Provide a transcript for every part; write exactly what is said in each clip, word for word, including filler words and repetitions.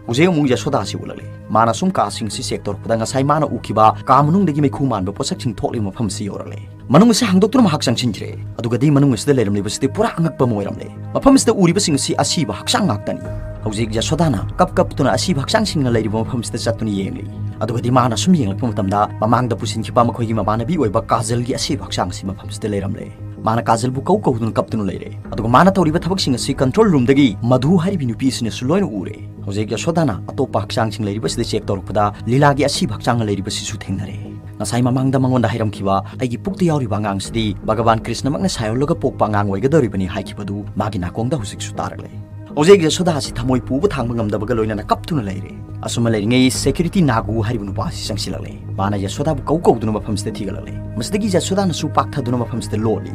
ꯍꯧꯖꯤꯛ ꯑꯃꯨꯛ ꯌꯁꯣꯗꯥꯁꯤ ꯎꯠꯂꯛꯂꯦ꯫ ꯃꯥꯅ ꯁꯨꯝ ꯀꯥꯁꯤꯡꯁꯤ ꯆꯦꯛ ꯇꯧꯔꯛꯄꯗ ꯉꯁꯥꯏ ꯃꯥꯅ ꯎꯈꯤꯕ ꯀꯥ ꯃꯅꯨꯡꯗꯒꯤ ꯃꯩꯈꯨ ꯃꯥꯟꯕ ꯄꯣꯠꯁꯛꯁꯤꯡ ꯊꯣꯛꯂꯤꯕ ꯃꯐꯝꯁꯤ ꯌꯧꯔꯛꯂꯦ꯫ ꯃꯅꯨꯡ ꯑꯁꯤ ꯍꯥꯡꯗꯣꯛꯇꯨꯅ ꯃꯍꯥꯛ ꯆꯪꯁꯤꯟꯈ꯭ꯔꯦ꯫ ꯑꯗꯨꯒꯗꯤ ꯃꯅꯨꯡ ꯑꯁꯤꯗ ꯂꯩꯔꯝꯂꯤꯕꯁꯤꯗꯤ ꯄꯨꯔꯥ ꯑꯉꯛꯄ ꯑꯃ ꯑꯣꯏꯔꯝꯂꯦ꯫ ꯃꯐꯝꯁꯤꯗ ꯎꯔꯤꯕꯁꯤꯡ ꯑꯁꯤ ꯑꯁꯤꯕ ꯍꯛꯆꯥꯡ ꯉꯥꯛꯇꯅꯤ꯫ ꯍꯧꯖꯤꯛ ꯌꯁꯣꯗꯥꯅ ꯀꯞ ꯀꯞꯇꯨꯅ ꯑꯁꯤꯕ ꯍꯛꯆꯥꯡꯁꯤꯡꯅ ꯂꯩꯔꯤꯕ ꯃꯐꯝꯁꯤꯗ ꯆꯠꯇꯨꯅ ꯌꯦꯡꯂꯤ꯫ ꯑꯗꯨꯒꯗꯤ ꯃꯥꯅ ꯁꯨꯝ ꯌꯦꯡꯂꯛꯄ ꯃꯇꯝꯗ ꯃꯃꯥꯡꯗ ꯄꯨꯁꯤꯟꯈꯤꯕ ꯃꯈꯣꯏꯒꯤ ꯃꯃꯥꯟꯅꯕꯤ ꯑꯣꯏꯕ ꯀꯥꯖꯜꯒꯤ ꯑꯁꯤꯕ ꯍꯛꯆꯥꯡ ꯑꯁꯤ ꯃꯐꯝꯁꯤꯗ ꯂꯩꯔꯝꯂꯦ꯫ ꯃꯥꯅ ꯀꯥꯖꯜꯕꯨ ꯀꯧ ꯀꯧꯗꯨꯅ ꯀꯞꯇꯨꯅ ꯂꯩꯔꯦ꯫ ꯑꯗꯨꯒ ꯃꯥꯅ ꯇꯧꯔꯤꯕ ꯊꯕꯛꯁꯤꯡ ꯑꯁꯤ ꯀꯟꯇ꯭ꯔꯣꯜ ꯔꯨꯝꯗꯒꯤ ꯃꯙꯨ ꯍꯥꯏꯔꯤꯕꯤ ꯅꯨꯄꯤ ꯑꯁꯤꯅꯁꯨ ꯂꯣꯏꯅ ꯎꯔꯦ꯫ ꯍꯧꯖꯤꯛ ꯌꯁꯣꯗꯥꯅ ꯑꯇꯣꯞꯄ ꯍꯛꯆꯥꯡꯁꯤꯡ ꯂꯩꯔꯤꯕꯁꯤꯗ ꯆꯦꯛ ꯇꯧꯔꯛꯄꯗ ꯂꯤꯂꯥꯒꯤ ꯑꯁꯤꯕ ꯍꯛꯆꯥꯡꯅ ꯂꯩꯔꯤꯕꯁꯤꯁꯨ ꯊꯦꯡꯅꯔꯦ꯫ ꯉꯁꯥꯏ ꯃꯃꯥꯡꯗ ꯃꯉꯣꯟꯗ ꯍꯥꯏꯔꯝꯈꯤꯕ, "ꯑꯩꯒꯤ ꯄꯨꯛꯇ ꯌꯥꯎꯔꯤꯕ ꯑꯉꯥꯡꯁꯤꯗꯤ ꯚꯒꯋꯥꯟ ꯀ꯭ꯔꯤꯁꯅꯃꯛꯅ ꯁꯥꯏꯑꯣꯜꯂꯒ ꯄꯣꯛꯄ ꯑꯉꯥꯡ ꯑꯣꯏꯒꯗꯧꯔꯤꯕꯅꯤ" ꯍꯥꯏꯈꯤꯕꯗꯨ ꯃꯥꯒꯤ ꯅꯥꯀꯣꯡꯗ ꯍꯧꯖꯤꯛꯁꯨ ꯇꯥꯔꯛꯂꯦ꯫ ꯍꯧꯖꯤꯛ ꯌꯁꯣꯗꯥ ꯑꯁꯤ ꯊꯃꯣꯏ ꯄꯨꯕ ꯊꯥꯡꯕ ꯉꯝꯗꯕꯒ ꯂꯣꯏꯅꯅ ꯀꯞꯇꯨꯅ ꯂꯩꯔꯦ꯫ ꯑꯁꯨꯝꯅ ꯂꯩꯔꯤꯉꯩ ꯁꯦꯀ꯭ꯌꯨꯔꯤꯇꯤ ꯅꯥꯒꯨ ꯍꯥꯏꯔꯤꯕ ꯅꯨꯄꯥ ꯑꯁꯤ ꯆꯪꯁꯤꯜꯂꯛꯂꯦ꯫ ꯃꯥꯅ ꯌꯁꯣꯗꯥꯕꯨ ꯀꯧ ꯀꯧꯗꯨꯅ ꯃꯐꯝꯁꯤꯗ ꯊꯤꯒꯠꯂꯛꯂꯦ꯫ ꯃꯁꯤꯗꯒꯤ ꯌꯁꯣꯗꯥꯅꯁꯨ ꯄꯥꯛꯊꯗꯨꯅ ꯃꯐꯝꯁꯤꯗ ꯂꯣꯠꯂꯤ꯫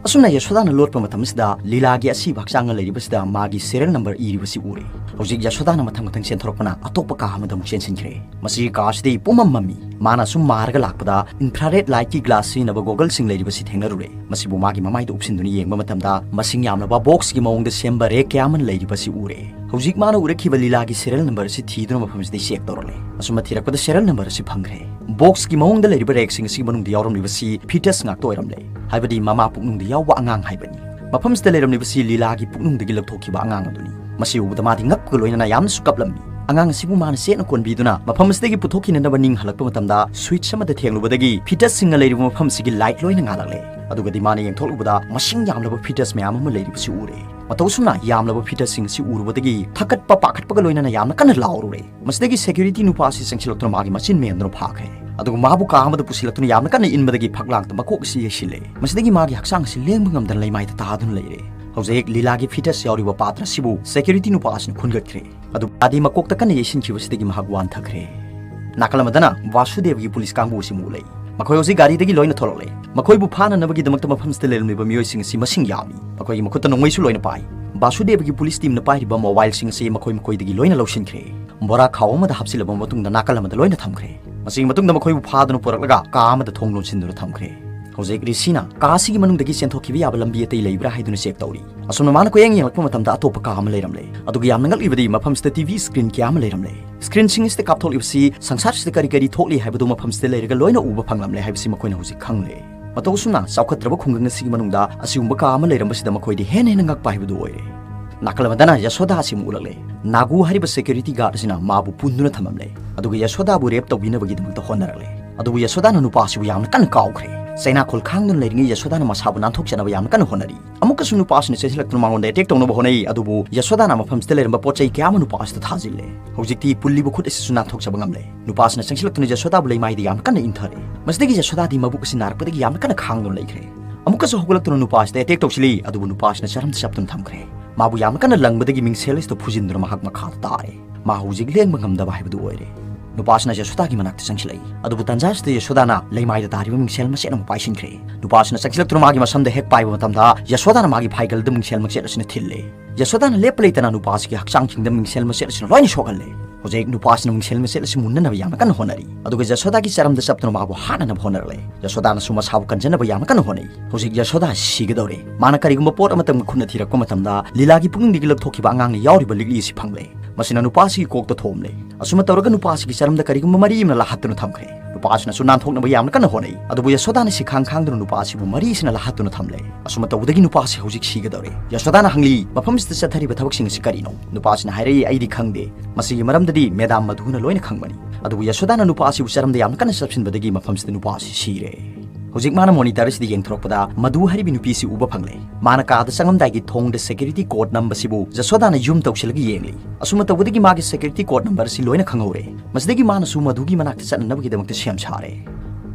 ꯑꯁꯨꯝꯅ ꯌꯁꯣꯗꯥꯅ ꯂꯣꯠꯄ ꯃꯇꯝꯁꯤꯗ ꯂꯤꯂꯥꯒꯤ ꯑꯁꯤꯕ ꯍꯛꯆꯥꯡꯅ ꯂꯩꯔꯤꯕꯁꯤꯗ ꯃꯥꯒꯤ ꯁꯦꯔꯦꯜ ꯅꯝꯕꯔ ꯏꯔꯤꯕꯁꯤ ꯎꯔꯦ꯫ ꯍꯧꯖꯤꯛ ꯌꯁꯣꯗꯥꯅ ꯃꯊꯪ ꯃꯊꯪ ꯆꯦꯟꯊꯣꯔꯛꯄꯅ ꯑꯇꯣꯞꯄ ꯀꯥ ꯑꯃꯗ ꯑꯃꯨꯛ ꯆꯦꯟꯁꯤꯟꯈ꯭ꯔꯦ꯫ ꯃꯁꯤꯒꯤ ꯀꯥ ꯑꯁꯤꯗꯤ ꯄꯨꯝꯃꯝ ꯃꯝꯃꯤ꯫ ꯃꯥꯅ ꯁꯨꯝ ꯃꯥꯔꯒ ꯂꯥꯛꯄꯗ ꯏꯟꯐ꯭ꯔꯥꯔꯦꯗ ꯂꯥꯏꯠꯀꯤ ꯒ꯭ꯂꯥꯁ ꯁꯤꯖꯤꯟꯅꯕ ꯒꯣꯒꯜꯁꯤꯡ ꯂꯩꯔꯤꯕꯁꯤ ꯊꯦꯡꯅꯔꯨꯔꯦ꯫ ꯃꯁꯤꯕꯨ ꯃꯥꯒꯤ ꯃꯃꯥꯏꯗ ꯎꯞꯁꯤꯟꯗꯨꯅ ꯌꯦꯡꯕ ꯃꯇꯝꯗ ꯃꯁꯤꯡ ꯌꯥꯝꯂꯕ ꯕꯣꯛꯁꯀꯤ ꯃꯑꯣꯡꯗ ꯁꯦꯝꯕ ꯔꯦꯛ ꯀꯌꯥ ꯑꯃ ꯂꯩꯔꯤꯕꯁꯤ ꯎꯔꯦ꯫ ꯍꯧꯖꯤꯛ ꯃꯥꯅ ꯎꯔꯛꯈꯤꯕ ꯂꯤꯂꯥꯒꯤ ꯁꯦꯔꯦꯜ ꯅꯝꯕꯔ ꯑꯁꯤ ꯊꯤꯗꯨꯅ ꯃꯐꯝꯁꯤꯗ ꯆꯦꯛ ꯇꯧꯔꯛꯂꯦ꯫ ꯑꯁꯨꯝꯅ ꯊꯤꯔꯛꯄꯗ ꯁꯦꯔꯦꯜ ꯅꯝꯕꯔ ꯑꯁꯤ ꯐꯪꯈ꯭ꯔꯦ꯫ ꯕꯣꯛꯁꯀꯤ ꯃꯑꯣꯡꯗ ꯂꯩꯔꯤꯕ ꯔꯦꯛꯁꯤꯡ ꯑꯁꯤꯒꯤ ꯃꯅꯨꯡꯗ ꯌꯥꯎꯔꯝꯂꯤꯕꯁꯤ ꯐꯤꯇꯁ ꯉꯥꯛꯇ ꯑꯣꯏꯔꯝꯂꯦ, ꯍꯥꯏꯕꯗꯤ ꯃꯃꯥ ꯄꯨꯛꯅꯨꯡꯗ ꯌꯥꯎꯕ ꯑꯉꯥꯡ ꯍꯥꯏꯕꯅꯤ꯫ ꯃꯐꯝꯁꯤꯗ ꯂꯩꯔꯝꯂꯤꯕꯁꯤ ꯂꯤꯂꯥꯒꯤ ꯄꯨꯛꯅꯨꯡꯗꯒꯤ ꯂꯧꯊꯣꯛꯈꯤꯕ ꯑꯉꯥꯡ ꯑꯗꯨꯅꯤ꯫ ꯃꯁꯤ ꯎꯕꯗ ꯃꯥꯗꯤ ꯉꯛꯄꯒ ꯂꯣꯏꯅꯅ ꯌꯥꯝꯅꯁꯨ ꯀꯞꯂꯝꯃꯤ꯫ ꯑꯉꯥꯡ ꯑꯁꯤꯕꯨ ꯃꯥꯅ ꯆꯦꯠꯅ ꯀꯣꯟꯕꯤꯗꯨꯅ ꯃꯐꯝ ꯑꯁꯤꯗꯒꯤ ꯄꯨꯊꯣꯛꯈꯤꯅꯅꯕ ꯅꯤꯡ ꯍꯜꯂꯛꯄ ꯃꯇꯝꯗ ꯁ꯭ꯋꯤꯠꯆ ꯑꯃꯗ ꯊꯦꯡꯂꯨꯕꯗꯒꯤ ꯐꯤꯇꯁꯁꯤꯡꯅ ꯂꯩꯔꯤꯕ ꯃꯐꯝꯁꯤꯒꯤ ꯂꯥꯏꯠ ꯂꯣꯏꯅ ꯉꯥꯜꯂꯛꯂꯦ꯫ ꯑꯗꯨꯒꯗꯤ ꯃꯥꯅ ꯌꯦꯡꯊꯣꯛꯂꯨꯕꯗ ꯃꯁꯤꯡ ꯌꯥꯝꯂꯕ ꯐꯤꯇꯁ ꯃꯌꯥꯝ ꯑꯃ ꯂꯩꯔꯤꯕꯁꯤ ꯎꯔꯦ꯫ ꯃꯇꯧ ꯑꯁꯨꯝꯅ ꯌꯥꯝꯂꯕ ꯐꯤꯇꯁꯁꯤꯡ ꯑꯁꯤ ꯎꯔꯨꯕꯗꯒꯤ ꯊꯛꯀꯠꯄ ꯄꯥꯈꯠꯄꯒ ꯂꯣꯏꯅꯅ ꯌꯥꯝꯅ ꯀꯟꯅ ꯂꯥꯎꯔꯨꯔꯦ꯫ ꯃꯁꯤꯗꯒꯤ ꯁꯦꯀ꯭ꯌꯨꯔꯤꯇꯤ ꯅꯨꯄꯥ ꯑꯁꯤ ꯆꯪꯁꯤꯜꯂꯛꯇꯨꯅ ꯃꯥꯒꯤ ꯃꯆꯤꯟ ꯃꯦꯟꯗꯨꯅ ꯐꯥꯈ꯭ꯔꯦ꯫ ꯑꯗꯨꯒ ꯃꯥꯕꯨ ꯀꯥ ꯑꯃꯗ ꯄꯨꯁꯤꯜꯂꯛꯇꯨꯅ ꯌꯥꯝꯅ ꯀꯟꯅ ꯏꯟꯕꯗꯒꯤ ꯐꯛꯂꯥꯡꯗ ꯃꯀꯣꯛ ꯑꯁꯤ ꯌꯩꯁꯤꯜꯂꯦ꯫ ꯃꯁꯤꯗꯒꯤ ꯃꯥꯒꯤ ꯍꯛꯆꯥꯡ ꯑꯁꯤ ꯂꯦꯡꯕ ꯉꯝꯗꯅ ꯂꯩꯃꯥꯏꯗ ꯇꯥꯗꯨꯅ ꯂꯩꯔꯦ꯫ ꯍꯧꯖꯤꯛ ꯂꯤꯂꯥꯒꯤ ꯐꯤꯇꯁ ꯌꯥꯎꯔꯤꯕ ꯄꯥꯇ꯭ꯔ ꯑꯁꯤꯕꯨ ꯁꯦꯀ꯭ꯌꯨꯔꯤꯇꯤ ꯅꯨꯄꯥ ꯑꯁꯤꯅ ꯈꯨꯟꯒꯠꯈ꯭ꯔꯦ꯫ ꯑꯗꯨ ꯃꯥꯗꯤ ꯃꯀꯣꯛꯇ ꯀꯟꯅ ꯌꯩꯁꯤꯟꯈꯤꯕꯁꯤꯗꯒꯤ ꯃꯍꯥꯛ ꯋꯥꯟꯊꯈ꯭ꯔꯦ꯫ ꯅꯥꯀꯜ ꯑꯃꯗꯅ ꯚꯥꯁꯨꯗꯦꯕꯒꯤ ꯄꯨꯂꯤꯁ ꯀꯥꯡꯕꯨ ꯑꯁꯤ ꯑꯃꯨꯛ ꯂꯩ꯫ ꯃꯈꯣꯏ ꯍꯧꯖꯤꯛ ꯒꯥꯔꯤꯗꯒꯤ ꯂꯣꯏꯅ ꯊꯣꯛꯂꯛꯂꯦ꯫ ꯃꯈꯣꯏꯕꯨ ꯐꯥꯅꯅꯕꯒꯤꯗꯃꯛꯇ ꯃꯐꯝꯁꯤꯗ ꯂꯩꯔꯝꯂꯤꯕ ꯃꯤꯑꯣꯏꯁꯤꯡ ꯑꯁꯤ ꯃꯁꯤꯡ ꯌꯥꯝꯃꯤ꯫ ꯃꯈꯣꯏꯒꯤ ꯃꯈꯨꯠꯇ ꯅꯣꯡꯃꯩꯁꯨ ꯂꯣꯏꯅ ꯄꯥꯏ꯫ ꯚꯥꯁꯨꯗꯦꯕꯒꯤ ꯄꯨꯂꯤꯁ ꯇꯤꯝꯅ ꯄꯥꯏꯔꯤꯕ ꯃꯣꯕꯥꯏꯜꯁꯤꯡ ꯑꯁꯤ ꯃꯈꯣꯏ ꯃꯈꯣꯏꯗꯒꯤ ꯂꯣꯏꯅ ꯂꯧꯁꯤꯟꯈ꯭ꯔꯦ꯫ ꯕꯣꯔꯥ ꯈꯥꯎ ꯑꯃꯗ ꯍꯥꯞꯆꯤꯜꯂꯕ ꯃꯇꯨꯡꯗ ꯅꯥꯀꯜ ꯑꯃꯗ ꯂꯣꯏꯅ ꯊꯝꯈ꯭ꯔꯦ꯫ ꯃꯁꯤꯒꯤ ꯃꯇꯨꯡꯗ ꯃꯈꯣꯏꯕꯨ ꯐꯥꯗꯨꯅ ꯄꯨꯔꯛꯂꯒ ꯀꯥ ꯑꯃꯗ ꯊꯣꯡ ꯂꯣꯟꯁꯤꯟꯗꯨꯅ ꯊꯝꯈ꯭ꯔꯦ꯫ ꯍꯧꯖꯤꯛ ꯔꯤꯁꯤꯅ ꯀꯥ ꯑꯁꯤꯒꯤ ꯃꯅꯨꯡꯗꯒꯤ ꯆꯦꯟꯊꯣꯛꯈꯤꯕ ꯌꯥꯕ ꯂꯝꯕꯤ ꯑꯇꯩ ꯂꯩꯕ꯭ꯔꯥ ꯍꯥꯏꯗꯨꯅ ꯆꯦꯛ ꯇꯧꯔꯤ꯫ ꯑꯁꯨꯝꯅ ꯃꯥꯅ ꯀꯣꯏꯌꯦꯡ ꯌꯦꯡꯂꯛꯄ ꯃꯇꯝꯗ ꯑꯇꯣꯞꯄ ꯀꯥ ꯑꯃ ꯂꯩꯔꯝꯂꯦ꯫ ꯑꯗꯨꯒ ꯌꯥꯝꯅ ꯉꯛꯂꯤꯕꯗꯤ ꯃꯐꯝꯁꯤꯗ ꯇꯤ ꯚꯤ ꯁ꯭ꯀ꯭ꯔꯤꯟ ꯀꯌꯥ ꯑꯃ ꯂꯩꯔꯝꯂꯦ꯫ ꯁ꯭ꯀ꯭ꯔꯤꯟꯁꯤꯡ ꯑꯁꯤꯗ ꯀꯥꯞꯊꯣꯛꯂꯤꯕꯁꯤ ꯁꯪꯁꯥꯔꯁꯤꯗ ꯀꯔꯤ ꯀꯔꯤ ꯊꯣꯛꯂꯤ ꯍꯥꯏꯕꯗꯨ ꯃꯐꯝꯁꯤꯗ ꯂꯩꯔꯒ ꯂꯣꯏꯅ ꯎꯕ ꯐꯪꯂꯝꯂꯦ ꯍꯥꯏꯕꯁꯤ ꯃꯈꯣꯏꯅ ꯍꯧꯖꯤꯛ ꯈꯪꯂꯦ꯫ ꯃꯇꯧ ꯑꯁꯨꯝꯅ ꯆꯥꯎꯈꯠꯇ꯭ꯔꯕ ꯈꯨꯡꯒꯪ ꯑꯁꯤꯒꯤ ꯃꯅꯨꯡꯗ ꯑꯁꯤꯒꯨꯝꯕ ꯀꯥ ꯑꯃ ꯂꯩꯔꯝꯕꯁꯤꯗ ꯃꯈꯣꯏꯗꯤ ꯍꯦꯟꯅ ꯍꯦꯟꯅ ꯉꯛꯄ ꯍꯥꯏꯕꯗꯨ ꯑꯣꯏꯔꯦ꯫ ꯅꯥꯀꯜ ꯑꯃꯗꯅ ꯌꯁꯣꯗꯥ ꯑꯁꯤ ꯑꯃꯨꯛ ꯎꯠꯂꯛꯂꯦ꯫ ꯅꯥꯒꯨ ꯍꯥꯏꯔꯤꯕ ꯁꯦꯀ꯭ꯌꯨꯔꯤꯇꯤ ꯒꯥꯔꯗ ꯑꯁꯤꯅ ꯃꯥꯕꯨ ꯄꯨꯟꯗꯨꯅ ꯊꯝꯂꯝꯂꯦ꯫ ꯑꯗꯨꯒ ꯌꯁꯣꯗꯥꯕꯨ ꯔꯦꯞ ꯇꯧꯕꯤꯅꯕꯒꯤꯗꯃꯛꯇ ꯍꯣꯠꯅꯔꯛꯂꯦ꯫ ꯑꯗꯨꯕꯨ ꯌꯁꯣꯗꯥꯅ ꯅꯨꯄꯥ ꯑꯁꯤꯕꯨ ꯌꯥꯝꯅ ꯀꯟꯅ ꯀꯥꯎꯈ꯭ꯔꯦ꯫ ꯆꯩꯅꯥꯈꯣꯜ ꯈꯥꯡꯗꯨꯅ ꯂꯩꯔꯤꯉꯩ ꯌꯁꯣꯗꯥꯅ ꯃꯁꯥꯕꯨ ꯅꯥꯟꯊꯣꯛꯆꯅꯕ ꯌꯥꯝꯅ ꯀꯟꯅ ꯍꯣꯠꯅꯔꯤ꯫ ꯑꯃꯨꯛꯀꯁꯨ ꯅꯨꯄꯥ ꯑꯁꯤꯅ ꯆꯦꯟꯁꯤꯜꯂꯛꯇꯨꯅ ꯃꯉꯣꯟꯗ ꯑꯦꯇꯦꯛ ꯇꯧꯅꯕ ꯍꯣꯠꯅꯩ, ꯑꯗꯨꯕꯨ ꯌꯁꯣꯗꯥꯅ ꯃꯐꯝꯁꯤꯗ ꯂꯩꯔꯝꯕ ꯄꯣꯠ ꯆꯩ ꯀꯌꯥ ꯑꯃ ꯅꯨꯄꯥ ꯑꯁꯤꯗ ꯊꯥꯖꯤꯜꯂꯦ꯫ ꯍꯧꯖꯤꯛꯇꯤ ꯄꯨꯜꯂꯤꯕ ꯈꯨꯠ ꯑꯁꯤꯁꯨ ꯅꯥꯟꯊꯣꯛꯆꯕ ꯉꯝꯂꯦ꯫ ꯅꯨꯄꯥ ꯑꯁꯤꯅ ꯆꯪꯁꯤꯜꯂꯛꯇꯨꯅ ꯌꯁꯣꯗꯥꯕꯨ ꯂꯩꯃꯥꯏꯗ ꯌꯥꯝꯅ ꯀꯟꯅ ꯏꯟꯊꯔꯦ꯫ ꯃꯁꯤꯗꯒꯤ ꯌꯁꯣꯗꯥꯗꯤ ꯃꯕꯨꯛ ꯑꯁꯤ ꯅꯥꯔꯛꯄꯗꯒꯤ ꯌꯥꯝꯅ ꯀꯟꯅ ꯈꯥꯡꯗꯨꯅ ꯂꯩꯈ꯭ꯔꯦ꯫ ꯑꯃꯨꯛꯀꯁꯨ ꯍꯧꯒꯠꯂꯛꯇꯨꯅ ꯅꯨꯄꯥ ꯑꯁꯤꯗ ꯑꯦꯇꯦꯛ ꯇꯧꯁꯤꯜꯂꯤ, ꯑꯗꯨꯕꯨ ꯅꯨꯄꯥ ꯑꯁꯤꯅ ꯆꯔꯝꯗ ꯆꯞꯇꯨꯅ ꯊꯝꯈ꯭ꯔꯦ꯫ ꯃꯥꯕꯨ ꯌꯥꯝꯅ ꯀꯟꯅ ꯂꯪꯕꯗꯒꯤ ꯃꯤꯡꯁꯦꯜ ꯑꯁꯤꯗ ꯐꯨꯖꯤꯟꯗꯨꯅ ꯃꯍꯥꯛ ꯃꯈꯥꯗ ꯇꯥꯔꯦ꯫ ꯃꯥ ꯍꯧꯖꯤꯛ ꯂꯦꯡꯕ ꯉꯝꯗꯕ ꯍꯥꯏꯕꯗꯨ ꯑꯣꯏꯔꯦ꯫ ꯅꯨꯄꯥꯁꯤꯅ ꯌꯁꯣꯗꯥꯒꯤ ꯃꯅꯥꯛꯇ ꯆꯪꯁꯤꯜꯂꯛꯏ꯫ ꯑꯗꯨꯕꯨ ꯇꯟꯖꯥ ꯑꯁꯤꯗ ꯌꯁꯣꯗꯥꯅ ꯂꯩꯃꯥꯏꯗ ꯇꯥꯔꯤꯕ ꯃꯤꯡꯁꯦꯜ ꯃꯆꯦꯠ ꯑꯃ ꯄꯥꯏꯁꯤꯟꯈ꯭ꯔꯦ꯫ ꯅꯨꯄꯥꯁꯤꯅ ꯆꯪꯁꯤꯜꯂꯛꯇꯨꯅ ꯃꯥꯒꯤ ꯃꯁꯝꯗ ꯍꯦꯛ ꯄꯥꯏꯕ ꯃꯇꯝꯗ ꯌꯁꯣꯗꯥꯅ ꯃꯥꯒꯤ ꯐꯥꯏꯒꯜꯗ ꯃꯤꯡꯁꯦꯜ ꯃꯆꯦꯠ ꯑꯁꯤꯅ ꯊꯤꯜꯂꯦ꯫ ꯌꯁꯣꯗꯥꯅ ꯂꯦꯞꯄ ꯂꯩꯇꯅ ꯅꯨꯄꯥꯁꯤꯒꯤ ꯍꯛꯆꯥꯡꯁꯤꯡꯗ ꯃꯤꯡꯁꯦꯜ ꯃꯆꯦꯠ ꯑꯁꯤꯅ ꯂꯣꯏꯅ ꯁꯣꯛꯍꯜꯂꯦ꯫ ꯍꯧꯖꯤꯛ ꯅꯨꯄꯥꯁꯤꯅ ꯃꯤꯡꯁꯦꯜ ꯃꯆꯦꯠ ꯑꯁꯤ ꯃꯨꯟꯅꯅꯕ ꯌꯥꯝꯅ ꯀꯟꯅ ꯍꯣꯠꯅꯔꯤ, ꯑꯗꯨꯒ ꯌꯁꯣꯗꯥꯒꯤ ꯆꯔꯝꯗ ꯆꯞꯇꯨꯅ ꯃꯥꯕꯨ ꯍꯥꯠꯅꯅꯕ ꯍꯣꯠꯅꯔꯛꯂꯦ꯫ ꯌꯁꯣꯗꯥꯅꯁꯨ ꯃꯁꯥꯕꯨ ꯀꯟꯖꯅꯕ ꯌꯥꯝꯅ ꯀꯟꯅ ꯍꯣꯠꯅꯩ꯫ ꯍꯧꯖꯤꯛ ꯌꯁꯣꯗꯥ ꯁꯤꯒꯗꯧꯔꯦ꯫ ꯃꯥꯅ ꯀꯔꯤꯒꯨꯝꯕ ꯄꯣꯠ ꯑꯃꯇꯪ ꯃꯈꯨꯠꯅ ꯊꯤꯔꯛꯄ ꯃꯇꯝꯗ ꯂꯤꯂꯥꯒꯤ ꯄꯨꯛꯅꯤꯡꯗꯒꯤ ꯂꯧꯊꯣꯛꯈꯤꯕ ꯑꯉꯥꯡꯅ ꯌꯥꯎꯔꯤꯕ ꯂꯤꯛꯂꯤ ꯑꯁꯤ ꯐꯪꯂꯦ꯫ ꯃꯁꯤꯅ ꯅꯨꯄꯥꯁꯤꯒꯤ ꯀꯣꯛꯇ ꯊꯣꯝꯂꯦ꯫ ꯑꯁꯨꯝꯅ ꯇꯧꯔꯒ ꯅꯨꯄꯥꯁꯤꯒꯤ ꯆꯔꯝꯗ ꯀꯔꯤꯒꯨꯝꯕ ꯃꯔꯤ ꯑꯃꯅ ꯂꯥꯍꯠꯇꯨꯅ ꯊꯝꯈ꯭ꯔꯦ꯫ ꯅꯨꯄꯥꯁꯤꯅꯁꯨ ꯅꯥꯟꯊꯣꯛꯅꯕ ꯌꯥꯝꯅ ꯀꯟꯅ ꯍꯣꯠꯅꯩ, ꯑꯗꯨꯕꯨ ꯌꯁꯣꯗꯥꯅ ꯁꯤꯈꯥꯡ ꯈꯥꯡꯗꯨꯅ ꯅꯨꯄꯥ ꯑꯁꯤꯕꯨ ꯃꯔꯤ ꯑꯁꯤꯅ ꯂꯥꯍꯠꯇꯨꯅ ꯊꯝꯂꯦ꯫ ꯑꯁꯨꯝꯅ ꯇꯧꯕꯗꯒꯤ ꯅꯨꯄꯥꯁꯤ ꯍꯧꯖꯤꯛ ꯁꯤꯒꯗꯧꯔꯦ꯫ ꯌꯁꯣꯗꯥꯅ ꯍꯪꯂꯤ, "ꯃꯐꯝꯁꯤꯗ ꯆꯠꯊꯔꯤꯕ ꯊꯕꯛꯁꯤꯡ ꯑꯁꯤ ꯀꯔꯤꯅꯣ?" ꯅꯨꯄꯥꯁꯤꯅ ꯍꯥꯏꯔꯛꯏ, "ꯑꯩꯗꯤ ꯈꯪꯗꯦ꯫ ꯃꯁꯤꯒꯤ ꯃꯔꯝꯗꯗꯤ ꯃꯦꯗꯥꯝ ꯃꯙꯨꯅ ꯂꯣꯏꯅ ꯈꯪꯕꯅꯤ꯫" ꯑꯗꯨꯕꯨ ꯌꯁꯣꯗꯥꯅ ꯅꯨꯄꯥ ꯑꯁꯤꯕꯨ ꯆꯔꯝꯗ ꯌꯥꯝꯅ ꯀꯟꯅ ꯆꯞꯁꯤꯟꯕꯗꯒꯤ ꯃꯐꯝꯁꯤꯗ ꯅꯨꯄꯥ ꯑꯁꯤ ꯁꯤꯔꯦ꯫ ꯍꯧꯖꯤꯛ ꯃꯥꯅ ꯃꯣꯅꯤꯇꯔ ꯑꯁꯤꯗ ꯌꯦꯡꯊꯣꯔꯛꯄꯗ ꯃꯙꯨ ꯍꯥꯏꯔꯤꯕꯤ ꯅꯨꯄꯤ ꯑꯁꯤ ꯎꯕ ꯐꯪꯂꯦ꯫ ꯃꯥꯅ ꯀꯥꯗ ꯆꯪꯂꯝꯗꯥꯏꯒꯤ ꯊꯣꯡꯗ ꯁꯦꯀ꯭ꯌꯨꯔꯤꯇꯤ ꯀꯣꯗ ꯅꯝꯕꯁꯤꯕꯨ ꯌꯁꯣꯗꯥꯅ ꯌꯨꯝ ꯇꯧꯁꯤꯜꯂꯒ ꯌꯦꯡꯂꯤ꯫ ꯑꯁꯨꯝꯅ ꯇꯧꯕꯗꯒꯤ ꯃꯥꯒꯤ ꯁꯦꯀ꯭ꯌꯨꯔꯤꯇꯤ ꯀꯣꯗ ꯅꯝꯕꯔ ꯑꯁꯤ ꯂꯣꯏꯅ ꯈꯪꯍꯧꯔꯦ꯫ ꯃꯁꯤꯗꯒꯤ ꯃꯥꯅꯁꯨ ꯃꯙꯨꯒꯤ ꯃꯅꯥꯛꯇ ꯆꯠꯅꯅꯕꯒꯤꯗꯃꯛꯇ ꯁꯦꯝ ꯁꯥꯔꯦ꯫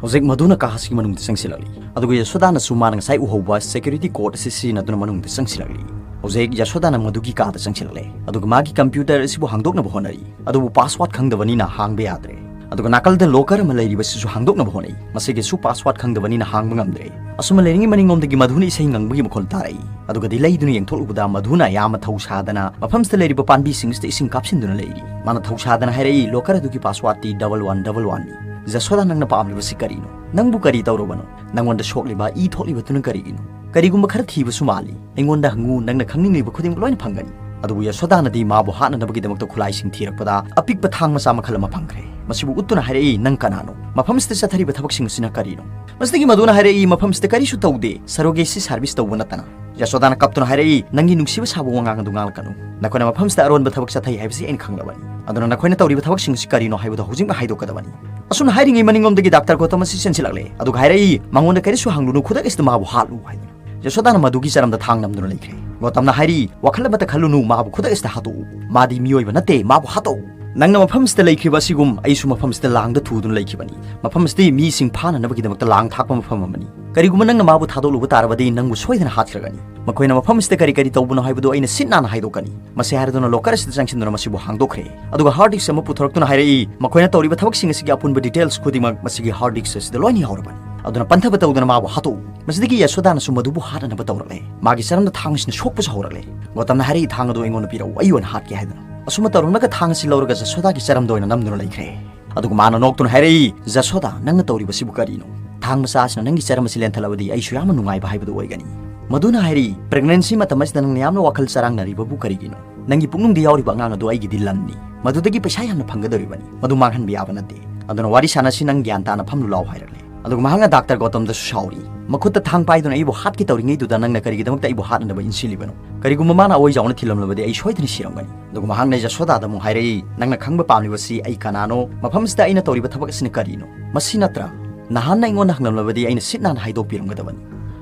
ꯍꯧꯖꯤꯛ ꯃꯙꯨꯅ ꯀꯥ ꯑꯁꯤꯒꯤ ꯃꯅꯨꯡꯗ ꯆꯪꯁꯤꯜꯂꯛꯂꯤ꯫ ꯑꯗꯨꯒ ꯌꯁꯣꯗꯥꯅꯁꯨ ꯃꯥꯅ ꯉꯁꯥꯏ ꯎꯍꯧꯕ ꯁꯦꯀ꯭ꯌꯨꯔꯤꯇꯤ ꯀꯣꯗ ꯑꯁꯤ ꯁꯤꯖꯤꯟꯅꯗꯨꯅ ꯃꯅꯨꯡꯗ ꯆꯪꯁꯤꯜꯂꯛꯂꯤ꯫ ꯍꯧꯖꯤꯛ ꯌꯁꯣꯗꯥꯅ ꯃꯙꯨꯒꯤ ꯀꯥꯗ ꯆꯪꯁꯤꯜꯂꯛꯂꯦ꯫ ꯑꯗꯨꯒ ꯃꯥꯒꯤ ꯀꯝꯄ꯭ꯌꯨꯇꯔ ꯑꯁꯤꯕꯨ ꯍꯥꯡꯗꯣꯛꯅꯕ ꯍꯣꯠꯅꯔꯤ꯫ ꯑꯗꯨꯕꯨ ꯄꯥꯁꯋꯥꯔꯗ ꯈꯪꯗꯕꯅꯤꯅ ꯍꯥꯡꯕ ꯌꯥꯗ꯭ꯔꯦ꯫ ꯑꯗꯨꯒ ꯅꯥꯀꯜꯗ ꯂꯣꯀꯔ ꯑꯃ ꯂꯩꯔꯤꯕꯁꯤꯁꯨ ꯍꯥꯡꯗꯣꯛꯅꯕ ꯍꯣꯠꯅꯩ꯫ ꯃꯁꯤꯒꯤꯁꯨ ꯄꯥꯁꯋꯥꯔꯗ ꯈꯪꯗꯕꯅꯤꯅ ꯍꯥꯡꯕ ꯉꯝꯗ꯭ꯔꯦ꯫ ꯑꯁꯨꯝꯅ ꯂꯩꯔꯤꯉꯩ ꯃꯅꯤꯡꯂꯣꯝꯗꯒꯤ ꯃꯙꯨꯅ ꯏꯁꯩ ꯉꯪꯕꯒꯤ ꯃꯈꯣꯜ ꯇꯥꯔꯛꯏ꯫ ꯑꯗꯨꯒꯗꯤ ꯂꯩꯗꯨꯅ ꯌꯦꯡꯊꯣꯛꯂꯨꯕꯗ ꯃꯙꯨꯅ ꯌꯥꯝꯅ ꯊꯧꯁꯥꯗꯅ ꯃꯐꯝꯁꯤꯗ ꯂꯩꯔꯤꯕ ꯄꯥꯝꯕꯤꯁꯤꯡꯁꯤꯗ ꯏꯁꯤꯡ ꯀꯥꯞꯁꯤꯟꯗꯨꯅ ꯂꯩꯔꯤ꯫ ꯃꯥꯅ ꯊꯧꯁꯥꯗꯅ ꯍꯥꯏꯔꯛꯏ, "ꯂꯣꯀꯔ ꯑꯗꯨꯒꯤ ꯄꯥꯁꯋꯥꯔꯗꯇꯤ ꯗꯕꯜ ꯋꯥꯟ ꯗꯕꯜ ꯋꯥꯟꯅꯤ꯫" "ꯖꯁꯣꯗꯥ, ꯅꯪꯅ ꯄꯥꯝꯂꯤꯕꯁꯤ ꯀꯔꯤꯅꯣ? ꯅꯪꯕꯨ ꯀꯔꯤ ꯇꯧꯔꯕꯅꯣ? ꯅꯪꯉꯣꯟꯗ ꯁꯣꯛꯂꯤꯕ, ꯏ ꯊꯣꯛꯂꯤꯕꯗꯨꯅ ꯀꯔꯤꯒꯤꯅꯣ? ꯀꯔꯤꯒꯨꯝꯕ ꯈꯔ ꯊꯤꯕꯁꯨ ꯃꯥꯜꯂꯤ꯫ ꯑꯩꯉꯣꯟꯗ ꯍꯪꯉꯨ, ꯅꯪꯅ ꯈꯪꯅꯤꯡꯂꯤꯕ ꯈꯨꯗꯤꯡꯃꯛ ꯂꯣꯏꯅ ꯐꯪꯒꯅꯤ"꯫ ꯑꯗꯨꯕꯨ ꯌꯁꯣꯗꯥꯅꯗꯤ ꯃꯥꯕꯨ ꯍꯥꯠꯅꯅꯕꯒꯤꯗꯃꯛꯇ ꯈꯨꯠꯂꯥꯏꯁꯤꯡ ꯊꯤꯔꯛꯄꯗ ꯑꯄꯤꯛꯄ ꯊꯥꯡ ꯃꯆꯥ ꯃꯈꯜ ꯑꯃ ꯐꯪꯈ꯭ꯔꯦ꯫ ꯃꯁꯤꯕꯨ ꯎꯠꯇꯨꯅ ꯍꯥꯏꯔꯛꯏ, "ꯅꯪ ꯀꯅꯥꯅꯣ? ꯃꯐꯝꯁꯤꯗ ꯆꯠꯊꯔꯤꯕ ꯊꯕꯛꯁꯤꯡ ꯑꯁꯤꯅ ꯀꯔꯤꯅꯣ?" ꯃꯁꯤꯗꯒꯤ ꯃꯗꯨꯅ ꯍꯥꯏꯔꯛꯏ, "ꯃꯐꯝꯁꯤꯗ ꯀꯔꯤꯁꯨ ꯇꯧꯗꯦ, surrogacy service ꯇꯧꯕ ꯅꯠꯇꯅ"꯫ ꯌꯁꯣꯗꯥꯅ ꯀꯞꯇꯨꯅ ꯍꯥꯏꯔꯛꯏ, "ꯅꯪꯒꯤ ꯅꯨꯡꯁꯤꯕ ꯁꯥꯕ ꯋꯥꯉꯥꯡ ꯑꯗꯨ ꯉꯥꯡꯂꯛꯀꯅꯨ꯫ ꯅꯈꯣꯏꯅ ꯃꯐꯝꯁꯤꯗ ꯑꯔꯣꯟꯕ ꯊꯕꯛ ꯆꯠꯊꯩ ꯍꯥꯏꯕꯁꯤ ꯑꯩꯅ ꯈꯪꯂꯕꯅꯤ꯫ ꯑꯗꯨꯅ ꯅꯈꯣꯏꯅ ꯇꯧꯔꯤꯕ ꯊꯕꯛꯁꯤꯡ ꯑꯁꯤ ꯀꯔꯤꯅꯣ ꯍꯥꯏꯕꯗꯨ ꯍꯧꯖꯤꯛꯃꯛ ꯍꯥꯏꯗꯣꯛꯀꯗꯕꯅꯤ"꯫ ꯑꯁꯨꯝꯅ ꯍꯥꯏꯔꯤꯉꯩ ꯃꯅꯤꯡꯂꯣꯝꯗꯒꯤ ꯗꯥꯛꯇꯔ ꯒꯣꯇꯝ ꯑꯁꯤ ꯆꯦꯟꯁꯤꯜꯂꯛꯂꯦ, ꯑꯗꯨꯒ ꯍꯥꯏꯔꯛꯏ, "ꯃꯉꯣꯟꯗ ꯀꯔꯤꯁꯨ ꯍꯪꯂꯨꯅꯨ, ꯈꯨꯗꯛ ꯑꯁꯤꯗ ꯃꯥꯕꯨ ꯍꯥꯠꯂꯨ" ꯍꯥꯏꯗꯨꯅ꯫ ꯌꯁꯣꯗꯥꯅ ꯃꯗꯨꯒꯤ ꯆꯔꯝꯗ ꯊꯥꯡ ꯅꯝꯗꯨꯅ ꯂꯩꯈ꯭ꯔꯦ꯫ ꯒꯣꯇꯝꯅ ꯍꯥꯏꯔꯤ, "ꯋꯥꯈꯜ ꯑꯃꯠꯇ ꯈꯜꯂꯨꯅꯨ, ꯃꯥꯕꯨ ꯈꯨꯗꯛ ꯑꯁꯤꯗ ꯍꯥꯠꯇꯣꯛꯎ꯫ ꯃꯥꯗꯤ ꯃꯤꯑꯣꯏꯕ ꯅꯠꯇꯦ, ꯃꯥꯕꯨ ꯍꯥꯠꯇꯣꯛꯎ꯫ ꯅꯪꯅ ꯃꯐꯝꯁꯤꯗ ꯂꯩꯈ꯭ꯔꯤꯕ ꯑꯁꯤꯒꯨꯝ ꯑꯩꯁꯨ ꯃꯐꯝꯁꯤꯗ ꯂꯥꯡꯗ ꯊꯨꯗꯨꯅ ꯂꯩꯈꯤꯕꯅꯤ꯫ ꯃꯐꯝ ꯑꯁꯤꯗꯤ ꯃꯤꯁꯤꯡ ꯐꯥꯅꯅꯕꯒꯤꯗꯃꯛꯇ ꯂꯥꯡ ꯊꯥꯛꯄ ꯃꯐꯝ ꯑꯃꯅꯤ꯫ ꯀꯔꯤꯒꯨꯝꯕ ꯅꯪꯅ ꯃꯥꯕꯨ ꯊꯥꯗꯣꯛꯂꯨꯕ ꯇꯥꯔꯕꯗꯤ ꯅꯪꯕꯨ ꯁꯣꯏꯗꯅ ꯍꯥꯠꯈ꯭ꯔꯒꯅꯤ꯫ ꯃꯈꯣꯏꯅ ꯃꯐꯝ ꯑꯁꯤꯗ ꯀꯔꯤ ꯀꯔꯤ ꯇꯧꯕꯅꯣ ꯍꯥꯏꯕꯗꯨ ꯑꯩꯅ ꯁꯤꯠ ꯅꯥꯟꯅ ꯍꯥꯏꯗꯣꯛꯀꯅꯤ"꯫ ꯃꯁꯤ ꯍꯥꯏꯔꯗꯨꯅ ꯂꯣꯀꯔ ꯑꯁꯤꯗ ꯆꯪꯁꯤꯟꯗꯨꯅ ꯃꯁꯤꯕꯨ ꯍꯥꯡꯗꯣꯛꯈ꯭ꯔꯦ꯫ ꯑꯗꯨꯒ ꯍꯥꯔꯗ ꯗꯤꯁꯛ ꯑꯃ ꯄꯨꯊꯣꯔꯛꯇꯨꯅ ꯍꯥꯏꯔꯛꯏ, "ꯃꯈꯣꯏꯅ ꯇꯧꯔꯤꯕ ꯊꯕꯛꯁꯤꯡ ꯑꯁꯤꯒꯤ ꯑꯄꯨꯟꯕ ꯗꯤꯇꯦꯜꯁ ꯈꯨꯗꯤꯡꯃꯛ ꯃꯁꯤꯒꯤ ꯍꯥꯔꯗ ꯗꯤꯁꯛ ꯑꯁꯤꯗ ꯂꯣꯏꯅ ꯌꯥꯎꯔꯕꯅꯤ꯫ ꯑꯗꯨꯅ ꯄꯟꯊꯕ ꯇꯧꯗꯅ ꯃꯥꯕꯨ ꯍꯥꯠꯇꯣꯛꯎ"꯫ ꯃꯁꯤꯗꯒꯤ ꯌꯁꯣꯗꯥꯅꯁꯨ ꯃꯗꯨꯕꯨ ꯍꯥꯠꯅꯅꯕ ꯇꯧꯔꯛꯂꯦ꯫ ꯃꯥꯒꯤ ꯆꯔꯝꯗ ꯊꯥꯡ ꯑꯁꯤꯅ ꯁꯣꯛꯄꯁꯨ ꯍꯧꯔꯛꯂꯦ꯫ ꯒꯣꯇꯝꯅ ꯍꯥꯏꯔꯛꯏ, "ꯊꯥꯡ ꯑꯗꯨ ꯑꯩꯉꯣꯟꯗ ꯄꯤꯔꯛꯎ, ꯑꯩ ꯑꯣꯏꯅ ꯍꯥꯠꯀꯦ" ꯍꯥꯏꯗꯨꯅ꯫ ꯑꯁꯨꯝꯅ ꯇꯧꯔꯝꯂꯒ ꯊꯥꯡ ꯑꯁꯤ ꯂꯧꯔꯒ ꯖꯁꯣꯗꯥꯒꯤ ꯆꯔꯝꯗ ꯑꯣꯏꯅ ꯅꯝꯗꯨꯅ ꯂꯩꯈ꯭ꯔꯦ꯫ ꯑꯗꯨꯒ ꯃꯥꯅ ꯅꯣꯛꯇꯨꯅ ꯍꯥꯏꯔꯛꯏ, "ꯖꯁꯣꯗꯥ, ꯅꯪꯅ ꯇꯧꯔꯤꯕꯁꯤꯕꯨ ꯀꯔꯤꯅꯣ? ꯊꯥꯡ ꯃꯆꯥ ꯑꯁꯤꯅ ꯅꯪꯒꯤ ꯆꯔꯝ ꯑꯁꯤ ꯂꯦꯟꯊꯠꯂꯕꯗꯤ ꯑꯩꯁꯨ ꯌꯥꯝꯅ ꯅꯨꯡꯉꯥꯏꯕ ꯍꯥꯏꯕꯗꯨ ꯑꯣꯏꯒꯅꯤ"꯫ ꯃꯗꯨꯅ ꯍꯥꯏꯔꯤ, "ꯄ꯭ꯔꯦꯒꯅꯦꯟꯁꯤ ꯃꯇꯝ ꯑꯁꯤꯗ ꯅꯪꯅ ꯌꯥꯝꯅ ꯋꯥꯈꯜ ꯆꯔꯥꯡꯅꯔꯤꯕꯕꯨ ꯀꯔꯤꯒꯤꯅꯣ? ꯅꯪꯒꯤ ꯄꯨꯛꯅꯨꯡꯗ ꯌꯥꯎꯔꯤꯕ ꯑꯉꯥꯡ ꯑꯗꯨ ꯑꯩꯒꯤꯗꯤ ꯂꯟꯅꯤ꯫ ꯃꯗꯨꯗꯒꯤ ꯄꯩꯁꯥ ꯌꯥꯝꯅ ꯐꯪꯒꯗꯧꯔꯤꯕꯅꯤ꯫ ꯃꯗꯨ ꯃꯥꯡꯍꯟꯕ ꯌꯥꯕ ꯅꯠꯇꯦ꯫ ꯑꯗꯨꯅ ꯋꯥꯔꯤ ꯁꯥꯟꯅꯁꯤ, ꯅꯪ ꯒ꯭ꯌꯥꯟ ꯇꯥꯅ ꯐꯝꯂꯨ ꯂꯥꯎ" ꯍꯥꯏꯔꯛꯂꯦ꯫ ꯑꯗꯨꯒ ꯃꯍꯥꯛꯅ ꯗꯥꯛꯇꯔ ꯒꯣꯇꯝꯗꯁꯨ ꯁꯥꯎꯔꯤ꯫ "ꯃꯈꯨꯠꯇ ꯊꯥꯡ ꯄꯥꯏꯗꯨꯅ ꯑꯩꯕꯨ ꯍꯥꯠꯀꯦ ꯇꯧꯔꯤꯉꯩꯗꯨꯗ ꯅꯪꯅ ꯀꯔꯤꯒꯤꯗꯃꯛꯇ ꯑꯩꯕꯨ ꯍꯥꯠꯅꯅꯕ ꯏꯟꯁꯤꯜꯂꯤꯕꯅꯣ? ꯀꯔꯤꯒꯨꯝꯕ ꯃꯥꯅ ꯑꯋꯥꯏꯖꯥꯎꯅ ꯊꯤꯜꯂꯝꯂꯕꯗꯤ ꯑꯩ ꯁꯣꯏꯗꯅ ꯁꯤꯔꯝꯒꯅꯤ"꯫ ꯑꯗꯨꯒ ꯃꯍꯥꯛꯅ ꯖꯁꯣꯗꯥꯗ ꯑꯃꯨꯛ ꯍꯥꯏꯔꯛꯏ, "ꯅꯪꯅ ꯈꯪꯕ ꯄꯥꯝꯂꯤꯕꯁꯤ ꯑꯩ ꯀꯅꯥꯅꯣ? ꯃꯐꯝꯁꯤꯗ ꯑꯩꯅ ꯇꯧꯔꯤꯕ ꯊꯕꯛ ꯑꯁꯤꯅ ꯀꯔꯤꯅꯣ? ꯃꯁꯤ ꯅꯠꯇ꯭ꯔꯥ? ꯅꯍꯥꯟꯅ ꯑꯩꯉꯣꯟꯗ ꯍꯪꯂꯝꯂꯕꯗꯤ ꯑꯩꯅ ꯁꯤꯠ ꯅꯥꯟꯅ ꯍꯥꯏꯗꯣꯛꯄꯤꯔꯝꯒꯗꯕꯅꯤ"꯫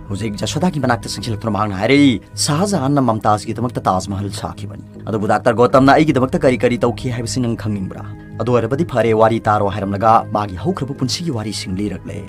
ꯍꯧꯖꯤꯛ ꯖꯁꯣꯗꯥꯒꯤ ꯃꯅꯥꯛꯇ ꯆꯪꯁꯤꯜꯂꯛꯇꯨꯅ ꯃꯍꯥꯛꯅ ꯍꯥꯏꯔꯛꯏ, "ꯁꯥꯍꯖꯍꯥꯟꯅ ꯃꯝꯇꯥꯖꯒꯤꯗꯃꯛꯇ ꯇꯥꯖ ꯃꯍꯜ ꯁꯥꯈꯤꯕꯅꯤ꯫ ꯑꯗꯨꯕꯨ ꯗꯥꯛꯇꯔ ꯒꯣꯇꯝꯅ ꯑꯩꯒꯤꯗꯃꯛꯇ ꯀꯔꯤ ꯀꯔꯤ ꯇꯧꯈꯤ ꯍꯥꯏꯕꯁꯤ ꯅꯪ ꯈꯪꯅꯤꯡꯕ꯭ꯔꯥ? ꯑꯗꯨ ꯑꯣꯏꯔꯕꯗꯤ ꯐꯔꯦ, ꯋꯥꯔꯤ ꯇꯥꯔꯣ" ꯍꯥꯏꯔꯝꯂꯒ ꯃꯥꯒꯤ ꯍꯧꯈ꯭ꯔꯕ ꯄꯨꯟꯁꯤꯒꯤ ꯋꯥꯔꯤꯁꯤꯡ ꯂꯤꯔꯛꯂꯦ꯫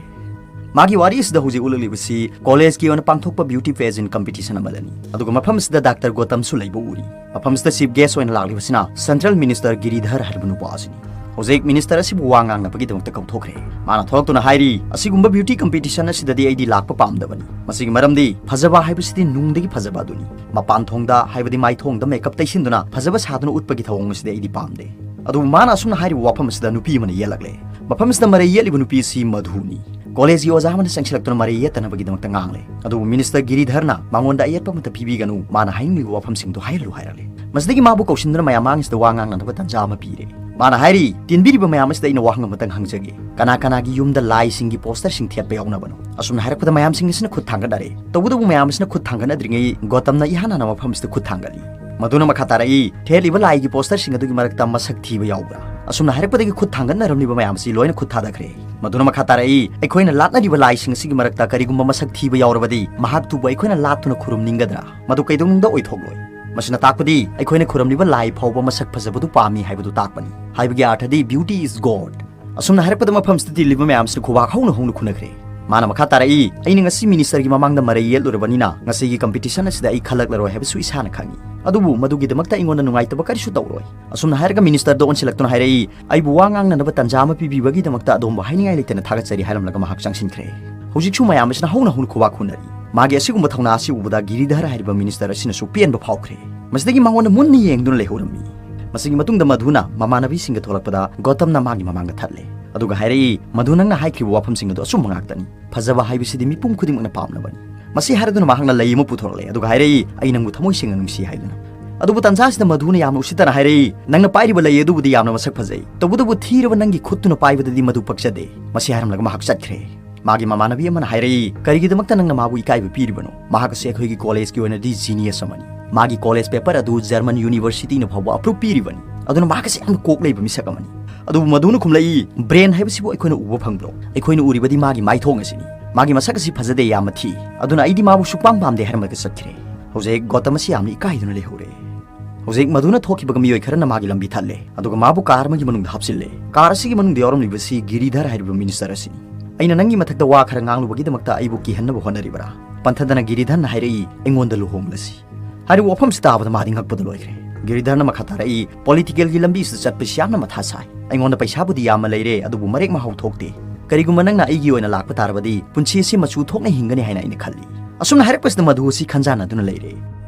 ꯃꯥꯒꯤ ꯋꯥꯔꯤ ꯑꯁꯤꯗ ꯍꯧꯖꯤꯛ ꯎꯠꯂꯛꯂꯤꯕꯁꯤ ꯀꯣꯂꯦꯖꯀꯤ ꯑꯣꯏꯅ ꯄꯥꯡꯊꯣꯛꯄ beauty pageant competition ꯑꯃꯗꯅꯤ꯫ ꯑꯗꯨꯒ ꯃꯐꯝ ꯑꯁꯤꯗ ꯗꯥꯛꯇꯔ ꯒꯣꯇꯝꯁꯨ ꯂꯩꯕ ꯎꯔꯤ꯫ ꯃꯐꯝ ꯑꯁꯤꯗ chief guest ꯑꯣꯏꯅ ꯂꯥꯛꯂꯤꯕꯁꯤꯅ central minister ꯒꯤꯔꯤꯙꯔ ꯍꯥꯏꯔꯤꯕ ꯅꯨꯄꯥ ꯑꯁꯤꯅꯤ꯫ ꯍꯧꯖꯤꯛ minister ꯑꯁꯤꯕꯨ ꯋꯥ ꯉꯥꯡꯅꯕꯒꯤꯗꯃꯛꯇ ꯀꯧꯊꯣꯛꯈ꯭ꯔꯦ꯫ ꯃꯥꯅ ꯊꯣꯛꯂꯛꯇꯨꯅ ꯍꯥꯏꯔꯤ, "ꯑꯁꯤꯒꯨꯝꯕ beauty competition ꯑꯁꯤꯗꯗꯤ ꯑꯩꯗꯤ ꯂꯥꯛꯄ ꯄꯥꯝꯗꯕꯅꯤ꯫ ꯃꯁꯤꯒꯤ ꯃꯔꯝꯗꯤ ꯐꯖꯕ ꯍꯥꯏꯕꯁꯤꯗꯤ ꯅꯨꯡꯗꯒꯤ ꯐꯖꯕ ꯑꯗꯨꯅꯤ꯫ ꯃꯄꯥꯟ ꯊꯣꯡꯗ, ꯍꯥꯏꯕꯗꯤ ꯃꯥꯏꯊꯣꯡꯗ makeup ꯇꯩꯁꯤꯟꯗꯨꯅ ꯐꯖꯕ ꯁꯥꯗꯨꯅ ꯎꯠꯄꯒꯤ ꯊꯧꯑꯣꯡ ꯑꯁꯤꯗꯤ ꯑꯩꯗꯤ ꯄꯥꯝꯗꯦ"꯫ ꯑꯗꯨꯕꯨ ꯃꯥꯅ ꯑꯁꯨꯝꯅ ꯍꯥꯏꯔꯤꯕ ꯋꯥꯐꯝ ꯑꯁꯤꯗ ꯅꯨꯄꯤ ꯑꯃꯅ ꯌꯦꯠꯂꯛꯂꯦ꯫ ꯃꯐꯝꯁꯤꯗ ꯃꯔꯩ ꯌꯦꯠꯂꯤꯕ ꯅꯨꯄꯤ ꯑꯁꯤ ꯃꯙꯨꯅꯤ꯫ ꯀꯣꯂꯦꯖꯀꯤ ꯑꯣꯖꯥ ꯑꯃꯅ ꯆꯪꯁꯤꯜꯂꯛꯇꯨꯅ ꯃꯔꯩ ꯌꯦꯠꯇꯅꯕꯒꯤꯗꯃꯛꯇ ꯉꯥꯡꯂꯦ꯫ ꯑꯗꯨꯕꯨ ꯃꯤꯅꯤꯁꯇꯔ ꯒꯤꯔꯤꯙꯔꯅ ꯃꯉꯣꯟꯗ ꯑꯌꯦꯠꯄ ꯑꯃꯠꯇ ꯄꯤꯕꯤꯒꯅꯨ, ꯃꯥꯅ ꯍꯥꯏꯅꯤꯡꯂꯤꯕ ꯋꯥꯐꯝꯁꯤꯡꯗꯨ ꯍꯥꯏꯍꯜꯂꯨ ꯍꯥꯏꯔꯛꯂꯦ꯫ ꯃꯁꯤꯗꯒꯤ ꯃꯥꯕꯨ ꯀꯧꯁꯤꯟꯗꯨꯅ ꯃꯌꯥꯝ ꯃꯥꯡꯁꯤꯗ ꯋꯥ ꯉꯥꯡꯅꯅꯕ ꯇꯥꯟꯖꯥ ꯑꯃ ꯄꯤꯔꯦ꯫ ꯃꯥꯅ ꯍꯥꯏꯔꯤ, "ꯇꯤꯟꯕꯤꯔꯤꯕ ꯃꯌꯥꯝ ꯑꯁꯤꯗ ꯑꯩꯅ ꯋꯥꯍꯪ ꯑꯃꯇꯪ ꯍꯪꯖꯒꯦ꯫ ꯀꯅꯥ ꯀꯅꯥꯒꯤ ꯌꯨꯝꯗ ꯂꯥꯏꯁꯤꯡꯒꯤ ꯄꯣꯁꯇꯔꯁꯤꯡ ꯊꯦꯠꯄ ꯌꯥꯎꯅꯕꯅꯣ?" ꯑꯁꯨꯝꯅ ꯍꯥꯏꯔꯛꯄꯗ ꯃꯌꯥꯝꯁꯤꯡ ꯑꯁꯤꯅ ꯈꯨꯠ ꯊꯥꯡꯒꯠꯅꯔꯦ꯫ ꯇꯧꯕꯇꯕꯨ ꯃꯌꯥꯝ ꯑꯁꯤꯅ ꯈꯨꯠ ꯊꯥꯡꯒꯠꯅꯗ꯭ꯔꯤꯉꯩ ꯒꯣꯇꯝꯅ ꯏꯍꯥꯟ ꯍꯥꯟꯅ ꯃꯐꯝ ꯑꯁꯤꯗ ꯈꯨꯠ ꯊꯥꯡꯒꯠꯂꯤ꯫ ꯃꯗꯨꯅ ꯃꯈꯥ ꯇꯥꯔꯛꯏ, "ꯊꯦꯠꯂꯤꯕ ꯂꯥꯏꯒꯤ ꯄꯣꯁꯇꯔꯁꯤꯡ ꯑꯗꯨꯒꯤ ꯃꯔꯛꯇ ꯃꯁꯛ ꯊꯤꯕ ꯌꯥꯎꯕ꯭ꯔꯥ?" ꯑꯁꯨꯝꯅ ꯍꯥꯏꯔꯛꯄꯗꯒꯤ ꯈꯨꯠ ꯊꯥꯡꯒꯠꯅꯔꯝꯂꯤꯕ ꯃꯌꯥꯝ ꯑꯁꯤ ꯂꯣꯏꯅ ꯈꯨꯠ ꯊꯥꯗꯈ꯭ꯔꯦ꯫ ꯃꯗꯨꯅ ꯃꯈꯥ ꯇꯥꯔꯛꯏ, "ꯑꯩꯈꯣꯏꯅ ꯂꯥꯠꯅꯔꯤꯕ ꯂꯥꯏꯁꯤꯡ ꯑꯁꯤꯒꯤ ꯃꯔꯛꯇ ꯀꯔꯤꯒꯨꯝꯕ ꯃꯁꯛ ꯊꯤꯕ ꯌꯥꯎꯔꯕꯗꯤ ꯃꯍꯥꯛꯇꯨꯕꯨ ꯑꯩꯈꯣꯏꯅ ꯂꯥꯠꯇꯨꯅ ꯈꯨꯔꯨꯝꯅꯤꯡꯒꯗ꯭ꯔꯥ? ꯃꯗꯨ ꯀꯩꯗꯧꯅꯨꯡꯗ ꯑꯣꯏꯊꯣꯛꯂꯣꯏ꯫ ꯃꯁꯤꯅ ꯇꯥꯛꯄꯗꯤ ꯑꯩꯈꯣꯏꯅ ꯈꯨꯔꯨꯝꯂꯤꯕ ꯂꯥꯏ ꯐꯥꯎꯕ ꯃꯁꯛ ꯐꯖꯕꯗꯨ ꯄꯥꯝꯃꯤ ꯍꯥꯏꯕꯗꯨ ꯇꯥꯛꯄꯅꯤ꯫ ꯍꯥꯏꯕꯒꯤ ꯑꯥꯔꯊꯗꯤ beauty is God꯫ ꯑꯁꯨꯝꯅ ꯍꯥꯏꯔꯛꯄꯗ ꯃꯐꯝꯁꯤꯗ ꯇꯤꯜꯂꯤꯕ ꯃꯌꯥꯝꯁꯤꯅ ꯈꯨꯕꯥꯛ ꯍꯧꯅ ꯍꯧꯅ ꯈꯨꯅꯈ꯭ꯔꯦ꯫ ꯃꯥꯅ ꯃꯈꯥ ꯇꯥꯔꯛꯏ, "ꯑꯩꯅ ꯉꯁꯤ ꯃꯤꯅꯤꯁꯇꯔꯒꯤ ꯃꯃꯥꯡꯗ ꯃꯔꯩ ꯌꯦꯠꯂꯨꯔꯕꯅꯤꯅ ꯉꯁꯤꯒꯤ ꯀꯝꯄꯤꯇꯤꯁꯟ ꯑꯁꯤꯗ ꯑꯩ ꯈꯜꯂꯛꯂꯔꯣꯏ ꯍꯥꯏꯕꯁꯨ ꯏꯁꯥꯅ ꯈꯪꯏ꯫ ꯑꯗꯨꯕꯨ ꯃꯗꯨꯒꯤꯗꯃꯛꯇ ꯑꯩꯉꯣꯟꯗ ꯅꯨꯡꯉꯥꯏꯇꯕ ꯀꯔꯤꯁꯨ ꯇꯧꯔꯣꯏ꯫" ꯑꯁꯨꯝꯅ ꯍꯥꯏꯔꯒ ꯃꯤꯅꯤꯁꯇꯔꯗ ꯑꯣꯟꯁꯤꯜꯂꯛꯇꯨꯅ ꯍꯥꯏꯔꯛꯏ, "ꯑꯩꯕꯨ ꯋꯥ ꯉꯥꯡꯅꯅꯕ ꯇꯥꯟꯖꯥ ꯑꯃ ꯄꯤꯕꯤꯕꯒꯤꯗꯃꯛꯇ ꯑꯗꯣꯝꯕꯨ ꯍꯥꯏꯅꯤꯡꯉꯥꯏ ꯂꯩꯇꯅ ꯊꯥꯒꯠꯆꯔꯤ" ꯍꯥꯏꯔꯝꯂꯒ ꯃꯍꯥꯛ ꯆꯪꯁꯤꯟꯈ꯭ꯔꯦ꯫ ꯍꯧꯖꯤꯛꯁꯨ ꯃꯌꯥꯝ ꯑꯁꯤꯅ ꯍꯧꯅ ꯍꯧꯅ ꯈꯨꯕꯥꯛ ꯈꯨꯅꯔꯤ꯫ ꯃꯥꯒꯤ ꯑꯁꯤꯒꯨꯝꯕ ꯊꯧꯅꯥ ꯑꯁꯤ ꯎꯕꯗ ꯒꯤꯔꯤꯙꯔ ꯍꯥꯏꯔꯤꯕ ꯃꯤꯅꯤꯁꯇꯔ ꯑꯁꯤꯅꯁꯨ ꯄꯦꯟꯕ ꯐꯥꯎꯈ꯭ꯔꯦ꯫ ꯃꯁꯤꯗꯒꯤ ꯃꯉꯣꯟꯗ ꯃꯨꯟꯅ ꯌꯦꯡꯗꯨꯅ ꯂꯩꯍꯧꯔꯝꯃꯤ꯫ ꯃꯁꯤꯒꯤ ꯃꯇꯨꯡꯗ ꯃꯙꯨꯅ ꯃꯃꯥꯟꯅꯕꯤꯁꯤꯡꯒ ꯊꯣꯛꯂꯛꯄꯗ ꯒꯣꯇꯝꯅ ꯃꯥꯒꯤ ꯃꯃꯥꯡꯗ ꯊꯠꯂꯦ꯫ ꯑꯗꯨꯒ ꯍꯥꯏꯔꯛꯏ, "ꯃꯙꯨ, ꯅꯪꯅ ꯍꯥꯏꯈꯤꯕ ꯋꯥꯐꯝꯁꯤꯡ ꯑꯗꯨ ꯑꯆꯨꯝꯕ ꯉꯥꯛꯇꯅꯤ꯫ ꯐꯖꯕ ꯍꯥꯏꯕꯁꯤꯗꯤ ꯃꯤꯄꯨꯝ ꯈꯨꯗꯤꯡꯃꯛꯅ ꯄꯥꯝꯅꯕꯅꯤ꯫" ꯃꯁꯤ ꯍꯥꯏꯔꯗꯨꯅ ꯃꯍꯥꯛꯅ ꯂꯩ ꯑꯃ ꯄꯨꯊꯣꯔꯛꯂꯦ꯫ ꯑꯗꯨꯒ ꯍꯥꯏꯔꯛꯏ, "ꯑꯩ ꯅꯪꯕꯨ ꯊꯃꯣꯏ ꯁꯦꯡꯅ ꯅꯨꯡꯁꯤ" ꯍꯥꯏꯗꯨꯅ꯫ ꯑꯗꯨꯕꯨ ꯇꯥꯟꯖꯥ ꯑꯁꯤꯗ ꯃꯙꯨꯅ ꯌꯥꯝꯅ ꯎꯁꯤꯠꯇꯅ ꯍꯥꯏꯔꯛꯏ, "ꯅꯪꯅ ꯄꯥꯏꯔꯤꯕ ꯂꯩ ꯑꯗꯨꯕꯨꯗꯤ ꯌꯥꯝꯅ ꯃꯁꯛ ꯐꯖꯩ꯫ ꯇꯧꯕꯇꯕꯨ ꯊꯤꯔꯕ ꯅꯪꯒꯤ ꯈꯨꯠꯇꯨꯅ ꯄꯥꯏꯕꯗꯗꯤ ꯃꯗꯨ ꯄꯛꯆꯗꯦ꯫" ꯃꯁꯤ ꯍꯥꯏꯔꯝꯂꯒ ꯃꯍꯥꯛ ꯆꯠꯈ꯭ꯔꯦ꯫ ꯃꯥꯒꯤ ꯃꯃꯥꯟꯅꯕꯤ ꯑꯃꯅ ꯍꯥꯏꯔꯛꯏ, "ꯀꯔꯤꯒꯤꯗꯃꯛꯇ ꯅꯪꯅ ꯃꯥꯕꯨ ꯏꯀꯥꯏꯕ ꯄꯤꯔꯤꯕꯅꯣ? ꯃꯍꯥꯛ ꯑꯁꯤ ꯑꯩꯈꯣꯏꯒꯤ ꯀꯣꯂꯦꯖꯀꯤ ꯑꯣꯏꯅꯗꯤ ꯖꯤꯅꯤꯌꯁ ꯑꯃꯅꯤ꯫ ꯃꯥꯒꯤ ꯀꯣꯂꯦꯖ ꯄꯦꯄꯔ ꯑꯗꯨ ꯖꯔꯃꯟ ꯌꯨꯅꯤꯚꯔꯁꯤꯇꯤꯅ ꯐꯥꯎꯕ ꯑꯄ꯭ꯔꯨꯞ ꯄꯤꯔꯤꯕꯅꯤ꯫ ꯑꯗꯨꯅ ꯃꯍꯥꯛ ꯑꯁꯤ ꯌꯥꯝꯅ ꯀꯣꯛ ꯂꯩꯕ ꯃꯤꯁꯛ ꯑꯃꯅꯤ꯫" ꯑꯗꯨꯕꯨ ꯃꯗꯨꯅ ꯈꯨꯝꯂꯛꯏ, "ꯕ꯭ꯔꯦꯟ ꯍꯥꯏꯕꯁꯤꯕꯨ ꯑꯩꯈꯣꯏꯅ ꯎꯕ ꯐꯪꯕ꯭ꯔꯣ? ꯑꯩꯈꯣꯏꯅ ꯎꯔꯤꯕꯗꯤ ꯃꯥꯒꯤ ꯃꯥꯏꯊꯣꯡ ꯑꯁꯤꯅꯤ꯫ ꯃꯥꯒꯤ ꯃꯁꯛ ꯑꯁꯤ ꯐꯖꯗꯦ, ꯌꯥꯝꯅ ꯊꯤ꯫ ꯑꯗꯨꯅ ꯑꯩꯗꯤ ꯃꯥꯕꯨ ꯁꯨꯛꯄꯥꯝ ꯄꯥꯝꯗꯦ" ꯍꯥꯏꯔꯝꯂꯒ ꯆꯠꯈ꯭ꯔꯦ꯫ ꯍꯧꯖꯤꯛ ꯒꯣꯇꯝ ꯑꯁꯤ ꯌꯥꯝꯅ ꯏꯀꯥꯏꯗꯨꯅ ꯂꯩꯍꯧꯔꯦ꯫ ꯍꯧꯖꯤꯛ ꯃꯗꯨꯅ ꯊꯣꯛꯈꯤꯕꯒ ꯃꯤꯑꯣꯏ ꯈꯔꯅ ꯃꯥꯒꯤ ꯂꯝꯕꯤ ꯊꯠꯂꯦ, ꯑꯗꯨꯒ ꯃꯥꯕꯨ ꯀꯥꯔ ꯑꯃꯒꯤ ꯃꯅꯨꯡꯗ ꯍꯥꯞꯆꯤꯜꯂꯦ꯫ ꯀꯥꯔ ꯑꯁꯤꯒꯤ ꯃꯅꯨꯡꯗ ꯌꯥꯎꯔꯝꯂꯤꯕꯁꯤ ꯒꯤꯔꯤꯙꯔ ꯍꯥꯏꯔꯤꯕ ꯃꯤꯅꯤꯁꯇꯔ ꯑꯁꯤꯅꯤ꯫ "ꯑꯩꯅ ꯅꯪꯒꯤ ꯃꯊꯛꯇ ꯋꯥ ꯈꯔ ꯉꯥꯡꯂꯨꯕꯒꯤꯗꯃꯛꯇ ꯑꯩꯕꯨ ꯀꯤꯍꯟꯅꯕ ꯍꯣꯠꯅꯔꯤꯕ꯭ꯔꯥ?" ꯄꯟꯊꯗꯅ ꯒꯤꯔꯤꯙꯔꯅ ꯍꯥꯏꯔꯛꯏ, "ꯑꯩꯉꯣꯟꯗ ꯂꯨꯍꯣꯡꯂꯁꯤ꯫" ꯍꯥꯏꯔꯤꯕ ꯋꯥꯐꯝꯁꯤ ꯇꯥꯕꯗ ꯃꯥꯗꯤ ꯉꯛꯄꯗ ꯂꯣꯏꯈ꯭ꯔꯦ꯫ ꯒꯤꯔꯤꯙꯔꯅ ꯃꯈꯥ ꯇꯥꯔꯛꯏ, "ꯄꯣꯂꯤꯇꯤꯀꯦꯜꯒꯤ ꯂꯝꯕꯤꯁꯤꯗ ꯆꯠꯄꯁꯤ ꯌꯥꯝꯅ ꯃꯊꯥ ꯁꯥꯏ꯫ ꯑꯩꯉꯣꯟꯗ ꯄꯩꯁꯥꯕꯨꯗꯤ ꯌꯥꯝꯅ ꯂꯩꯔꯦ, ꯑꯗꯨꯕꯨ ꯃꯔꯦꯛ ꯃꯍꯥꯎ ꯊꯣꯛꯇꯦ꯫ ꯀꯔꯤꯒꯨꯝꯕ ꯅꯪꯅ ꯑꯩꯒꯤ ꯑꯣꯏꯅ ꯂꯥꯛꯄ ꯇꯥꯔꯕꯗꯤ ꯄꯨꯟꯁꯤ ꯑꯁꯤ ꯃꯆꯨ ꯊꯣꯛꯅ ꯍꯤꯡꯒꯅꯤ ꯍꯥꯏꯅ ꯑꯩꯅ ꯈꯜꯂꯤ꯫" ꯑꯁꯨꯝꯅ ꯍꯥꯏꯔꯛꯄꯁꯤꯗ ꯃꯙꯨ ꯑꯁꯤ ꯈꯟꯖꯥꯟꯅꯗꯨꯅ ꯂꯩꯔꯦ꯫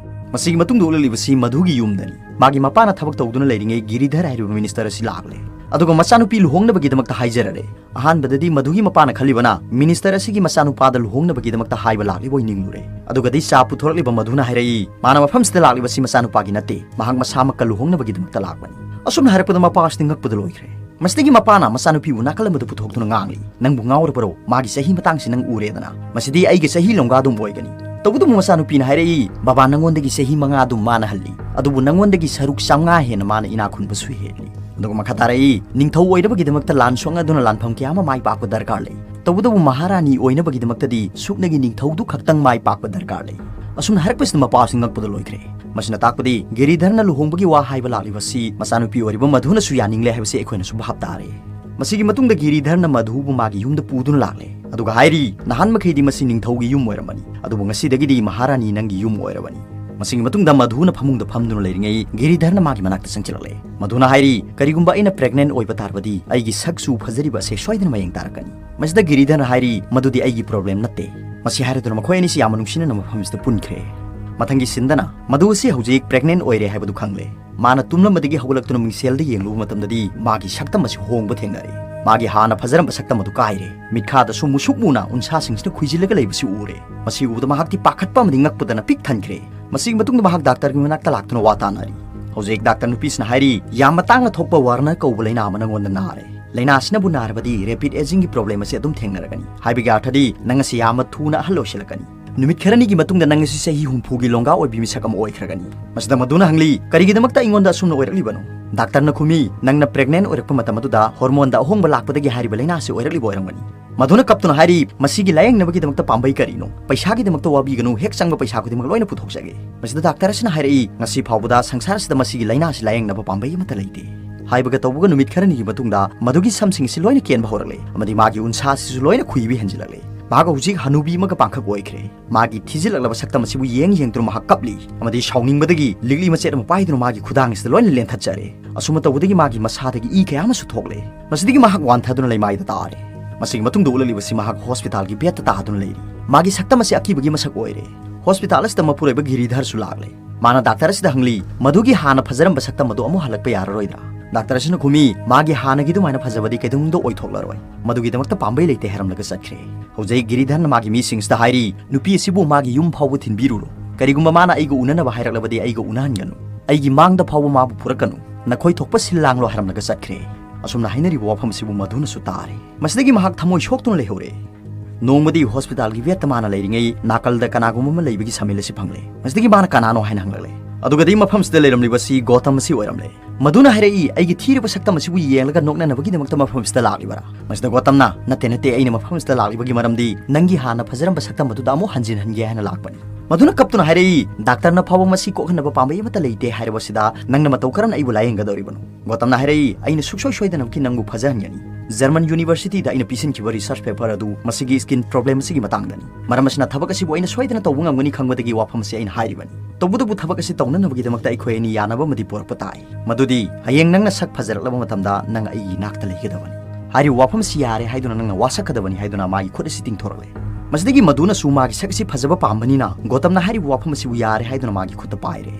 ꯃꯁꯤꯒꯤ ꯃꯇꯨꯡꯗ ꯎꯠꯂꯛꯂꯤꯕꯁꯤ ꯃꯙꯨꯒꯤ ꯌꯨꯝꯗꯅꯤ꯫ ꯃꯥꯒꯤ ꯃꯄꯥꯅ ꯊꯕꯛ ꯇꯧꯗꯨꯅ ꯂꯩꯔꯤꯉꯩ ꯒꯤꯔꯤꯙꯔ ꯍꯥꯏꯔꯤꯕ ꯃꯤꯅꯤꯁꯇꯔ ꯑꯁꯤ ꯂꯥꯛꯂꯦ꯫ ꯑꯗꯨꯒ ꯃꯆꯥꯅꯨꯄꯤ ꯂꯨꯍꯣꯡꯅꯕꯒꯤꯗꯃꯛꯇ ꯍꯥꯏꯖꯔꯔꯦ꯫ ꯑꯍꯥꯟꯕꯗꯗꯤ ꯃꯗꯨꯒꯤ ꯃꯄꯥꯅ ꯈꯜꯂꯤꯕꯅ ꯃꯤꯅꯤꯁꯇꯔ ꯑꯁꯤꯒꯤ ꯃꯆꯥꯅꯨꯄꯥꯗ ꯂꯨꯍꯣꯡꯅꯕꯒꯤꯗꯃꯛꯇ ꯍꯥꯏꯕ ꯂꯥꯛꯂꯤꯕ ꯑꯣꯏ ꯅꯤꯡꯂꯨꯔꯦ꯫ ꯑꯗꯨꯒꯗꯤ ꯆꯥ ꯄꯨꯊꯣꯔꯛꯂꯤꯕ ꯃꯗꯨꯅ ꯍꯥꯏꯔꯛꯏ, ꯃꯥꯅ ꯃꯐꯝꯁꯤꯗ ꯂꯥꯛꯂꯤꯕꯁꯤ ꯃꯆꯥꯅꯨꯄꯥꯒꯤ ꯅꯠꯇꯦ, ꯃꯍꯥꯛ ꯃꯁꯥꯃꯛꯀ ꯂꯨꯍꯣꯡꯅꯕꯒꯤꯗꯃꯛꯇ ꯂꯥꯛꯄꯅꯤ꯫ ꯑꯁꯨꯝꯅ ꯍꯥꯏꯔꯛꯄꯗ ꯃꯄꯥ ꯑꯁꯤꯗꯤ ꯉꯛꯄꯗ ꯂꯣꯏꯈ꯭ꯔꯦ꯫ ꯃꯁꯤꯗꯒꯤ ꯃꯄꯥꯅ ꯃꯆꯥꯅꯨꯄꯤꯕꯨ ꯅꯥꯀꯜ ꯑꯃꯗ ꯄꯨꯊꯣꯛꯇꯨꯅ ꯉꯥꯡꯂꯤ, "ꯅꯪꯕꯨ ꯉꯥꯎꯔꯕꯔꯣ? ꯃꯥꯒꯤ ꯆꯍꯤ ꯃꯇꯥꯡꯁꯤ ꯅꯪ ꯎꯔꯦꯗꯅ, ꯃꯁꯤꯗꯤ ꯑꯩꯒꯤ ꯆꯍꯤ ꯂꯣꯡꯒꯥ ꯑꯗꯨꯝ ꯑꯣꯏꯒꯅꯤ"꯫ ꯇꯧꯕꯇꯕꯨ ꯃꯆꯥꯅꯨꯄꯤꯅ ꯍꯥꯏꯔꯛꯏ, "ꯕꯕꯥ, ꯅꯪꯉꯣꯟꯗꯒꯤ ꯆꯍꯤ ꯃꯉꯥ ꯑꯗꯨꯝ ꯃꯥꯅ ꯍꯜꯂꯤ, ꯑꯗꯨꯕꯨ ꯅꯪꯉꯣꯟꯗꯒꯤ ꯁꯔꯨꯛ ꯆꯥꯝꯃꯉꯥ ꯍꯦꯟꯅ ꯃꯥꯅ ꯏꯅꯥꯛ ꯈꯨꯟꯕꯁꯨ ꯍꯦꯜꯂꯤ"꯫ ꯑꯗꯨꯒ ꯃꯈꯥ ꯇꯥꯔꯛꯏ, "ꯅꯤꯡꯊꯧ ꯑꯣꯏꯅꯕꯒꯤꯗꯃꯛꯇ ꯂꯥꯟ ꯁꯣꯛꯅꯗꯨꯅ ꯂꯥꯟꯐꯝ ꯀꯌꯥ ꯑꯃ ꯃꯥꯏ ꯄꯥꯛꯄ ꯗꯔꯀꯥꯔ ꯂꯩ, ꯇꯧꯕꯇꯕꯨ ꯃꯍꯥꯔꯥꯅꯤ ꯑꯣꯏꯅꯕꯒꯤꯗꯃꯛꯇꯗꯤ ꯁꯨꯞꯅꯒꯤ ꯅꯤꯡꯊꯧꯗꯨ ꯈꯛꯇꯪ ꯃꯥꯏ ꯄꯥꯛꯄ ꯗꯔꯀꯥꯔ ꯂꯩ"꯫ ꯑꯁꯨꯝꯅ ꯍꯥꯏꯔꯛꯄꯁꯤꯗ ꯃꯄꯥꯁꯤ ꯉꯛꯄꯗ ꯂꯣꯏꯈ꯭ꯔꯦ꯫ ꯃꯁꯤꯅ ꯇꯥꯛꯄꯗꯤ ꯒꯤꯔꯤꯙꯔꯅ ꯂꯨꯍꯣꯡꯕꯒꯤ ꯋꯥ ꯍꯥꯏꯕ ꯂꯥꯛꯂꯤꯕꯁꯤ ꯃꯆꯥꯅꯨꯄꯤ ꯑꯣꯏꯔꯤꯕ ꯃꯙꯨꯅꯁꯨ ꯌꯥꯅꯤꯡꯂꯦ ꯍꯥꯏꯕꯁꯤ ꯑꯩꯈꯣꯏꯅꯁꯨ ꯚꯥꯞ ꯇꯥꯔꯦ꯫ ꯃꯁꯤꯒꯤ ꯃꯇꯨꯡꯗ ꯒꯤꯔꯤꯙꯔꯅ ꯃꯙꯨꯕꯨ ꯃꯥꯒꯤ ꯌꯨꯝꯗ ꯄꯨꯗꯨꯅ ꯂꯥꯛꯂꯦ꯫ ꯑꯗꯨꯒ ꯍꯥꯏꯔꯤ, "ꯅꯍꯥꯟ ꯃꯈꯩꯗꯤ ꯃꯁꯤ ꯅꯤꯡꯊꯧꯒꯤ ꯌꯨꯝ ꯑꯣꯏꯔꯝꯕꯅꯤ, ꯑꯗꯨꯕꯨ ꯉꯁꯤꯗꯒꯤꯗꯤ ꯃꯍꯥꯔꯥꯅꯤ ꯅꯪꯒꯤ ꯌꯨꯝ ꯑꯣꯏꯔꯕꯅꯤ"꯫ ꯃꯁꯤꯒꯤ ꯃꯇꯨꯡꯗ ꯃꯙꯨꯅ ꯐꯃꯨꯡꯗ ꯐꯝꯗꯨꯅ ꯂꯩꯔꯤꯉꯩ ꯒꯤꯔꯤꯙꯔꯅ ꯃꯥꯒꯤ ꯃꯅꯥꯛꯇ ꯆꯪꯁꯤꯜꯂꯛꯂꯦ꯫ ꯃꯙꯨꯅ ꯍꯥꯏꯔꯤ, "ꯀꯔꯤꯒꯨꯝꯕ ꯑꯩꯅ ꯄ꯭ꯔꯦꯒꯅꯦꯟ ꯑꯣꯏꯕ ꯇꯥꯔꯕꯗꯤ ꯑꯩꯒꯤ ꯁꯛꯆꯨ ꯐꯖꯔꯤꯕ ꯑꯁꯦ ꯁꯣꯏꯗꯅ ꯃꯌꯦꯡ ꯇꯥꯔꯛꯀꯅꯤ"꯫ ꯃꯁꯤꯗ ꯒꯤꯔꯤꯙꯔꯅ ꯍꯥꯏꯔꯤ, "ꯃꯗꯨꯗꯤ ꯑꯩꯒꯤ ꯄ꯭ꯔꯣꯕ꯭ꯂꯦꯝ ꯅꯠꯇꯦ"꯫ ꯃꯁꯤ ꯍꯥꯏꯔꯗꯨꯅ ꯃꯈꯣꯏ ꯑꯅꯤꯁꯤ ꯌꯥꯝꯅ ꯅꯨꯡꯁꯤꯅꯅ ꯃꯐꯝꯁꯤꯗ ꯄꯨꯟꯈ꯭ꯔꯦ꯫ ꯃꯊꯪꯒꯤ ꯁꯤꯟꯗꯅ ꯃꯗꯨ ꯑꯁꯤ ꯍꯧꯖꯤꯛ ꯄ꯭ꯔꯦꯒꯅꯦꯟ ꯑꯣꯏꯔꯦ ꯍꯥꯏꯕꯗꯨ ꯈꯪꯂꯦ꯫ ꯃꯥꯅ ꯇꯨꯝꯂꯝꯕꯗꯒꯤ ꯍꯧꯒꯠꯂꯛꯇꯨꯅ ꯃꯤꯡꯁꯦꯜꯗ ꯌꯦꯡꯂꯨꯕ ꯃꯇꯝꯗꯗꯤ ꯃꯥꯒꯤ ꯁꯛꯇꯝ ꯑꯁꯤ ꯍꯣꯡꯕ ꯊꯦꯡꯅꯔꯦ꯫ ꯃꯥꯒꯤ ꯍꯥꯟꯅ ꯐꯖꯔꯝꯕ ꯁꯛꯇꯝ ꯑꯗꯨ ꯀꯥꯏꯔꯦ꯫ ꯃꯤꯠꯈꯥꯗꯁꯨ ꯃꯨꯁꯨꯛ ꯃꯨꯅ ꯎꯟꯁꯥꯁꯤꯡꯁꯤꯅ ꯈꯨꯏꯖꯤꯜꯂꯒ ꯂꯩꯕꯁꯤ ꯎꯔꯦ꯫ ꯃꯁꯤ ꯎꯕꯗ ꯃꯍꯥꯛꯇꯤ ꯄꯥꯈꯠꯄ ꯑꯃꯗꯤ ꯉꯛꯄꯗꯅ ꯄꯤꯛ ꯊꯟꯈ꯭ꯔꯦ꯫ ꯃꯁꯤꯒꯤ ꯃꯇꯨꯡꯗ ꯃꯍꯥꯛ ꯗꯥꯛꯇꯔꯒꯤ ꯃꯅꯥꯛꯇ ꯂꯥꯛꯇꯨꯅ ꯋꯥ ꯇꯥꯅꯔꯤ꯫ ꯍꯧꯖꯤꯛ ꯗꯥꯛꯇꯔ ꯅꯨꯄꯤꯁꯤꯅ ꯍꯥꯏꯔꯤ, "ꯌꯥꯝꯅ ꯇꯥꯡꯅ ꯊꯣꯛꯄ ꯋꯥꯔꯅꯔ ꯀꯧꯕ ꯂꯥꯏꯅꯥ ꯑꯃ ꯅꯪꯉꯣꯟꯗ ꯅꯥꯔꯦ꯫ ꯂꯥꯏꯅꯥ ꯑꯁꯤꯅꯕꯨ ꯅꯥꯔꯕꯗꯤ ꯔꯦꯄꯤꯗ ꯑꯦꯖꯤꯡꯒꯤ ꯄ꯭ꯔꯣꯕ꯭ꯂꯦꯝ ꯑꯁꯤ ꯑꯗꯨꯝ ꯊꯦꯡꯅꯔꯒꯅꯤ"꯫ ꯍꯥꯏꯕꯒꯤ ꯑꯔꯊꯗꯤ ꯅꯪ ꯑꯁꯤ ꯌꯥꯝꯅ ꯊꯨꯅ ꯑꯍꯜ ꯑꯣꯏꯁꯤꯜꯂꯛꯀꯅꯤ꯫ ꯅꯨꯃꯤꯠ ꯈꯔꯅꯤꯒꯤ ꯃꯇꯨꯡꯗ ꯅꯪ ꯑꯁꯤ ꯆꯍꯤ ꯍꯨꯝꯐꯨꯒꯤ ꯂꯣꯡꯒꯥ ꯑꯣꯏꯕꯤ ꯃꯤꯁꯛ ꯑꯃ ꯑꯣꯏꯈ꯭ꯔꯒꯅꯤ꯫ ꯃꯁꯤꯗ ꯃꯗꯨꯅ ꯍꯪꯂꯤ, "ꯀꯔꯤꯒꯤꯗꯃꯛꯇ ꯑꯩꯉꯣꯟꯗ ꯑꯁꯨꯝꯅ ꯑꯣꯏꯔꯛꯂꯤꯕꯅꯣ?" ꯗꯥꯛꯇꯔꯅ ꯈꯨꯝꯃꯤ, "ꯅꯪꯅ ꯄ꯭ꯔꯦꯒꯅꯦꯟ ꯑꯣꯏꯔꯛꯄ ꯃꯇꯝ ꯑꯗꯨꯗ ꯍꯣꯔꯃꯣꯟꯗ ꯑꯍꯣꯡꯕ ꯂꯥꯛꯄꯗꯒꯤ ꯍꯥꯏꯔꯤꯕ ꯂꯥꯏꯅꯥ ꯑꯁꯤ ꯑꯣꯏꯔꯛꯂꯤꯕ ꯑꯣꯏꯔꯝꯒꯅꯤ"꯫ ꯃꯗꯨꯅ ꯀꯞꯇꯨꯅ ꯍꯥꯏꯔꯤ, "ꯃꯁꯤꯒꯤ ꯂꯥꯌꯦꯡꯅꯕꯒꯤꯗꯃꯛꯇ ꯄꯥꯝꯕꯩ ꯀꯔꯤꯅꯣ? ꯄꯩꯁꯥꯒꯤꯗꯃꯛꯇ ꯋꯥꯕꯤꯒꯅꯨ, ꯍꯦꯛ ꯆꯪꯕ ꯄꯩꯁꯥ ꯈꯨꯗꯤꯡꯃꯛ ꯂꯣꯏꯅ ꯄꯨꯊꯣꯛꯆꯒꯦ"꯫ ꯃꯁꯤꯗ ꯗꯥꯛꯇꯔ ꯑꯁꯤꯅ ꯍꯥꯏꯔꯛꯏ, "ꯉꯁꯤ ꯐꯥꯎꯕꯗ ꯁꯪꯁꯥꯔ ꯑꯁꯤꯗ ꯃꯁꯤꯒꯤ ꯂꯥꯏꯅꯥ ꯑꯁꯤ ꯂꯥꯌꯦꯡꯅꯕ ꯄꯥꯝꯕꯩ ꯑꯃꯠꯇ ꯂꯩꯇꯦ"꯫ ꯍꯥꯏꯕꯒ ꯇꯧꯕꯒ ꯅꯨꯃꯤꯠ ꯈꯔꯅꯤꯒꯤ ꯃꯇꯨꯡꯗ ꯃꯗꯨꯒꯤ ꯁꯝꯁꯤꯡ ꯑꯁꯤ ꯂꯣꯏꯅ ꯀꯦꯟꯕ ꯍꯧꯔꯛꯂꯦ ꯑꯃꯗꯤ ꯃꯥꯒꯤ ꯎꯟꯁꯥ ꯑꯁꯤꯁꯨ ꯂꯣꯏꯅ ꯈꯨꯏꯕ ꯍꯦꯟꯖꯤꯜꯂꯛꯂꯦ꯫ ꯃꯍꯥꯛ ꯍꯧꯖꯤꯛ ꯍꯅꯨꯕꯤ ꯑꯃꯒ ꯄꯥꯡꯈꯛ ꯑꯣꯏꯈ꯭ꯔꯦ꯫ ꯃꯥꯒꯤ ꯊꯤꯖꯤꯜꯂꯛꯂꯕ ꯁꯛꯇꯝ ꯑꯁꯤꯕꯨ ꯌꯦꯡ ꯌꯦꯡꯗꯨꯅ ꯃꯍꯥꯛ ꯀꯞꯂꯤ ꯑꯃꯗꯤ ꯁꯥꯎꯅꯤꯡꯕꯗꯒꯤ ꯂꯤꯛꯂꯤ ꯃꯆꯦꯠ ꯑꯃ ꯄꯥꯏꯗꯨꯅ ꯃꯥꯒꯤ ꯈꯨꯗꯥꯡ ꯑꯁꯤꯗ ꯂꯣꯏꯅ ꯂꯦꯟꯊꯠꯆꯔꯦ꯫ ꯑꯁꯨꯝꯅ ꯇꯧꯕꯗꯒꯤ ꯃꯥꯒꯤ ꯃꯁꯥꯗꯒꯤ ꯏ ꯀꯌꯥ ꯑꯃꯁꯨ ꯊꯣꯛꯂꯦ꯫ ꯃꯁꯤꯗꯒꯤ ꯃꯍꯥꯛ ꯋꯥꯟꯊꯗꯨꯅ ꯂꯩꯃꯥꯏꯗ ꯇꯥꯔꯦ꯫ ꯃꯁꯤꯒꯤ ꯃꯇꯨꯡꯗ ꯎꯠꯂꯛꯂꯤꯕꯁꯤ ꯃꯍꯥꯛ ꯍꯣꯁꯄꯤꯇꯥꯜꯒꯤ ꯕꯦꯗꯇ ꯇꯥꯗꯨꯅ ꯂꯩꯔꯤ꯫ ꯃꯥꯒꯤ ꯁꯛꯇꯝ ꯑꯁꯤ ꯑꯀꯤꯕꯒꯤ ꯃꯁꯛ ꯑꯣꯏꯔꯦ꯫ ꯍꯣꯁꯄꯤꯇꯥꯜ ꯑꯁꯤꯗ ꯃꯄꯨꯔꯣꯏꯕ ꯒꯤꯔꯤꯙꯔꯁꯨ ꯂꯥꯛꯂꯦ꯫ ꯃꯥꯅ ꯗꯥꯛꯇꯔ ꯑꯁꯤꯗ ꯍꯪꯂꯤ, "ꯃꯗꯨꯒꯤ ꯍꯥꯟꯅ ꯐꯖꯔꯝꯕ ꯁꯛꯇꯝ ꯑꯗꯨ ꯑꯃꯨꯛ ꯍꯜꯂꯛꯄ ꯌꯥꯔꯔꯣꯏꯗ꯭ꯔꯥ?" ꯗꯥꯛꯇꯔ ꯑꯁꯤꯅ ꯈꯨꯝꯃꯤ, "ꯃꯥꯒꯤ ꯍꯥꯟꯅꯒꯤ ꯑꯗꯨꯃꯥꯏꯅ ꯐꯖꯕꯗꯤ ꯀꯩꯗꯧꯅꯨꯡꯗ ꯑꯣꯏꯊꯣꯛꯂꯔꯣꯏ꯫ ꯃꯗꯨꯒꯤꯗꯃꯛꯇ ꯄꯥꯝꯕꯩ ꯂꯩꯇꯦ" ꯍꯥꯏꯔꯝꯂꯒ ꯆꯠꯈ꯭ꯔꯦ꯫ ꯍꯧꯖꯤꯛ ꯒꯤꯔꯤꯙꯔꯅ ꯃꯥꯒꯤ ꯃꯤꯁꯤꯡꯁꯤꯗ ꯍꯥꯏꯔꯤ, "ꯅꯨꯄꯤ ꯑꯁꯤꯕꯨ ꯃꯥꯒꯤ ꯌꯨꯝ ꯐꯥꯎꯕ ꯊꯤꯟꯕꯤꯔꯨꯔꯣ꯫ ꯀꯔꯤꯒꯨꯝꯕ ꯃꯥꯅ ꯑꯩꯒ ꯎꯅꯅꯕ ꯍꯥꯏꯔꯛꯂꯕꯗꯤ ꯑꯩꯒ ꯎꯅꯍꯟꯒꯅꯨ꯫ ꯑꯩꯒꯤ ꯃꯥꯡꯗ ꯐꯥꯎꯕ ꯃꯥꯕꯨ ꯄꯨꯔꯛꯀꯅꯨ꯫ ꯅꯈꯣꯏ ꯊꯣꯛꯄ ꯁꯤꯜ ꯂꯥꯡꯂꯣ" ꯍꯥꯏꯔꯝꯂꯒ ꯆꯠꯈ꯭ꯔꯦ꯫ ꯑꯁꯨꯝꯅ ꯍꯥꯏꯅꯔꯤꯕ ꯋꯥꯐꯝ ꯑꯁꯤꯕꯨ ꯃꯗꯨꯅꯁꯨ ꯇꯥꯔꯦ꯫ ꯃꯁꯤꯗꯒꯤ ꯃꯍꯥꯛ ꯊꯃꯣꯏ ꯁꯣꯛꯇꯨꯅ ꯂꯩꯍꯧꯔꯦ꯫ ꯅꯣꯡꯃꯗꯤ ꯍꯣꯁꯄꯤꯇꯥꯜꯒꯤ ꯋꯦꯠꯇ ꯃꯥꯅ ꯂꯩꯔꯤꯉꯩ, ꯅꯥꯀꯜꯗ ꯀꯅꯥꯒꯨꯝꯕ ꯑꯃ ꯂꯩꯕꯒꯤ ꯁꯃꯤꯜ ꯑꯁꯤ ꯐꯪꯂꯦ꯫ ꯃꯁꯤꯗꯒꯤ ꯃꯥꯅ ꯀꯅꯥꯅꯣ ꯍꯥꯏꯅ ꯍꯪꯂꯛꯂꯦ꯫ ꯑꯗꯨꯒꯗꯤ ꯃꯐꯝꯁꯤꯗ ꯂꯩꯔꯝꯂꯤꯕꯁꯤ ꯒꯣꯇꯝ ꯑꯁꯤ ꯑꯣꯏꯔꯝꯂꯦ꯫ ꯃꯗꯨꯅ ꯍꯥꯏꯔꯛꯏ, "ꯑꯩꯒꯤ ꯊꯤꯔꯕ ꯁꯛꯇꯝ ꯑꯁꯤꯕꯨ ꯌꯦꯡꯂꯒ ꯅꯣꯛꯅꯅꯕꯒꯤꯗꯃꯛꯇ ꯃꯐꯝꯁꯤꯗ ꯂꯥꯛꯂꯤꯕꯔꯥ?" ꯃꯁꯤꯗ ꯒꯣꯇꯝꯅ, "ꯅꯠꯇꯦ, ꯅꯠꯇꯦ, ꯑꯩꯅ ꯃꯐꯝꯁꯤꯗ ꯂꯥꯛꯂꯤꯕꯒꯤ ꯃꯔꯝꯗꯤ ꯅꯪꯒꯤ ꯍꯥꯟꯅ ꯐꯖꯔꯝꯕ ꯁꯛꯇꯝ ꯑꯗꯨꯗ ꯑꯃꯨꯛ ꯍꯟꯖꯤꯟꯍꯟꯒꯦ ꯍꯥꯏꯅ ꯂꯥꯛꯄꯅꯤ"꯫ ꯃꯗꯨꯅ ꯀꯞꯇꯨꯅ ꯍꯥꯏꯔꯛꯏ, "ꯗꯥꯛꯇꯔꯅ ꯐꯥꯎꯕ ꯃꯁꯤ ꯀꯣꯛꯍꯟꯅꯕ ꯄꯥꯝꯕꯩ ꯑꯃꯠꯇ ꯂꯩꯇꯦ ꯍꯥꯏꯔꯕꯁꯤꯗ ꯅꯪꯅ ꯃꯇꯧ ꯀꯔꯝꯅ ꯑꯩꯕꯨ ꯂꯥꯌꯦꯡꯒꯗꯧꯔꯤꯕꯅꯣ?" ꯒꯣꯇꯝꯅ ꯍꯥꯏꯔꯛꯏ, "ꯑꯩꯅ ꯁꯨꯡꯁꯣꯏ ꯁꯣꯏꯗꯅꯃꯛꯀꯤ ꯅꯪꯕꯨ ꯐꯖꯍꯟꯒꯅꯤ꯫ ꯖꯔꯃꯟ ꯌꯨꯅꯤꯚꯔꯁꯤꯇꯤꯗ ꯑꯩꯅ ꯄꯤꯁꯤꯟꯈꯤꯕ ꯔꯤꯁꯔꯆ ꯄꯦꯄꯔ ꯑꯗꯨ ꯃꯁꯤꯒꯤ ꯁ꯭ꯀꯤꯟ ꯄ꯭ꯔꯣꯕ꯭ꯂꯦꯝ ꯑꯁꯤꯒꯤ ꯃꯇꯥꯡꯗꯅꯤ꯫ ꯃꯔꯝ ꯑꯁꯤꯅ ꯊꯕꯛ ꯑꯁꯤꯕꯨ ꯑꯩꯅ ꯁꯣꯏꯗꯅ ꯇꯧꯕ ꯉꯝꯒꯅꯤ ꯈꯪꯕꯗꯒꯤ ꯋꯥꯐꯝ ꯑꯁꯤ ꯑꯩꯅ ꯍꯥꯏꯔꯤꯕꯅꯤ꯫ ꯇꯧꯕꯇꯕꯨ ꯊꯕꯛ ꯑꯁꯤ ꯇꯧꯅꯅꯕꯒꯤꯗꯃꯛꯇ ꯑꯩꯈꯣꯏ ꯑꯅꯤ ꯌꯥꯅꯕ ꯑꯃꯗꯤ ꯄꯨꯔꯛꯄ ꯇꯥꯏ꯫ ꯃꯗꯨꯗꯤ ꯍꯌꯦꯡ ꯅꯪꯅ ꯁꯛ ꯐꯖꯔꯛꯂꯕ ꯃꯇꯝꯗ ꯅꯪ ꯑꯩꯒꯤ ꯏꯅꯥꯛꯇ ꯂꯩꯒꯗꯕꯅꯤ꯫ ꯍꯥꯏꯔꯤꯕ ꯋꯥꯐꯝ ꯑꯁꯤ ꯌꯥꯔꯦ ꯍꯥꯏꯗꯨꯅ ꯅꯪꯅ ꯋꯥꯁꯛꯀꯗꯕꯅꯤ" ꯍꯥꯏꯗꯨꯅ ꯃꯥꯒꯤ ꯈꯨꯠ ꯑꯁꯤ ꯇꯤꯡꯊꯣꯔꯛꯂꯦ꯫ ꯃꯁꯤꯗꯒꯤ ꯃꯗꯨꯅꯁꯨ ꯃꯥꯒꯤ ꯁꯛ ꯑꯁꯤ ꯐꯖꯕ ꯄꯥꯝꯕꯅꯤꯅ ꯒꯣꯇꯝꯅ ꯍꯥꯏꯔꯤꯕ ꯋꯥꯐꯝ ꯑꯁꯤꯕꯨ ꯌꯥꯔꯦ ꯍꯥꯏꯗꯨꯅ ꯃꯥꯒꯤ ꯈꯨꯠꯇ ꯄꯥꯏꯔꯦ꯫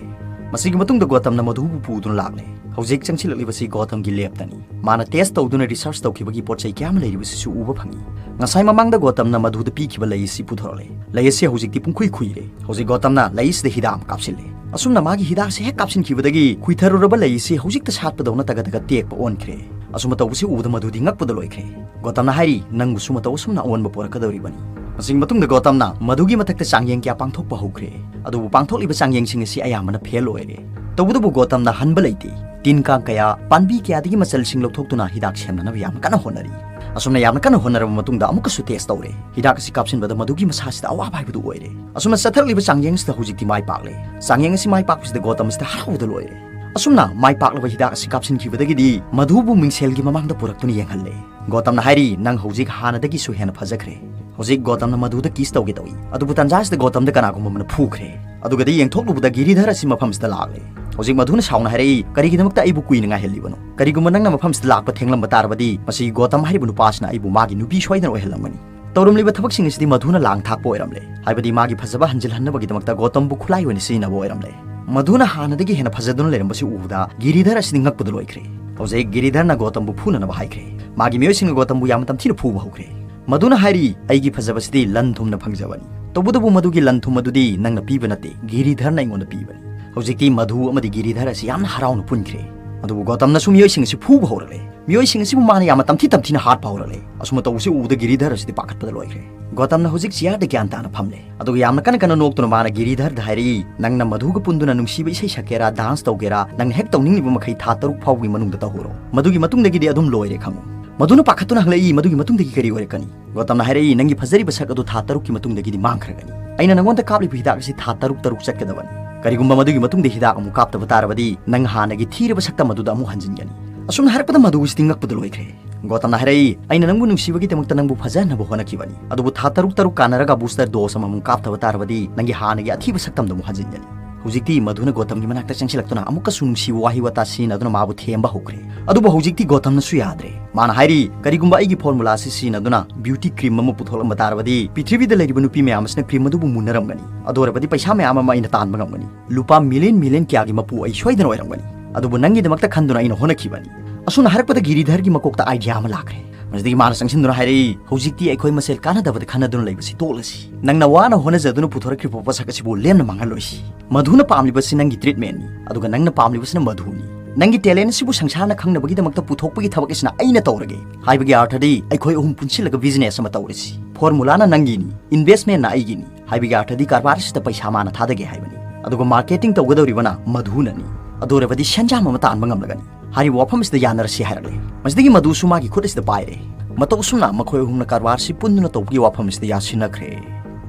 ꯃꯁꯤꯒꯤ ꯃꯇꯨꯡꯗ ꯒꯣꯇꯝꯅ ꯃꯗꯨꯕꯨ ꯄꯨꯗꯨꯅ ꯂꯥꯛꯂꯦ꯫ ꯍꯧꯖꯤꯛ ꯆꯪꯁꯤꯜꯂꯛꯂꯤꯕꯁꯤ ꯒꯣꯇꯝꯒꯤ ꯂꯦꯞꯇꯅꯤ꯫ ꯃꯥꯅ ꯇꯦꯁ ꯇꯧꯗꯨꯅ ꯔꯤꯁꯔꯆ ꯇꯧꯈꯤꯕꯒꯤ ꯄꯣꯠ ꯆꯩ ꯀꯌꯥ ꯑꯃ ꯂꯩꯔꯤꯕꯁꯤꯁꯨ ꯎꯕ ꯐꯪꯏ꯫ ꯉꯁꯥꯏ ꯃꯃꯥꯡꯗ ꯒꯣꯇꯝꯅ ꯃꯗꯨꯗ ꯄꯤꯈꯤꯕ ꯂꯩ ꯑꯁꯤ ꯄꯨꯊꯣꯔꯛꯂꯦ꯫ ꯂꯩ ꯑꯁꯤ ꯍꯧꯖꯤꯛꯇꯤ ꯄꯨꯡꯈꯨꯏ ꯈꯨꯏꯔꯦ꯫ ꯍꯧꯖꯤꯛ ꯒꯣꯇꯝꯅ ꯂꯩ ꯑꯁꯤꯗ ꯍꯤꯗꯥꯛ ꯑꯃ ꯀꯥꯞꯁꯤꯜꯂꯦ꯫ ꯑꯁꯨꯝꯅ ꯃꯥꯒꯤ ꯍꯤꯗꯥꯛꯁꯤ ꯍꯦꯛ ꯀꯥꯞꯁꯤꯟꯈꯤꯕꯗꯒꯤ ꯈꯨꯏꯊꯔꯨꯔꯕ ꯂꯩ ꯑꯁꯤ ꯍꯧꯖꯤꯛꯇ ꯁꯥꯠꯄꯗꯧꯅ ꯇꯒꯠ ꯇꯒꯠ ꯇꯦꯛꯄ ꯑꯣꯟꯈ꯭ꯔꯦ꯫ ꯑꯁꯨꯝꯅ ꯇꯧꯕꯁꯤ ꯎꯕꯗ ꯃꯗꯨꯗꯤ ꯉꯛꯄꯗ ꯂꯣꯏꯈ꯭ꯔꯦ꯫ ꯒꯣꯇꯝꯅ ꯍꯥꯏꯔꯤ, "ꯅꯪꯕꯨꯁꯨ ꯃꯇꯧ ꯑꯁꯨꯝꯅ ꯑꯑꯣꯟꯕ ꯄꯨꯔꯛꯀꯗꯧꯔꯤꯕꯅꯤ"꯫ ꯃꯁꯤꯒꯤ ꯃꯇꯨꯡꯗ ꯒꯣꯇꯝꯅ ꯃꯗꯨꯒꯤ ꯃꯊꯛꯇ ꯆꯥꯡꯌꯦꯡ ꯀꯌꯥ ꯄꯥꯡꯊꯣꯛꯄ ꯍꯧꯈ꯭ꯔꯦ꯫ ꯑꯗꯨꯕꯨ ꯄꯥꯡꯊꯣꯛꯂꯤꯕ ꯆꯥꯡꯌꯦꯡꯁꯤꯡ ꯑꯁꯤ ꯑꯌꯥꯝꯕꯅ ꯐꯦꯜ ꯑꯣꯏꯔꯦ꯫ ꯇꯧꯕꯇꯕꯨ ꯒꯣꯇꯝꯅ ꯍꯟꯕ ꯂꯩꯇꯦ꯫ ꯇꯤꯟ ꯀꯥꯡ ꯀꯌꯥ, ꯄꯥꯟꯕꯤ ꯀꯌꯥꯗꯒꯤ ꯃꯆꯜꯁꯤꯡ ꯂꯧꯊꯣꯛꯇꯨꯅ ꯍꯤꯗꯥꯛ ꯁꯦꯝꯅꯅꯕ ꯌꯥꯝꯅ ꯀꯟꯅ ꯍꯣꯠꯅꯔꯤ꯫ ꯑꯁꯨꯝꯅ ꯌꯥꯝꯅ ꯀꯟꯅ ꯍꯣꯠꯅꯔꯕ ꯃꯇꯨꯡꯗ ꯑꯃꯨꯛꯀꯁꯨ ꯇꯦꯁ ꯇꯧꯔꯦ꯫ ꯍꯤꯗꯥꯛ ꯑꯁꯤ ꯀꯥꯞꯁꯤꯟꯕꯗ ꯃꯗꯨꯒꯤ ꯃꯁꯥꯁꯤꯗ ꯑꯋꯥꯕ ꯍꯥꯏꯕꯗꯨ ꯑꯣꯏꯔꯦ꯫ ꯑꯁꯨꯝꯅ ꯆꯠꯊꯔꯛꯂꯤꯕ ꯆꯥꯡꯌꯦꯡꯁꯤꯗ ꯍꯧꯖꯤꯛꯇꯤ ꯃꯥꯏ ꯄꯥꯛꯂꯦ꯫ ꯆꯥꯡꯌꯦꯡ ꯑꯁꯤ ꯃꯥꯏ ꯄꯥꯛꯄꯁꯤꯗ ꯒꯣꯇꯝ ꯑꯁꯤꯗ ꯍꯔꯥꯎꯕꯗ ꯂꯣꯏꯔꯦ꯫ ꯑꯁꯨꯝꯅ ꯃꯥꯏ ꯄꯥꯛꯂꯕ ꯍꯤꯗꯥꯛ ꯑꯁꯤ ꯀꯥꯞꯁꯤꯟꯈꯤꯕꯗꯒꯤꯗꯤ ꯃꯗꯨꯕꯨ ꯃꯤꯡꯁꯦꯜꯒꯤ ꯃꯃꯥꯡꯗ ꯄꯨꯔꯛꯇꯨꯅ ꯌꯦꯡꯍꯜꯂꯦ꯫ ꯒꯣꯇꯝꯅ ꯍꯥꯏꯔꯤ, "ꯅꯪ ꯍꯧꯖꯤꯛ ꯍꯥꯟꯅꯗꯒꯤꯁꯨ ꯍꯦꯟꯅ ꯐꯖꯈ꯭ꯔꯦ"꯫ ꯍꯧꯖꯤꯛ ꯒꯣꯇꯝꯅ ꯃꯗꯨꯗ ꯀꯤꯁ ꯇꯧꯒꯦ ꯇꯧꯏ꯫ ꯑꯗꯨꯕꯨ ꯇꯟꯖꯥ ꯑꯁꯤꯗ ꯒꯣꯇꯝꯗ ꯀꯅꯥꯒꯨꯝꯕ ꯑꯃꯅ ꯐꯨꯈ꯭ꯔꯦ꯫ ꯑꯗꯨꯒꯗꯤ ꯌꯦꯡꯊꯣꯛꯂꯨꯕꯗ ꯒꯤꯔꯤꯙꯔ ꯑꯁꯤ ꯃꯐꯝꯁꯤꯗ ꯂꯥꯛꯂꯦ꯫ ꯍꯧꯖꯤꯛ ꯃꯗꯨꯅ ꯁꯥꯎꯅ ꯍꯥꯏꯔꯛꯏ, "ꯀꯔꯤꯒꯤꯗꯃꯛꯇ ꯑꯩꯕꯨ ꯀꯨꯏꯅ ꯉꯥꯏꯍꯜꯂꯤꯕꯅꯣ? ꯀꯔꯤꯒꯨꯝꯕ ꯅꯪꯅ ꯃꯐꯝꯁꯤꯗ ꯂꯥꯛꯄ ꯊꯦꯡꯂꯝꯕ ꯇꯥꯔꯕꯗꯤ ꯃꯁꯤ ꯒꯣꯇꯝ ꯍꯥꯏꯔꯤꯕ ꯅꯨꯄꯥ ꯑꯁꯤꯅ ꯑꯩꯕꯨ ꯃꯥꯒꯤ ꯅꯨꯄꯤ ꯁꯣꯏꯗꯅ ꯑꯣꯏꯍꯜꯂꯝꯒꯅꯤ"꯫ ꯇꯧꯔꯝꯂꯤꯕ ꯊꯕꯛꯁꯤꯡ ꯑꯁꯤꯗꯤ ꯃꯗꯨꯅ ꯂꯥꯡ ꯊꯥꯛꯄ ꯑꯣꯏꯔꯝꯂꯦ꯫ ꯍꯥꯏꯕꯗꯤ ꯃꯥꯒꯤ ꯐꯖꯕ ꯍꯟꯖꯤꯜꯍꯟꯅꯕꯒꯤꯗꯃꯛꯇ ꯒꯣꯇꯝꯕꯨ ꯈꯨꯠꯂꯥꯏ ꯑꯣꯏꯅ ꯁꯤꯖꯤꯟꯅꯕ ꯑꯣꯏꯔꯝꯂꯦ꯫ ꯃꯗꯨꯅ ꯍꯥꯟꯅꯗꯒꯤ ꯍꯦꯟꯅ ꯐꯖꯗꯨꯅ ꯂꯩꯔꯝꯕꯁꯤ ꯎꯕꯗ ꯒꯤꯔꯤꯙꯔ ꯑꯁꯤꯗꯤ ꯉꯛꯄꯗ ꯂꯣꯏꯈ꯭ꯔꯦ꯫ ꯍꯧꯖꯤꯛ ꯒꯤꯔꯤꯙꯔꯅ ꯒꯣꯇꯝꯕꯨ ꯐꯨꯅꯅꯕ ꯍꯥꯏꯈ꯭ꯔꯦ꯫ ꯃꯥꯒꯤ ꯃꯤꯑꯣꯏꯁꯤꯡꯅ ꯒꯣꯇꯝꯕꯨ ꯌꯥꯝꯅ ꯇꯝꯊꯤꯅ ꯐꯨꯕ ꯍꯧꯈ꯭ꯔꯦ꯫ ꯃꯗꯨꯅ ꯍꯥꯏꯔꯤ, "ꯑꯩꯒꯤ ꯐꯖꯕꯁꯤꯗꯤ ꯂꯟ ꯊꯨꯝꯅ ꯐꯪꯖꯕꯅꯤ꯫ ꯇꯧꯕꯇꯕꯨ ꯃꯗꯨꯒꯤ ꯂꯟ ꯊꯨꯝ ꯑꯗꯨꯗꯤ ꯅꯪꯅ ꯄꯤꯕ ꯅꯠꯇꯦ, ꯒꯤꯔꯤꯙꯔꯅ ꯑꯩꯉꯣꯟꯗ ꯄꯤꯕꯅꯤ꯫" ꯍꯧꯖꯤꯛꯇꯤ ꯃꯙꯨ ꯑꯃꯗꯤ ꯒꯤꯔꯤꯙꯔ ꯑꯁꯤ ꯌꯥꯝꯅ ꯍꯔꯥꯎꯅ ꯄꯨꯟꯈ꯭ꯔꯦ꯫ ꯑꯗꯨꯕꯨ ꯒꯣꯇꯝꯅꯁꯨ ꯃꯤꯑꯣꯏꯁꯤꯡ ꯑꯁꯤ ꯐꯨꯕ ꯍꯧꯔꯛꯂꯦ꯫ ꯃꯤꯑꯣꯏꯁꯤꯡ ꯑꯁꯤꯕꯨ ꯃꯥꯅ ꯌꯥꯝꯅ ꯇꯝꯊꯤ ꯇꯝꯊꯤꯅ ꯍꯥꯠꯄ ꯍꯧꯔꯛꯂꯦ꯫ ꯑꯁꯨꯝꯅ ꯇꯧꯕꯁꯤ ꯎꯕꯗ ꯒꯤꯔꯤꯙꯔ ꯑꯁꯤꯗꯤ ꯄꯥꯈꯠꯄꯗ ꯂꯣꯏꯈ꯭ꯔꯦ꯫ ꯒꯣꯇꯝꯅ ꯍꯧꯖꯤꯛ ꯆꯤꯌꯥꯔꯗ ꯒ꯭ꯌꯥꯟ ꯇꯥꯅ ꯐꯝꯂꯦ꯫ ꯑꯗꯨꯒ ꯌꯥꯝꯅ ꯀꯟꯅ ꯀꯟꯅ ꯅꯣꯛꯇꯨꯅ ꯃꯥꯅ ꯒꯤꯔꯤꯙꯔꯗ ꯍꯥꯏꯔꯛꯏ, "ꯅꯪꯅ ꯃꯙꯨꯒ ꯄꯨꯟꯗꯨꯅ ꯅꯨꯡꯁꯤꯕ ꯏꯁꯩ ꯁꯛꯀꯦꯔꯥ, ꯗꯥꯟꯁ ꯇꯧꯒꯦꯔꯥ, ꯅꯪꯅ ꯍꯦꯛ ꯇꯧꯅꯤꯡꯂꯤꯕ ꯃꯈꯩ ꯊꯥ ꯇꯔꯨꯛ ꯐꯥꯎꯕꯒꯤ ꯃꯅꯨꯡꯗ ꯇꯧꯍꯧꯔꯣ꯫ ꯃꯗꯨꯒꯤ ꯃꯇꯨꯡꯗꯒꯤꯗꯤ ꯑꯗꯨꯝ ꯂꯣꯏꯔꯦ ꯈꯪꯉꯨ꯫" ꯃꯗꯨꯅ ꯄꯥꯈꯠꯇꯨꯅ ꯍꯪꯂꯛꯏ, "ꯃꯗꯨꯒꯤ ꯃꯇꯨꯡꯗꯒꯤ ꯀꯔꯤ ꯑꯣꯏꯔꯛꯀꯅꯤ?" ꯒꯣꯇꯝꯅ ꯍꯥꯏꯔꯛꯏ, "ꯅꯪꯒꯤ ꯐꯖꯔꯤꯕ ꯁꯛ ꯑꯗꯨ ꯊꯥ ꯇꯔꯨꯛꯀꯤ ꯃꯇꯨꯡꯗꯒꯤꯗꯤ ꯃꯥꯡꯈ꯭ꯔꯒꯅꯤ꯫ ꯑꯩꯅ ꯅꯪꯉꯣꯟꯗ ꯀꯥꯞꯂꯤꯕ ꯍꯤꯗꯥꯛ ꯑꯁꯤ ꯊꯥ ꯇꯔꯨꯛ ꯇꯔꯨꯛ ꯆꯠꯀꯗꯕꯅꯤ꯫ ꯀꯔꯤꯒꯨꯝꯕ ꯃꯗꯨꯒꯤ ꯃꯇꯨꯡꯗ ꯍꯤꯗꯥꯛ ꯑꯃꯨꯛ ꯀꯥꯞꯇꯕ ꯇꯥꯔꯕꯗꯤ, ꯅꯪ ꯍꯥꯟꯅꯒꯤ ꯊꯤꯔꯕ ꯁꯛꯇꯝ ꯑꯗꯨꯗ ꯑꯃꯨꯛ ꯍꯟꯖꯤꯟꯒꯅꯤ꯫" ꯑꯁꯨꯝꯅ ꯍꯥꯏꯔꯛꯄꯗ ꯃꯙꯨ ꯑꯁꯤꯗꯤ ꯉꯛꯄꯗ ꯂꯣꯏꯈ꯭ꯔꯦ꯫ ꯒꯣꯇꯝꯅ ꯍꯥꯏꯔꯛꯏ, "ꯑꯩꯅ ꯅꯪꯕꯨ ꯅꯨꯡꯁꯤꯕꯒꯤꯗꯃꯛꯇ ꯅꯪꯕꯨ ꯐꯖꯍꯟꯅꯕ ꯍꯣꯠꯅꯈꯤꯕꯅꯤ, ꯑꯗꯨꯕꯨ ꯊꯥ ꯇꯔꯨꯛ ꯇꯔꯨꯛ ꯀꯥꯟꯅꯔꯒ ꯕꯨꯁꯇꯔ ꯗꯣꯁ ꯑꯃꯃꯨꯛ ꯀꯥꯞꯇꯕ ꯇꯥꯔꯕꯗꯤ, ꯅꯪꯒꯤ ꯍꯥꯟꯅꯒꯤ ꯑꯊꯤꯕ ꯁꯛꯇꯝꯗ ꯑꯃꯨꯛ ꯍꯟꯖꯤꯟꯒꯅꯤ꯫" ꯍꯧꯖꯤꯛꯇꯤ ꯃꯙꯨꯅ ꯒꯣꯇꯝꯒꯤ ꯃꯅꯥꯛꯇ ꯆꯪꯁꯤꯜꯂꯛꯇꯨꯅ ꯑꯃꯨꯛꯀꯁꯨ ꯅꯨꯡꯁꯤꯕ ꯋꯥꯍꯩ ꯋꯥꯇꯥ ꯁꯤꯖꯤꯟꯅꯗꯨꯅ ꯃꯥꯕꯨ ꯊꯦꯝꯕ ꯍꯧꯈ꯭ꯔꯦ꯫ ꯑꯗꯨꯕꯨ ꯍꯧꯖꯤꯛꯇꯤ ꯒꯣꯇꯝꯅꯁꯨ ꯌꯥꯗ꯭ꯔꯦ꯫ ꯃꯥꯅ ꯍꯥꯏꯔꯤ, "ꯀꯔꯤꯒꯨꯝꯕ ꯑꯩꯒꯤ ꯐꯣꯔꯃꯨꯂꯥ ꯑꯁꯤ ꯁꯤꯖꯤꯟꯅꯗꯨꯅ ꯕ꯭ꯌꯨꯇꯤ ꯀ꯭ꯔꯤꯝ ꯑꯃ ꯄꯨꯊꯣꯛꯂꯝꯕ ꯇꯥꯔꯕꯗꯤ, ꯄ꯭ꯔꯤꯊꯤꯕꯤꯗ ꯂꯩꯔꯤꯕ ꯅꯨꯄꯤ ꯃꯌꯥꯝ ꯑꯁꯤꯅ ꯀ꯭ꯔꯤꯝ ꯑꯗꯨꯕꯨ ꯃꯨꯟꯅꯔꯝꯒꯅꯤ꯫ ꯑꯗꯨ ꯑꯣꯏꯔꯕꯗꯤ ꯄꯩꯁꯥ ꯃꯌꯥꯝ ꯑꯃ ꯑꯩꯅ ꯇꯥꯟꯕ ꯉꯝꯒꯅꯤ꯫ ꯂꯨꯄꯥ ꯃꯤꯂꯤꯌꯟ ꯃꯤꯂꯤꯌꯟ ꯀꯌꯥꯒꯤ ꯃꯄꯨ ꯑꯩ ꯁꯣꯏꯗꯅ ꯑꯣꯏꯔꯝꯒꯅꯤ꯫ ꯑꯗꯨꯕꯨ ꯅꯪꯒꯤꯗꯃꯛꯇ ꯈꯟꯗꯨꯅ ꯑꯩꯅ ꯍꯣꯠꯅꯈꯤꯕꯅꯤ꯫" ꯑꯁꯨꯝꯅ ꯍꯥꯏꯔꯛꯄꯗ ꯒꯤꯔꯤꯙꯔꯒꯤ ꯃꯀꯣꯛꯇ ꯑꯥꯏꯗꯤꯌꯥ ꯑꯃ ꯂꯥꯛꯈ꯭ꯔꯦ꯫ ꯃꯁꯤꯗꯒꯤ ꯃꯥꯅ ꯆꯪꯁꯤꯟꯗꯨꯅ ꯍꯥꯏꯔꯛꯏ, "ꯍꯧꯖꯤꯛꯇꯤ ꯑꯩꯈꯣꯏ ꯃꯁꯦꯜ ꯀꯥꯟꯅꯗꯕꯗ ꯈꯟꯅꯗꯨꯅ ꯂꯩꯕꯁꯤ ꯇꯣꯛꯂꯁꯤ꯫ ꯅꯪꯅ ꯋꯥꯅ ꯍꯣꯠꯅꯖꯗꯨꯅ ꯄꯨꯊꯣꯔꯛꯈ꯭ꯔꯤꯕ ꯄꯣꯠꯁꯛ ꯑꯁꯤꯕꯨ ꯂꯦꯝꯅ ꯃꯥꯡꯍꯜꯂꯣꯏꯁꯤ꯫ ꯃꯗꯨꯅ ꯄꯥꯝꯂꯤꯕꯁꯤ ꯅꯪꯒꯤ ꯇ꯭ꯔꯤꯠꯃꯦꯟꯅꯤ, ꯑꯗꯨꯒ ꯅꯪꯅ ꯄꯥꯝꯂꯤꯕꯁꯤꯅ ꯃꯙꯨꯅꯤ꯫ ꯅꯪꯒꯤ ꯇꯦꯂꯦꯟ ꯑꯁꯤꯕꯨ ꯁꯪꯁꯥꯔꯅ ꯈꯪꯅꯕꯒꯤꯗꯃꯛꯇ ꯄꯨꯊꯣꯛꯄꯒꯤ ꯊꯕꯛ ꯑꯁꯤꯅ ꯑꯩꯅ ꯇꯧꯔꯒꯦ꯫ ꯍꯥꯏꯕꯒꯤ ꯑꯥꯔꯊꯗꯤ ꯑꯩꯈꯣꯏ ꯑꯍꯨꯝ ꯄꯨꯟꯁꯤꯜꯂꯒ ꯕꯤꯖꯤꯅꯦꯁ ꯑꯃ ꯇꯧꯔꯁꯤ꯫ ꯐꯣꯔꯃꯨꯂꯥꯅ ꯅꯪꯒꯤꯅꯤ, ꯏꯟꯚꯦꯁꯃꯦꯟꯅ ꯑꯩꯒꯤꯅꯤ꯫ ꯍꯥꯏꯕꯒꯤ ꯑꯥꯔꯊꯗꯤ ꯀꯔꯕꯥꯔ ꯑꯁꯤꯗ ꯄꯩꯁꯥ ꯃꯥꯅ ꯊꯥꯗꯒꯦ ꯍꯥꯏꯕꯅꯤ꯫ ꯑꯗꯨꯒ ꯃꯥꯔꯀꯦꯇꯤꯡ ꯇꯧꯒꯗꯧꯔꯤꯕꯅ ꯃꯙꯨꯅꯅꯤ꯫ ꯑꯗꯨ ꯑꯣꯏꯔꯕꯗꯤ ꯁꯦꯟꯖꯥꯝ ꯑꯃ ꯇꯥꯟꯕ ꯉꯝꯂꯒꯅꯤ꯫ ꯍꯥꯏꯔꯤꯕ ꯋꯥꯐꯝ ꯑꯁꯤꯗ ꯌꯥꯅꯔꯁꯤ ꯍꯥꯏꯔꯛꯂꯦ꯫ ꯃꯁꯤꯗꯒꯤ ꯃꯙꯨꯁꯨ ꯃꯥꯒꯤ ꯈꯨꯠ ꯑꯁꯤꯗ ꯄꯥꯏꯔꯦ꯫ ꯃꯇꯧ ꯑꯁꯨꯝꯅ ꯃꯈꯣꯏ ꯑꯍꯨꯝꯅ ꯀꯔꯕꯥꯔꯁꯤ ꯄꯨꯟꯗꯨꯅ ꯇꯧꯕꯒꯤ ꯋꯥꯐꯝ ꯑꯁꯤꯗ ꯌꯥꯁꯤꯟꯅꯈ꯭ꯔꯦ꯫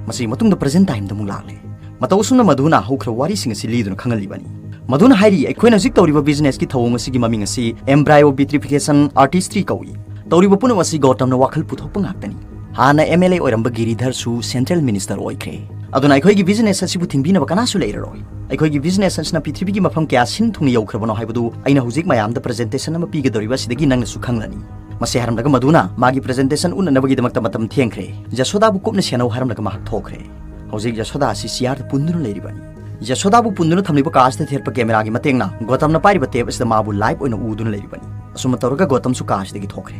ꯃꯁꯤꯒꯤ ꯃꯇꯨꯡꯗ ꯄ꯭ꯔꯖꯦꯟ ꯇꯥꯏꯝꯗ ꯑꯃꯨꯛ ꯂꯥꯛꯂꯦ꯫ ꯃꯇꯧ ꯑꯁꯨꯝꯅ ꯃꯙꯨꯅ ꯍꯧꯈ꯭ꯔꯕ ꯋꯥꯔꯤꯁꯤꯡ ꯑꯁꯤ ꯂꯤꯗꯨꯅ ꯈꯪꯍꯜꯂꯤꯕꯅꯤ꯫ ꯃꯙꯨꯅ ꯍꯥꯏꯔꯤ, "ꯑꯩꯈꯣꯏꯅ ꯍꯧꯖꯤꯛ ꯇꯧꯔꯤꯕ ꯕꯤꯖꯤꯅꯦꯁꯀꯤ ꯊꯧꯑꯣꯡ ꯑꯁꯤꯒꯤ ꯃꯃꯤꯡ ꯑꯁꯤ embryovitrefication artistry ꯀꯧꯏ꯫ ꯇꯧꯔꯤꯕ ꯄꯨꯝꯅꯃꯛ ꯑꯁꯤ ꯒꯧꯇꯝꯅ ꯋꯥꯈꯜ ꯄꯨꯊꯣꯛꯄ ꯉꯥꯛꯇꯅꯤ꯫ ꯍꯥꯟꯅ ꯑꯦꯝ ꯑꯦꯜ ꯑꯦ ꯑꯣꯏꯔꯝꯕ ꯒꯤꯔꯤꯙꯔꯁꯨ ꯁꯦꯟꯇ꯭ꯔꯦꯜ ꯃꯤꯅꯤꯁꯇꯔ ꯑꯣꯏꯈ꯭ꯔꯦ꯫ ꯑꯗꯨꯅ ꯑꯩꯈꯣꯏꯒꯤ ꯕꯤꯖꯤꯅꯦꯁ ꯑꯁꯤꯕꯨ ꯊꯤꯡꯕꯤꯅꯕ ꯀꯅꯥꯁꯨ ꯂꯩꯔꯔꯣꯏ꯫ ꯑꯩꯈꯣꯏꯒꯤ ꯕꯤꯖꯤꯅꯦꯁ ꯑꯁꯤꯅ ꯄ꯭ꯔꯤꯊꯤꯕꯤꯒꯤ ꯃꯐꯝ ꯀꯌꯥ ꯁꯤꯟ ꯊꯨꯡꯅ ꯌꯧꯈ꯭ꯔꯕꯅꯣ ꯍꯥꯏꯕꯗꯨ ꯑꯩꯅ ꯍꯧꯖꯤꯛ ꯃꯌꯥꯝꯗ ꯄ꯭ꯔꯖꯦꯟꯇꯦꯁꯟ ꯑꯃ ꯄꯤꯒꯗꯧꯔꯤꯕ ꯑꯁꯤꯗꯒꯤ ꯅꯪꯅꯁꯨ ꯈꯪꯂꯅꯤ꯫" ꯃꯁꯤ ꯍꯥꯏꯔꯝꯂꯒ ꯃꯙꯨꯅ ꯃꯥꯒꯤ ꯄ꯭ꯔꯖꯦꯟꯇꯦꯁꯟ ꯎꯠꯅꯅꯕꯒꯤꯗꯃꯛꯇ ꯃꯇꯝ ꯊꯦꯡꯈ꯭ꯔꯦ꯫ ꯌꯁꯣꯗꯥꯕꯨ ꯀꯨꯞꯅ ꯁꯦꯟꯅꯧ ꯍꯥꯏꯔꯝꯂꯒ ꯃꯍꯥꯛ ꯊꯣꯛꯈ꯭ꯔꯦ꯫ ꯍꯧꯖꯤꯛ ꯌꯁꯣꯗꯥ ꯑꯁꯤ ꯆꯤꯌꯥꯔꯗ ꯄꯨꯟꯗꯨꯅ ꯂꯩꯔꯤꯕꯅꯤ꯫ ꯌꯁꯣꯗꯥꯕꯨ ꯄꯨꯟꯗꯨꯅ ꯊꯝꯂꯤꯕ ꯀꯥ ꯑꯁꯤꯗ ꯊꯦꯠꯄ ꯀꯦꯃꯦꯔꯥꯒꯤ ꯃꯇꯦꯡꯅ ꯒꯣꯇꯝꯅ ꯄꯥꯏꯔꯤꯕ ꯇꯦꯞ ꯑꯁꯤꯗ ꯃꯥꯕꯨ ꯂꯥꯏꯚ ꯑꯣꯏꯅ ꯎꯗꯨꯅ ꯂꯩꯔꯤꯕꯅꯤ꯫ ꯑꯁꯨꯝꯅ ꯇꯧꯔꯒ ꯒꯣꯇꯝꯁꯨ ꯀꯥ ꯑꯁꯤꯗꯒꯤ ꯊꯣꯛꯈ꯭ꯔꯦ꯫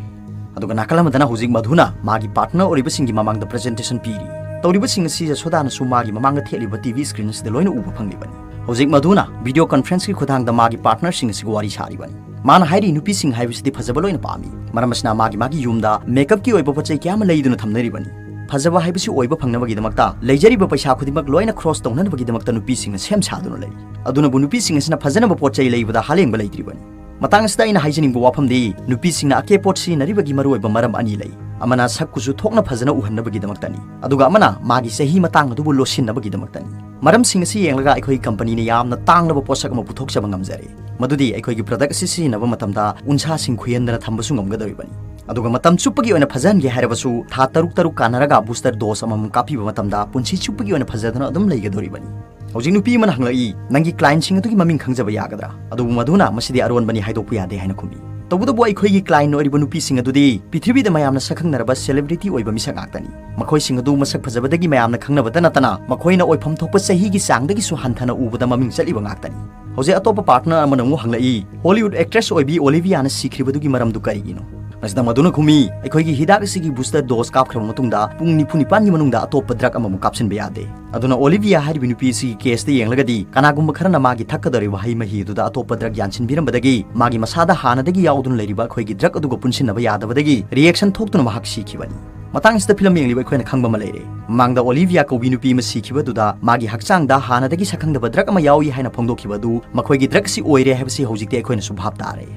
ꯑꯗꯨꯒ ꯅꯥꯀꯜ ꯑꯃꯗꯅ ꯍꯧꯖꯤꯛ ꯃꯙꯨꯅ ꯃꯥꯒꯤ ꯄꯥꯔꯠꯅꯔ ꯑꯣꯏꯔꯤꯕꯁꯤꯡꯒꯤ ꯃꯃꯥꯡꯗ ꯄ꯭ꯔꯖꯦꯟꯇꯦꯁꯟ ꯄꯤꯔꯤ꯫ ꯇꯧꯔꯤꯕꯁꯤꯡ ꯑꯁꯤ ꯌꯁꯣꯗꯥꯅꯁꯨ ꯃꯥꯒꯤ ꯃꯃꯥꯡꯗ ꯊꯦꯠꯂꯤꯕ ꯇꯤꯚꯤ ꯁ꯭ꯀ꯭ꯔꯤꯟ ꯑꯁꯤꯗ ꯂꯣꯏꯅ ꯎꯕ ꯐꯪꯂꯤꯕꯅꯤ꯫ ꯍꯧꯖꯤꯛ ꯃꯙꯨꯅ ꯚꯤꯗꯤꯑꯣ ꯀꯟꯐ꯭ꯔꯦꯟꯁꯀꯤ ꯈꯨꯠꯊꯥꯡꯗ ꯃꯥꯒꯤ ꯄꯥꯔꯠꯅꯔꯁꯤꯡ ꯑꯁꯤꯒ ꯋꯥꯔꯤ ꯁꯥꯔꯤꯕꯅꯤ꯫ ꯃꯥꯅ ꯍꯥꯏꯔꯤ, ꯅꯨꯄꯤꯁꯤꯡ ꯍꯥꯏꯕꯁꯤꯗꯤ ꯐꯖꯕ ꯂꯣꯏꯅ ꯄꯥꯝꯃꯤ꯫ ꯃꯔꯝ ꯑꯁꯤꯅ ꯃꯥꯒꯤ ꯃꯥꯒꯤ ꯌꯨꯝꯗ ꯃꯦꯀꯞꯀꯤ ꯑꯣꯏꯕ ꯄꯣꯠ ꯆꯩ ꯀꯌꯥ ꯑꯃ ꯂꯩꯗꯨꯅ ꯊꯝꯅꯔꯤꯕꯅꯤ꯫ ꯐꯖꯕ ꯍꯥꯏꯕꯁꯤ ꯑꯣꯏꯕ ꯐꯪꯅꯕꯒꯤꯗꯃꯛꯇ ꯂꯩꯖꯔꯤꯕ ꯄꯩꯁꯥ ꯈꯨꯗꯤꯡꯃꯛ ꯂꯣꯏꯅ ꯈ꯭ꯔꯣꯁ ꯇꯧꯅꯅꯕꯒꯤꯗꯃꯛꯇ ꯅꯨꯄꯤꯁꯤꯡꯅ ꯁꯦꯝ ꯁꯥꯗꯨꯅ ꯂꯩ꯫ ꯑꯗꯨꯅꯕꯨ ꯅꯨꯄꯤꯁꯤꯡ ꯑꯁꯤꯅ ꯐꯖꯅꯕ ꯄꯣꯠ ꯆꯩ ꯂꯩꯕꯗ ꯍꯥꯂꯦꯡꯕ ꯂꯩꯇ꯭ꯔꯤꯕꯅꯤ꯫ ꯃꯇꯥꯡ ꯑꯁꯤꯗ ꯑꯩꯅ ꯍꯥꯏꯖꯅꯤꯡꯕ ꯋꯥꯐꯝꯗꯤ, ꯅꯨꯄꯤꯁꯤꯡꯅ ꯑꯀꯦ ꯄꯣꯠ ꯁꯤꯖꯤꯟꯅꯔꯤꯕꯒꯤ ꯃꯔꯨꯑꯣꯏꯕ ꯃꯔꯝ ꯑꯅꯤ ꯂꯩ꯫ ꯑꯃꯅ ꯁꯛ ꯀꯨꯆꯨ ꯊꯣꯛꯅ ꯐꯖꯅ ꯎꯍꯟꯅꯕꯒꯤꯗꯃꯛꯇꯅꯤ, ꯑꯗꯨꯒ ꯑꯃꯅ ꯃꯥꯒꯤ ꯆꯍꯤ ꯃꯇꯥꯡ ꯑꯗꯨꯕꯨ ꯂꯣꯠꯁꯤꯟꯅꯕꯒꯤꯗꯃꯛꯇꯅꯤ꯫ ꯃꯔꯝꯁꯤꯡ ꯑꯁꯤ ꯌꯦꯡꯂꯒ ꯑꯩꯈꯣꯏꯒꯤ ꯀꯝꯄꯅꯤꯅ ꯌꯥꯝꯅ ꯇꯥꯡꯂꯕ ꯄꯣꯠꯁꯛ ꯑꯃ ꯄꯨꯊꯣꯛꯆꯕ ꯉꯝꯖꯔꯦ, ꯃꯗꯨꯗꯤ ꯑꯩꯈꯣꯏꯒꯤ ꯄ꯭ꯔꯗꯛ ꯑꯁꯤ ꯁꯤꯖꯤꯟꯅꯕ ꯃꯇꯝꯗ ꯎꯟꯁꯥꯁꯤꯡ ꯈꯨꯏꯍꯟꯗꯅ ꯊꯝꯕꯁꯨ ꯉꯝꯒꯗꯧꯔꯤꯕꯅꯤ꯫ ꯑꯗꯨꯒ ꯃꯇꯝ ꯆꯨꯞꯄꯒꯤ ꯑꯣꯏꯅ ꯐꯖꯍꯟꯒꯦ ꯍꯥꯏꯔꯕꯁꯨ, ꯊꯥ ꯇꯔꯨꯛ ꯇꯔꯨꯛ ꯀꯥꯟꯅꯔꯒ ꯕꯨꯁꯇꯔ ꯗꯣꯁ ꯑꯃꯃꯝ ꯀꯥꯞꯄꯤꯕ ꯃꯇꯝꯗ ꯄꯨꯟꯁꯤ ꯆꯨꯞꯄꯒꯤ ꯑꯣꯏꯅ ꯐꯖꯗꯨꯅ ꯑꯗꯨꯝ ꯂꯩꯒꯗꯧꯔꯤꯕꯅꯤ꯫ ꯍꯧꯖꯤꯛ ꯅꯨꯄꯤ ꯑꯃꯅ ꯍꯪꯂꯛꯏ, "ꯅꯪꯒꯤ ꯀ꯭ꯂꯥꯏꯟꯁꯤꯡ ꯑꯗꯨꯒꯤ ꯃꯃꯤꯡ ꯈꯪꯖꯕ ꯌꯥꯒꯗ꯭ꯔꯥ?" ꯑꯗꯨꯕꯨ ꯃꯗꯨꯅ ꯃꯁꯤꯗꯤ ꯑꯔꯣꯟꯕꯅꯤ ꯍꯥꯏꯗꯣꯛꯄ ꯌꯥꯗꯦ ꯍꯥꯏꯅ ꯈꯨꯝꯃꯤ꯫ ꯇꯧꯕꯇꯕꯨ ꯑꯩꯈꯣꯏꯒꯤ ꯀ꯭ꯂꯥꯏꯟ ꯑꯣꯏꯔꯤꯕ ꯅꯨꯄꯤꯁꯤꯡ ꯑꯗꯨꯗꯤ ꯄ꯭ꯔꯤꯊꯤꯕꯤꯗ ꯃꯌꯥꯝꯅ ꯁꯛꯈꯪꯅꯔꯕ ꯁꯦꯂꯦꯕ꯭ꯔꯤꯇꯤ ꯑꯣꯏꯕ ꯃꯤꯁꯛ ꯉꯥꯛꯇꯅꯤ꯫ ꯃꯈꯣꯏꯁꯤꯡ ꯑꯗꯨ ꯃꯁꯛ ꯐꯖꯕꯗꯒꯤ ꯃꯌꯥꯝꯅ ꯈꯪꯅꯕꯇ ꯅꯠꯇꯅ ꯃꯈꯣꯏꯅ ꯑꯣꯏꯐꯝ ꯊꯣꯛꯄ ꯆꯍꯤꯒꯤ ꯆꯥꯡꯗꯒꯤꯁꯨ ꯍꯟꯊꯅ ꯎꯕꯗ ꯃꯃꯤꯡ ꯆꯠꯂꯤꯕ ꯉꯥꯛꯇꯅꯤ꯫ ꯍꯧꯖꯤꯛ ꯑꯇꯣꯞꯄ ꯄꯥꯔꯠꯅꯔ ꯑꯃꯅ ꯑꯃꯨꯛ ꯍꯪꯂꯛꯏ, ꯍꯣꯂꯤꯋꯨꯗ ꯑꯦꯛꯇ꯭ꯔꯦꯁ ꯑꯣꯏꯕꯤ ꯑꯣꯂꯤꯚꯤꯌꯥꯅ ꯁꯤꯈ꯭ꯔꯤꯕꯗꯨꯒꯤ ꯃꯔꯝꯗꯨ ꯀꯔꯤꯒꯤꯅꯣ? ꯃꯁꯤꯗ ꯃꯗꯨꯅ ꯈꯨꯝꯃꯤ, "ꯑꯩꯈꯣꯏꯒꯤ ꯍꯤꯗꯥꯛ ꯑꯁꯤꯒꯤ ꯕꯨꯁꯇꯔ ꯗꯣꯁ ꯀꯥꯞꯈ꯭ꯔꯕ ꯃꯇꯨꯡꯗ ꯄꯨꯡ ꯅꯤꯐꯨ ꯅꯤꯄꯥꯟꯒꯤ ꯃꯅꯨꯡꯗ ꯑꯇꯣꯞꯄ ꯗ꯭ꯔꯒ ꯑꯃꯃꯨꯛ ꯀꯥꯞꯁꯤꯟꯕ ꯌꯥꯗꯦ"꯫ ꯑꯗꯨꯅ ꯑꯣꯂꯤꯚꯤꯌꯥ ꯍꯥꯏꯔꯤꯕ ꯅꯨꯄꯤ ꯑꯁꯤꯒꯤ ꯀꯦꯁꯇ ꯌꯦꯡꯂꯒꯗꯤ, ꯀꯅꯥꯒꯨꯝꯕ ꯈꯔꯅ ꯃꯥꯒꯤ ꯊꯛꯀꯗꯧꯔꯤꯕ ꯍꯩ ꯃꯍꯤ ꯑꯗꯨꯗ ꯑꯇꯣꯞꯄ ꯗ꯭ꯔꯒ ꯌꯥꯟꯁꯤꯟꯕꯤꯔꯝꯕꯗꯒꯤ ꯃꯥꯒꯤ ꯃꯁꯥꯗ ꯍꯥꯟꯅꯗꯒꯤ ꯌꯥꯎꯗꯨꯅ ꯂꯩꯔꯤꯕ ꯑꯩꯈꯣꯏꯒꯤ ꯗ꯭ꯔꯒ ꯑꯗꯨꯒ ꯄꯨꯟꯁꯤꯟꯅꯕ ꯌꯥꯗꯕꯗꯒꯤ ꯔꯤꯌꯦꯛꯁꯟ ꯊꯣꯛꯇꯨꯅ ꯃꯍꯥꯛ ꯁꯤꯈꯤꯕꯅꯤ꯫ ꯃꯇꯥꯡ ꯑꯁꯤꯗ ꯐꯤꯂꯝ ꯌꯦꯡꯂꯤꯕ ꯑꯩꯈꯣꯏꯅ ꯈꯪꯕ ꯑꯃ ꯂꯩꯔꯦ꯫ ꯃꯃꯥꯡꯗ ꯑꯣꯂꯤꯚꯤꯌꯥ ꯀꯧꯕꯤ ꯅꯨꯄꯤ ꯑꯃ ꯁꯤꯈꯤꯕ ꯑꯗꯨꯗ ꯃꯥꯒꯤ ꯍꯛꯆꯥꯡꯗ ꯍꯥꯟꯅꯗꯒꯤ ꯁꯛꯈꯪꯗꯕ ꯗ꯭ꯔꯒ ꯑꯃ ꯌꯥꯎꯏ ꯍꯥꯏꯅ ꯐꯣꯡꯗꯣꯛꯈꯤꯕ ꯑꯗꯨ ꯃꯈꯣꯏꯒꯤ ꯗ꯭ꯔꯒ ꯑꯁꯤ ꯑꯣꯏꯔꯦ ꯍꯥꯏꯕꯁꯤ ꯍꯧꯖꯤꯛꯇꯤ ꯑꯩꯈꯣꯏꯅꯁꯨ ꯚꯥꯞ ꯇꯥꯔꯦ꯫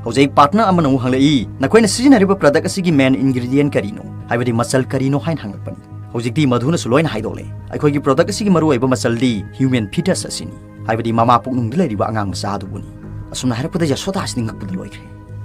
ꯍꯧꯖꯤꯛ ꯄꯥꯔꯠꯅꯔ ꯑꯃꯅ ꯑꯃꯨꯛ ꯍꯪꯂꯛꯏ, "ꯅꯈꯣꯏꯅ ꯁꯤꯖꯤꯟꯅꯔꯤꯕ ꯄ꯭ꯔꯗꯛ ꯑꯁꯤꯒꯤ ꯃꯦꯟ ꯏꯟꯒ꯭ꯔꯤꯗꯤꯌꯦꯟ ꯀꯔꯤꯅꯣ? ꯍꯥꯏꯕꯗꯤ ꯃꯆꯜ ꯀꯔꯤꯅꯣ?" ꯍꯥꯏꯅ ꯍꯪꯂꯛꯄꯅꯤ꯫ ꯍꯧꯖꯤꯛꯇꯤ ꯃꯗꯨꯅꯁꯨ ꯂꯣꯏꯅ ꯍꯥꯏꯗꯣꯛꯂꯦ꯫ ꯑꯩꯈꯣꯏꯒꯤ ꯄ꯭ꯔꯗꯛ ꯑꯁꯤꯒꯤ ꯃꯔꯨꯑꯣꯏꯕ ꯃꯆꯜꯗꯤ ꯍ꯭ꯌꯨꯃꯦꯟ ꯐꯤꯇꯁ ꯑꯁꯤꯅꯤ, ꯍꯥꯏꯕꯗꯤ ꯃꯃꯥ ꯄꯨꯛꯅꯨꯡꯗ ꯂꯩꯔꯤꯕ ꯑꯉꯥꯡ ꯃꯆꯥ ꯑꯗꯨꯕꯨꯅꯤ꯫ ꯑꯁꯨꯝꯅ ꯍꯥꯏꯔꯛꯄꯗ ꯌꯁꯣꯗꯥ ꯑꯁꯤꯗꯤ ꯉꯛꯄꯗ ꯂꯣꯏꯈ꯭ꯔꯦ꯫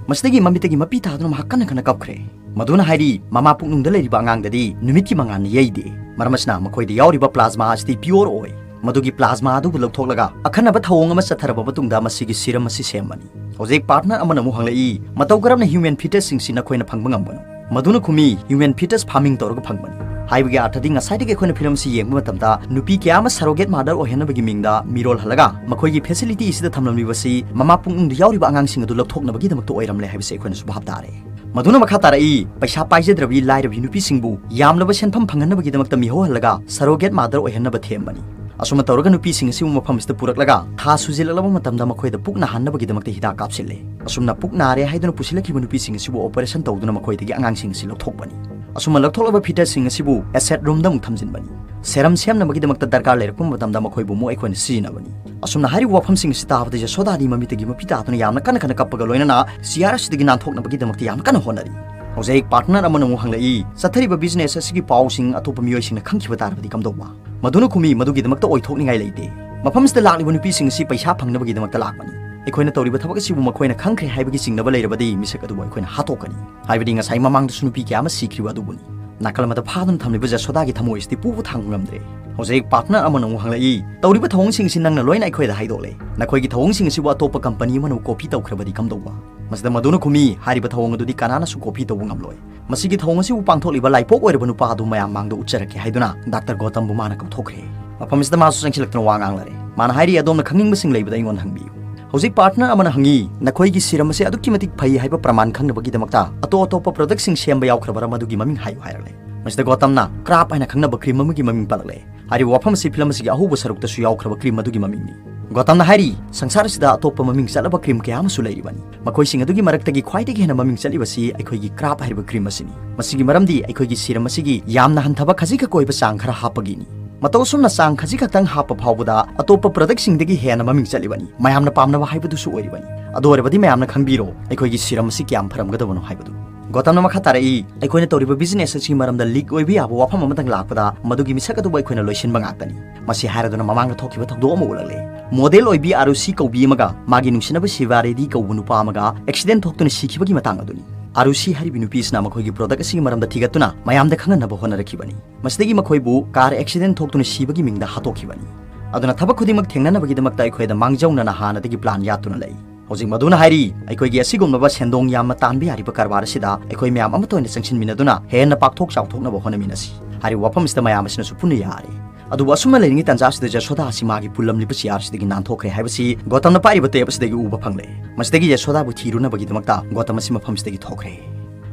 ꯃꯁꯤꯗꯒꯤ ꯃꯃꯤꯠꯇꯒꯤ ꯃꯄꯤ ꯇꯥꯗꯨꯅ ꯃꯍꯥꯛ ꯀꯟꯅ ꯀꯟꯅ ꯀꯞꯈ꯭ꯔꯦ꯫ ꯃꯗꯨꯅ ꯍꯥꯏꯔꯤ, ꯃꯃꯥ ꯄꯨꯛꯅꯨꯡꯗ ꯂꯩꯔꯤꯕ ꯑꯉꯥꯡꯗꯗꯤ ꯅꯨꯃꯤꯠꯀꯤ ꯃꯉꯥꯜꯅ ꯌꯩꯗꯦ꯫ ꯃꯔꯝ ꯑꯁꯤꯅ ꯃꯈꯣꯏꯗ ꯌꯥꯎꯔꯤꯕ ꯄ꯭ꯂꯥꯖꯃꯥ ꯑꯁꯤꯗꯤ ꯄꯤꯌꯣꯔ ꯑꯣꯏ꯫ ꯃꯗꯨꯒꯤ ꯄ꯭ꯂꯥꯖꯃꯥ ꯑꯗꯨꯕꯨ ꯂꯧꯊꯣꯛꯂꯒ ꯑꯈꯟꯅꯕ ꯊꯧꯑꯣꯡ ꯑꯃ ꯆꯠꯊꯔꯕ ꯃꯇꯨꯡꯗ ꯃꯁꯤꯒꯤ ꯁꯤꯔꯝ ꯑꯁꯤ ꯁꯦꯝꯕꯅꯤ꯫ ꯍꯧꯖꯤꯛ ꯄꯥꯔꯠꯅꯔ ꯑꯃꯅ ꯑꯃꯨꯛ ꯍꯪꯂꯛꯏ, "ꯃꯇꯧ ꯀꯔꯝꯅ ꯍ꯭ꯌꯨꯃꯦꯟ ꯐꯤꯇꯁꯁꯤꯡꯁꯤ ꯅꯈꯣꯏꯅ ꯐꯪꯕ ꯉꯝꯕꯅꯣ?" ꯃꯗꯨꯅ ꯈꯨꯝꯃꯤ, "ꯍ꯭ꯌꯨꯃꯦꯟ ꯐꯤꯇꯁ ꯐꯥꯔꯃꯤꯡ ꯇꯧꯔꯒ ꯐꯪꯕꯅꯤ"꯫ ꯍꯥꯏꯕꯒꯤ ꯑꯥꯔꯊꯗꯤ ꯉꯁꯥꯏꯗꯒꯤ ꯑꯩꯈꯣꯏꯅ ꯐꯤꯂꯝ ꯑꯁꯤ ꯌꯦꯡꯕ ꯃꯇꯝꯗ ꯅꯨꯄꯤ ꯀꯌꯥ ꯑꯃ surrogate mother ꯑꯣꯏꯍꯟꯅꯕꯒꯤ ꯃꯤꯡꯗ ꯃꯤꯔꯣꯜ ꯍꯜꯂꯒ ꯃꯈꯣꯏꯒꯤ facility ꯑꯁꯤꯗ ꯊꯝꯂꯝꯂꯤꯕꯁꯤ ꯃꯃꯥ ꯄꯨꯛꯅꯨꯡꯗ ꯌꯥꯎꯔꯤꯕ ꯑꯉꯥꯡꯁꯤꯡ ꯑꯗꯨ ꯂꯧꯊꯣꯛꯅꯕꯒꯤꯗꯃꯛꯇ ꯑꯣꯏꯔꯝꯂꯦ ꯍꯥꯏꯕꯁꯤ ꯑꯩꯈꯣꯏꯅꯁꯨ ꯚꯥꯞ ꯇꯥꯔꯦ꯫ ꯃꯗꯨꯅ ꯃꯈꯥ ꯇꯥꯔꯛꯏ, ꯄꯩꯁꯥ ꯄꯥꯏꯖꯗ꯭ꯔꯕꯤ ꯂꯥꯏꯔꯕꯤ ꯅꯨꯄꯤꯁꯤꯡꯕꯨ ꯌꯥꯝꯂꯕ ꯁꯦꯟꯐꯝ ꯐꯪꯍꯟꯅꯕꯒꯤꯗꯃꯛꯇ ꯃꯤꯍꯧꯍꯜꯂꯒ surrogate mother ꯑꯣꯏꯍꯟꯅꯕ ꯊꯦꯝꯕꯅꯤ꯫ ꯑꯁꯨꯝꯅ ꯇꯧꯔꯒ ꯅꯨꯄꯤꯁꯤꯡ ꯑꯁꯤꯕꯨ ꯃꯐꯝ ꯑꯁꯤꯗ ꯄꯨꯔꯛꯂꯒ ꯊꯥ ꯁꯨꯖꯤꯜꯂꯛꯂꯕ ꯃꯇꯝꯗ ꯃꯈꯣꯏꯗ ꯄꯨꯛ ꯅꯥꯍꯟꯅꯕꯒꯤꯗꯃꯛꯇ ꯍꯤꯗꯥꯛ ꯀꯥꯞꯁꯤꯜꯂꯦ꯫ ꯑꯁꯨꯝꯅ ꯄꯨꯛ ꯅꯥꯔꯦ ꯍꯥꯏꯗꯨꯅ ꯄꯨꯁꯤꯜꯂꯛꯈꯤꯕ ꯅꯨꯄꯤꯁꯤꯡ ꯑꯁꯤꯕꯨ operation ꯇꯧꯗꯨꯅ ꯃꯈꯣꯏꯗꯒꯤ ꯑꯉꯥꯡꯁꯤꯡ ꯑꯁꯤ ꯂꯧꯊꯣꯛꯄꯅꯤ꯫ ꯑꯁꯨꯝꯅ ꯂꯧꯊꯣꯛꯂꯕ fetus ꯁꯤꯡ ꯑꯁꯤꯕꯨ acid room ꯗ ꯑꯃꯨꯛ ꯊꯝꯖꯤꯟꯕꯅꯤ꯫ Serum ꯁꯦꯝꯅꯕꯒꯤꯗꯃꯛꯇ ꯗꯔꯀꯥꯔ ꯂꯩꯔꯛꯄ ꯃꯇꯝꯗ ꯃꯈꯣꯏꯕꯨ ꯑꯃꯨꯛ ꯑꯩꯈꯣꯏꯅ ꯁꯤꯖꯤꯟꯅꯕꯅꯤ꯫ ꯑꯁꯨꯝꯅ ꯍꯥꯏꯔꯤꯕ ꯋꯥꯐꯝꯁꯤꯡ ꯑꯁꯤ ꯇꯥꯕꯗ ꯌꯁꯣꯗꯥꯗꯤ ꯃꯃꯤꯠꯇꯒꯤ ꯃꯄꯤ ꯇꯥꯗꯨꯅ ꯌꯥꯝꯅ ꯀꯟꯅ ꯀꯟꯅ ꯀꯞꯄꯒ ꯂꯣꯏꯅꯅ ꯆꯤꯌꯥꯔ ꯑꯁꯤꯗꯒꯤ ꯅꯥꯟꯊꯣꯛꯅꯕꯒꯤꯗꯃꯛꯇ ꯌꯥꯝꯅ ꯀꯟꯅ ꯍꯣꯠꯅꯔꯤ꯫ ꯍꯧꯖꯤꯛ partner ꯑꯃꯅ ꯑꯃꯨꯛ ꯍꯪꯂꯛꯏ, ꯆꯠꯊꯔꯤꯕ business ꯑꯁꯤꯒꯤ ꯄꯥꯎꯁꯤꯡ ꯑꯇꯣꯞꯄ ꯃꯤꯑꯣꯏꯁꯤꯡꯅ ꯈꯪꯈꯤꯕ ꯇꯥꯔꯕꯗꯤ ꯀꯝꯗꯧꯕ? ꯃꯗꯨꯅ ꯈꯨꯝꯃꯤ, ꯃꯗꯨꯒꯤꯗꯃꯛꯇ ꯑꯣꯏꯊꯣꯛꯅꯤꯡꯉꯥꯏ ꯂꯩꯇꯦ꯫ ꯃꯐꯝꯁꯤꯗ ꯂꯥꯛꯂꯤꯕ ꯅꯨꯄꯤꯁꯤꯡ ꯑꯁꯤ ꯄꯩꯁꯥ ꯐꯪꯅꯕꯒꯤꯗꯃꯛꯇ ꯂꯥꯛꯄꯅꯤ꯫ ꯑꯩꯈꯣꯏꯅ ꯇꯧꯔꯤꯕ ꯊꯕꯛ ꯑꯁꯤꯕꯨ ꯃꯈꯣꯏꯅ ꯈꯪꯈ꯭ꯔꯦ ꯍꯥꯏꯕꯒꯤ ꯆꯤꯡꯅꯕ ꯂꯩꯔꯕꯗꯤ ꯃꯤꯁꯛ ꯑꯗꯨꯕꯨ ꯑꯩꯈꯣꯏꯅ ꯍꯥꯠꯇꯣꯛꯀꯅꯤ꯫ ꯍꯥꯏꯕꯗꯤ ꯉꯁꯥꯏ ꯃꯃꯥꯡꯗꯁꯨ ꯅꯨꯄꯤ ꯀꯌꯥ ꯑꯃ ꯁꯤꯈ꯭ꯔꯤꯕ ꯑꯗꯨꯕꯨꯅꯤ꯫ ꯅꯥꯀꯜ ꯑꯃꯗ ꯐꯥꯗꯨꯅ ꯊꯝꯂꯤꯕ ꯖꯁꯣꯗꯥꯒꯤ ꯊꯃꯣꯏ ꯑꯁꯤꯗꯤ ꯄꯨꯕ ꯊꯥꯡꯕ ꯉꯝꯗ꯭ꯔꯦ꯫ ꯍꯧꯖꯤꯛ partner ꯑꯃꯅ ꯑꯃꯨꯛ ꯍꯪꯂꯛꯏ, "ꯇꯧꯔꯤꯕ ꯊꯧꯑꯣꯡꯁꯤꯡ ꯑꯁꯤ ꯅꯪꯅ ꯂꯣꯏꯅ ꯑꯩꯈꯣꯏꯗ ꯍꯥꯏꯗꯣꯛꯂꯦ꯫ ꯅꯈꯣꯏꯒꯤ ꯊꯧꯑꯣꯡꯁꯤꯡ ꯑꯁꯤꯕꯨ ꯑꯇꯣꯞꯄ company ꯑꯃꯅ copy ꯇꯧꯈ꯭ꯔꯕꯗꯤ ꯀꯝꯗꯧꯕ?" ꯃꯁꯤꯗ ꯃꯗꯨꯅ ꯈꯨꯝꯃꯤ, "ꯍꯥꯏꯔꯤꯕ ꯊꯧꯑꯣꯡ ꯑꯗꯨꯗꯤ ꯀꯅꯥꯅꯁꯨ copy ꯇꯧꯕ ꯉꯝꯂꯣꯏ꯫ ꯃꯁꯤꯒꯤ ꯊꯧꯑꯣꯡ ꯑꯁꯤꯕꯨ ꯄꯥꯡꯊꯣꯛꯂꯤꯕ ꯂꯥꯏꯄꯣꯛ ꯑꯣꯏꯔꯕ ꯅꯨꯄꯥ ꯑꯗꯨ ꯃꯌꯥꯝ ꯃꯥꯡꯗ ꯎꯠꯆꯔꯛꯀꯦ" ꯍꯥꯏꯗꯨꯅ ꯗꯥꯛꯇꯔ ꯒꯣꯇꯝꯕꯨ ꯃꯥꯅ ꯀꯧꯊꯣꯛꯈ꯭ꯔꯦ꯫ ꯃꯐꯝ ꯑꯁꯤꯗ ꯃꯥꯁꯨ ꯆꯪꯁꯤꯜꯂꯛꯇꯨꯅ ꯋꯥ ꯉꯥꯡꯂꯔꯦ꯫ ꯃꯥꯅ ꯍꯥꯏꯔꯤ, "ꯑꯗꯣꯝꯅ ꯈꯪꯅꯤꯡꯕꯁꯤꯡ ꯂꯩꯕꯗ ꯑꯩꯉꯣꯟꯗ ꯍꯪꯕꯤꯌꯨ"꯫ ꯍꯧꯖꯤꯛ partner ꯑꯃꯅ ꯍꯪꯉꯤ, "ꯅꯈꯣꯏꯒꯤ serum ꯑꯁꯤ ꯑꯗꯨꯛꯀꯤ ꯃꯇꯤꯛ ꯐꯩ ꯍꯥꯏꯕ ꯄ꯭ꯔꯃꯥꯟ ꯈꯪꯅꯕꯒꯤꯗꯃꯛꯇ ꯑꯇꯣꯞ ꯑꯇꯣꯞꯄ product ꯁꯤꯡ ꯁꯦꯝꯕ ꯌꯥꯎꯈ꯭ꯔꯕꯔꯥ, ꯃꯗꯨꯒꯤ ꯃꯃꯤꯡ ꯍꯥꯏꯌꯨ" ꯍꯥꯏꯔꯛꯂꯦ꯫ ꯃꯁꯤꯗ ꯒꯣꯇꯝꯅ crab ꯍꯥꯏꯅ ꯈꯪꯅꯕ cream ꯑꯃꯒꯤ ꯃꯃꯤꯡ ꯄꯜꯂꯛꯂꯦ꯫ ꯍꯥꯏꯔꯤꯕ ꯋꯥꯐꯝ ꯑꯁꯤ ꯐꯤꯂꯝ ꯑꯁꯤꯒꯤ ꯑꯍꯧꯕ ꯁꯔꯨꯛꯇꯁꯨ ꯌꯥꯎꯈ꯭ꯔꯕ cream ꯑꯗꯨꯒꯤ ꯃꯃꯤꯡꯅꯤ꯫ ꯒꯣꯇꯝꯅ ꯍꯥꯏꯔꯤ, "ꯁꯪꯁꯥꯔ ꯑꯁꯤꯗ ꯑꯇꯣꯞꯄ ꯃꯃꯤꯡ ꯆꯠꯂꯕ cream ꯀꯌꯥ ꯑꯃꯁꯨ ꯂꯩꯔꯤꯕꯅꯤ꯫ ꯃꯈꯣꯏꯁꯤꯡ ꯑꯗꯨꯒꯤ ꯃꯔꯛꯇꯒꯤ ꯈ꯭ꯋꯥꯏꯗꯒꯤ ꯍꯦꯟꯅ ꯃꯃꯤꯡ ꯆꯠꯂꯤꯕꯁꯤ ꯑꯩꯈꯣꯏꯒꯤ crab ꯍꯥꯏꯔꯤꯕ cream ꯑꯁꯤꯅꯤ꯫ ꯃꯁꯤꯒꯤ ꯃꯔꯝꯗꯤ ꯑꯩꯈꯣꯏꯒꯤ serum ꯑꯁꯤꯒꯤ ꯌꯥꯝꯅ ꯍꯟꯊꯕ ꯈꯖꯤꯛꯈꯛ ꯑꯣꯏꯕ ꯆꯥꯡ ꯈꯔ ꯍꯥꯞꯄꯒꯤꯅꯤ꯫ ꯃꯇꯧ ꯑꯁꯨꯝꯅ ꯆꯥꯡ ꯈꯖꯤꯛꯈꯛꯇꯪ ꯍꯥꯞꯄ ꯐꯥꯎꯕꯗ ꯑꯇꯣꯞꯄ product ꯁꯤꯡꯗꯒꯤ ꯍꯦꯟꯅ ꯃꯃꯤꯡ ꯆꯠꯂꯤꯕꯅꯤ꯫ ꯃꯌꯥꯝꯅ ꯄꯥꯝꯅꯕ ꯍꯥꯏꯕꯗꯨꯁꯨ ꯑꯣꯏꯔꯤꯕꯅꯤ꯫ ꯑꯗꯨ ꯑꯣꯏꯔꯕꯗꯤ ꯃꯌꯥꯝꯅ ꯈꯪꯕꯤꯔꯣ ꯑꯩꯈꯣꯏꯒꯤ serum ꯑꯁꯤ ꯀꯌꯥꯝ ꯐꯔꯝꯒꯗꯕꯅꯣ ꯍꯥꯏꯕꯗꯨ"꯫ ꯒꯣꯇꯝꯅ ꯃꯈꯥ ꯇꯥꯔꯛꯏ, "ꯑꯩꯈꯣꯏꯅ ꯇꯧꯔꯤꯕ business ꯑꯁꯤꯒꯤ ꯃꯔꯝꯗ leak ꯑꯣꯏꯕ ꯌꯥꯕ ꯋꯥꯐꯝ ꯑꯃꯇꯪ ꯂꯥꯛꯄꯗ ꯃꯗꯨꯒꯤ ꯃꯤꯁꯛ ꯑꯗꯨꯕꯨ ꯑꯩꯈꯣꯏꯅ ꯂꯣꯏꯁꯤꯟꯕ ꯉꯥꯛꯇꯅꯤ"꯫ ꯃꯁꯤ ꯍꯥꯏꯔꯗꯨꯅ ꯃꯃꯥꯡꯗ ꯊꯣꯛꯈꯤꯕ ꯊꯧꯗꯣꯛ ꯑꯃ ꯎꯠꯂꯛꯂꯦ꯫ Model ꯑꯣꯏꯕꯤ ꯑꯥꯔꯨꯁꯤ ꯀꯧꯕꯤ ꯑꯃꯒ ꯃꯥꯒꯤ ꯅꯨꯡꯁꯤꯅꯕ ꯁꯤꯕꯥꯔꯦꯗꯤ ꯀꯧꯕ ꯅꯨꯄꯥ ꯑꯃꯒ accident ꯊꯣꯛꯇꯨꯅ ꯁꯤꯈꯤꯕꯒꯤ ꯃꯇꯥꯡ ꯑꯗꯨꯅꯤ꯫ ꯑꯥꯔꯨꯁꯤ ꯍꯥꯏꯔꯤꯕꯤ ꯅꯨꯄꯤ ꯑꯁꯤꯅ ꯃꯈꯣꯏꯒꯤ product ꯑꯁꯤꯒꯤ ꯃꯔꯝꯗ ꯊꯤꯒꯠꯇꯨꯅ ꯃꯌꯥꯝꯗ ꯈꯪꯍꯟꯅꯕ ꯍꯣꯠꯅꯔꯛꯈꯤꯕꯅꯤ꯫ ꯃꯁꯤꯗꯒꯤ ꯃꯈꯣꯏꯕꯨ car accident ꯊꯣꯛꯇꯨꯅ ꯁꯤꯕꯒꯤ ꯃꯤꯡꯗ ꯍꯥꯠꯇꯣꯛꯈꯤꯕꯅꯤ꯫ ꯑꯗꯨꯅ ꯊꯕꯛ ꯈꯨꯗꯤꯡꯃꯛ ꯊꯦꯡꯅꯅꯕꯒꯤꯗꯃꯛꯇ ꯑꯩꯈꯣꯏꯗ ꯃꯥꯡꯖꯧꯅꯅ ꯍꯥꯟꯅꯗꯒꯤ plan ꯌꯥꯠꯇꯨꯅ ꯂꯩ꯫ ꯍꯧꯖꯤꯛ ꯃꯗꯨꯅ ꯍꯥꯏꯔꯤ, ꯑꯩꯈꯣꯏꯒꯤ ꯑꯁꯤꯒꯨꯝꯂꯕ ꯁꯦꯟꯗꯣꯡ ꯌꯥꯝꯅ ꯇꯥꯟꯕ ꯌꯥꯔꯤꯕ ꯀꯔꯕꯥꯔ ꯑꯁꯤꯗ ꯑꯩꯈꯣꯏ ꯃꯌꯥꯝ ꯑꯃꯠꯇ ꯑꯣꯏꯅ ꯆꯪꯁꯤꯟꯃꯤꯟꯅꯗꯨꯅ ꯍꯦꯟꯅ ꯄꯥꯛꯊꯣꯛ ꯆꯥꯎꯊꯣꯛꯅꯕ ꯍꯣꯠꯅꯃꯤꯟꯅꯁꯤ꯫ ꯍꯥꯏꯔꯤꯕ ꯋꯥꯐꯝ ꯑꯁꯤꯗ ꯃꯌꯥꯝ ꯑꯁꯤꯅꯁꯨ ꯄꯨꯟꯅ ꯌꯥꯔꯦ꯫ ꯑꯗꯨꯕꯨ ꯑꯁꯨꯝꯅ ꯂꯩꯔꯤꯉꯩ ꯇꯥꯟꯖꯥ ꯑꯁꯤꯗ ꯌꯁꯣꯗꯥ ꯑꯁꯤ ꯃꯥꯒꯤ ꯄꯨꯜꯂꯝꯂꯤꯕ ꯆꯤꯌꯥꯔ ꯑꯁꯤꯗꯒꯤ ꯅꯥꯟꯊꯣꯛꯈ꯭ꯔꯦ ꯍꯥꯏꯕꯁꯤ ꯒꯣꯇꯝꯅ ꯄꯥꯏꯔꯤꯕ ꯇꯦꯞ ꯑꯁꯤꯗꯒꯤ ꯎꯕ ꯐꯪꯂꯦ꯫ ꯃꯁꯤꯗꯒꯤ ꯌꯁꯣꯗꯥꯕꯨ ꯊꯤꯔꯨꯅꯕꯒꯤꯗꯃꯛꯇ ꯒꯣꯇꯝ ꯑꯁꯤ ꯃꯐꯝ ꯑꯁꯤꯗꯒꯤ ꯊꯣꯛꯈ꯭ꯔꯦ꯫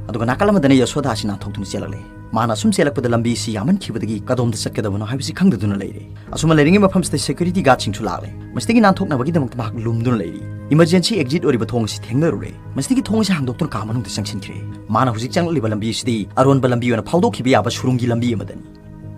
ꯑꯗꯨꯒ ꯅꯥꯀꯜ ꯑꯃꯗꯅ ꯌꯁꯣꯗꯥ ꯑꯁꯤ ꯅꯥꯟꯊꯣꯛꯇꯨꯅ ꯆꯦꯜꯂꯛꯂꯦ꯫ ꯃꯥꯅ ꯑꯁꯨꯝ ꯆꯦꯜꯂꯛꯄꯗ ꯂꯝꯕꯤ ꯑꯁꯤ ꯌꯥꯝꯃꯟꯈꯤꯕꯗꯒꯤ ꯀꯗꯣꯝꯗ ꯆꯠꯀꯗꯕꯅꯣ ꯍꯥꯏꯕꯁꯤ ꯈꯪꯗꯗꯨꯅ ꯂꯩꯔꯦ꯫ ꯑꯁꯨꯝꯅ ꯂꯩꯔꯤꯉꯩ ꯃꯐꯝꯁꯤꯗ ꯁꯦꯀ꯭ꯌꯨꯔꯤꯇꯤ ꯒꯥꯔꯗꯁꯤꯡꯁꯨ ꯂꯥꯛꯂꯦ꯫ ꯃꯁꯤꯗꯒꯤ ꯅꯥꯟꯊꯣꯛꯅꯕꯒꯤꯗꯃꯛꯇ ꯃꯍꯥꯛ ꯂꯨꯝꯗꯨꯅ ꯂꯩꯔꯤ꯫ ꯏꯃꯔꯖꯦꯟꯁꯤ ꯑꯦꯛꯖꯤꯠ ꯑꯣꯏꯔꯤꯕ ꯊꯣꯡ ꯑꯁꯤ ꯊꯦꯡꯅꯔꯨꯔꯦ꯫ ꯃꯁꯤꯗꯒꯤ ꯊꯣꯡ ꯑꯁꯤ ꯍꯥꯡꯗꯣꯛꯇꯨꯅ ꯀꯥ ꯃꯅꯨꯡꯗ ꯆꯪꯁꯤꯟꯈ꯭ꯔꯦ꯫ ꯃꯥꯅ ꯍꯧꯖꯤꯛ ꯆꯪꯂꯛꯂꯤꯕ ꯂꯝꯕꯤ ꯑꯁꯤꯗꯤ ꯑꯔꯣꯟꯕ ꯂꯝꯕꯤ ꯑꯣꯏꯅ ꯐꯥꯎꯗꯣꯛꯈꯤꯕ ꯌꯥꯕ ꯁꯨꯔꯨꯡꯒꯤ ꯂꯝꯕꯤ ꯑꯃꯗꯅꯤ꯫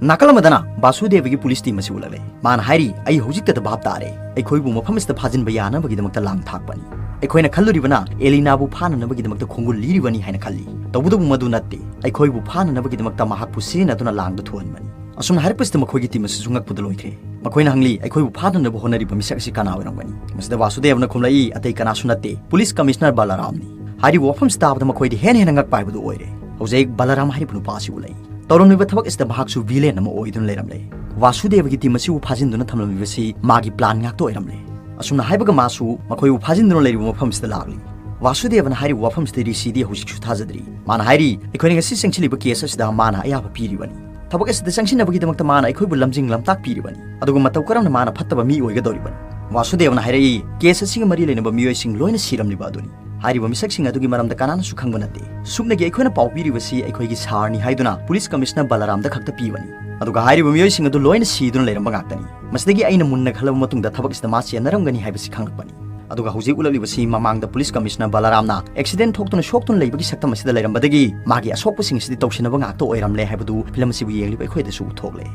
ꯅꯥꯀꯜ ꯑꯃꯗꯅ ꯕꯥꯁꯨꯗꯦꯕꯒꯤ ꯄꯨꯂꯤꯁ ꯇꯤꯝ ꯑꯁꯤ ꯎꯠꯂꯛꯂꯦ꯫ ꯃꯥꯅ ꯍꯥꯏꯔꯤ, "ꯑꯩ ꯍꯧꯖꯤꯛꯇꯗ ꯚꯥꯞ ꯇꯥꯔꯦ꯫ ꯑꯩꯈꯣꯏꯕꯨ ꯃꯐꯝ ꯑꯁꯤꯗ ꯐꯥꯖꯤꯟꯕ ꯌꯥꯅꯕꯒꯤꯗꯃꯛꯇ ꯂꯥꯡ ꯊꯥꯛꯄꯅꯤ꯫ ꯑꯩꯈꯣꯏꯅ ꯈꯜꯂꯨꯔꯤꯕꯅ ꯑꯦꯂꯤꯅꯥꯕꯨ ꯐꯥꯅꯅꯕꯒꯤꯗꯃꯛꯇ ꯈꯣꯡꯒꯨꯜ ꯂꯤꯔꯤꯕꯅꯤ ꯍꯥꯏꯅ ꯈꯜꯂꯤ꯫ ꯇꯧꯕꯇꯕꯨ ꯃꯗꯨ ꯅꯠꯇꯦ꯫ ꯑꯩꯈꯣꯏꯕꯨ ꯐꯥꯅꯅꯕꯒꯤꯗꯃꯛꯇ ꯃꯍꯥꯛꯄꯨ ꯁꯤꯖꯤꯟꯅꯗꯨꯅ ꯂꯥꯡꯗ ꯊꯨꯍꯟꯕꯅꯤ꯫" ꯑꯁꯨꯝꯅ ꯍꯥꯏꯔꯛꯄꯁꯤꯗ ꯃꯈꯣꯏꯒꯤ ꯇꯤꯝ ꯑꯁꯤꯁꯨ ꯉꯛꯄꯗ ꯂꯣꯏꯈ꯭ꯔꯦ꯫ ꯃꯈꯣꯏꯅ ꯍꯪꯂꯤ, "ꯑꯩꯈꯣꯏꯕꯨ ꯐꯥꯅꯅꯕ ꯍꯣꯠꯅꯔꯤꯕ ꯃꯤꯁꯛ ꯑꯁꯤ ꯀꯅꯥ ꯑꯣꯏꯔꯝꯒꯅꯤ?" ꯃꯁꯤꯗ ꯕꯥꯁꯨꯗꯦꯕꯅ ꯈꯨꯝꯂꯛꯏ, "ꯑꯇꯩ ꯀꯅꯥꯁꯨ ꯅꯠꯇꯦ, ꯄꯨꯂꯤꯁ ꯀꯃꯤꯁꯅꯔ ꯕꯂꯔꯥꯝꯅꯤ꯫" ꯍꯥꯏꯔꯤꯕ ꯋꯥꯐꯝꯁꯤ ꯇꯥꯕꯗ ꯃꯈꯣꯏꯗꯤ ꯍꯦꯟꯅ ꯍꯦꯟꯅ ꯉꯛꯄ ꯍꯥꯏꯕꯗꯨ ꯑꯣꯏꯔꯦ꯫ ꯍꯧꯖꯤꯛ ꯕꯂꯔꯥꯝ ꯍꯥꯏꯔꯤꯕ ꯅꯨꯄꯥ ꯑꯁꯤ ꯎꯠꯂꯛꯏ꯫ ꯇꯧꯔꯝꯂꯤꯕ ꯊꯕꯛ ꯑꯁꯤꯗ ꯃꯍꯥꯛꯁꯨ ꯚꯤꯂꯦꯟ ꯑꯃ ꯑꯣꯏꯗꯨꯅ ꯂꯩꯔꯝꯂꯦ꯫ ꯕꯥꯁꯨꯗꯦꯕꯒꯤ ꯇꯤꯝ ꯑꯁꯤꯕꯨ ꯐꯥꯖꯤꯟꯗꯨꯅ ꯊꯝꯂꯝꯂꯤꯕꯁꯤ ꯃꯥꯒꯤ ꯄ꯭ꯂꯥꯟ ꯉꯥꯛꯇ ꯑꯣꯏꯔꯝꯂꯦ꯫ ꯑꯁꯨꯝꯅ ꯍꯥꯏꯕꯒ ꯃꯥꯁꯨ ꯃꯈꯣꯏꯕꯨ ꯐꯥꯖꯤꯟꯗꯨꯅ ꯂꯩꯔꯤꯕ ꯃꯐꯝꯁꯤꯗ ꯂꯥꯛꯂꯤ꯫ ꯕꯥꯁꯨꯗꯦꯕꯅ ꯍꯥꯏꯔꯤꯕ ꯋꯥꯐꯝꯁꯤꯗ ꯔꯤꯁꯤꯗꯤ ꯍꯧꯖꯤꯛꯁꯨ ꯊꯥꯖꯗ꯭ꯔꯤ꯫ ꯃꯥꯅ ꯍꯥꯏꯔꯤ, "ꯑꯩꯈꯣꯏꯅ ꯉꯁꯤ ꯆꯪꯁꯤꯜꯂꯤꯕ ꯀꯦꯁ ꯑꯁꯤꯗ ꯃꯥꯅ ꯑꯌꯥꯕ ꯄꯤꯔꯤꯕꯅꯤ꯫ ꯊꯕꯛ ꯑꯁꯤꯗ ꯆꯪꯁꯤꯟꯅꯕꯒꯤꯗꯃꯛꯇ ꯃꯥꯅ ꯑꯩꯈꯣꯏꯕꯨ ꯂꯝꯖꯤꯡ ꯂꯝꯇꯥꯛ ꯄꯤꯔꯤꯕꯅꯤ꯫ ꯑꯗꯨꯒ ꯃꯇꯧ ꯀꯔꯝꯅ ꯃꯥꯅ ꯐꯠꯇꯕ ꯃꯤ ꯑꯣꯏꯒꯗꯧꯔꯤꯕꯅꯤ?" ꯕꯥꯁꯨꯗꯦꯕꯅ ꯍꯥꯏꯔꯛꯏ, "ꯀꯦꯁ ꯑꯁꯤꯒ ꯃꯔꯤ ꯂꯩꯅꯕ ꯃꯤꯑꯣꯏꯁꯤꯡ ꯂꯣꯏꯅ ꯁꯤꯔꯝꯂꯤꯕ ꯑꯗꯨꯅꯤ꯫ ꯍꯥꯏꯔꯤꯕ ꯃꯤꯁꯛꯁꯤꯡ ꯑꯗꯨꯒꯤ ꯃꯔꯝꯗ ꯀꯅꯥꯅꯁꯨ ꯈꯪꯕ ꯅꯠꯇꯦ꯫ ꯁꯨꯞꯅꯒꯤ ꯑꯩꯈꯣꯏꯅ ꯄꯥꯎ ꯄꯤꯔꯤꯕꯁꯤ ꯑꯩꯈꯣꯏꯒꯤ ꯁꯥꯔꯅꯤ ꯍꯥꯏꯗꯨꯅ ꯄꯨꯂꯤꯁ ꯀꯃꯤꯁꯅꯔ ꯕꯂꯔꯥꯝꯗ ꯈꯛꯇ ꯄꯤꯕꯅꯤ꯫ ꯑꯗꯨꯒ ꯍꯥꯏꯔꯤꯕ ꯃꯤꯑꯣꯏꯁꯤꯡ ꯑꯗꯨ ꯂꯣꯏꯅ ꯁꯤꯗꯨꯅ ꯂꯩꯔꯝꯕ ꯉꯥꯛꯇꯅꯤ꯫ ꯃꯁꯤꯗꯒꯤ ꯑꯩꯅ ꯃꯨꯟꯅ ꯈꯜꯂꯕ ꯃꯇꯨꯡꯗ ꯊꯕꯛ ꯑꯁꯤꯗ ꯃꯥ ꯆꯦꯟꯅꯔꯝꯒꯅꯤ ꯍꯥꯏꯕꯁꯤ ꯈꯪꯂꯛꯄꯅꯤ꯫" ꯑꯗꯨꯒ ꯍꯧꯖꯤꯛ ꯎꯠꯂꯛꯂꯤꯕꯁꯤ ꯃꯃꯥꯡꯗ ꯄꯨꯂꯤꯁ ꯀꯃꯤꯁꯅꯔ ꯕꯂꯔꯥꯝꯅ ꯑꯦꯛꯁꯤꯗꯦꯟ ꯊꯣꯛꯇꯨꯅ ꯁꯣꯛꯇꯨꯅ ꯂꯩꯕꯒꯤ ꯁꯛꯇꯝ ꯑꯁꯤꯗ ꯂꯩꯔꯝꯕꯗꯒꯤ ꯃꯥꯒꯤ ꯑꯁꯣꯛꯄꯁꯤꯡ ꯑꯁꯤꯗꯤ ꯇꯧꯁꯤꯟꯅꯕ ꯉꯥꯛꯇ ꯑꯣꯏꯔꯝꯂꯦ ꯍꯥꯏꯕꯗꯨ ꯐꯤꯂꯝ ꯑꯁꯤꯕꯨ ꯌꯦꯡꯂꯤꯕ ꯑꯩꯈꯣꯏꯗꯁꯨ ꯎꯠꯊꯣꯛꯂꯦ꯫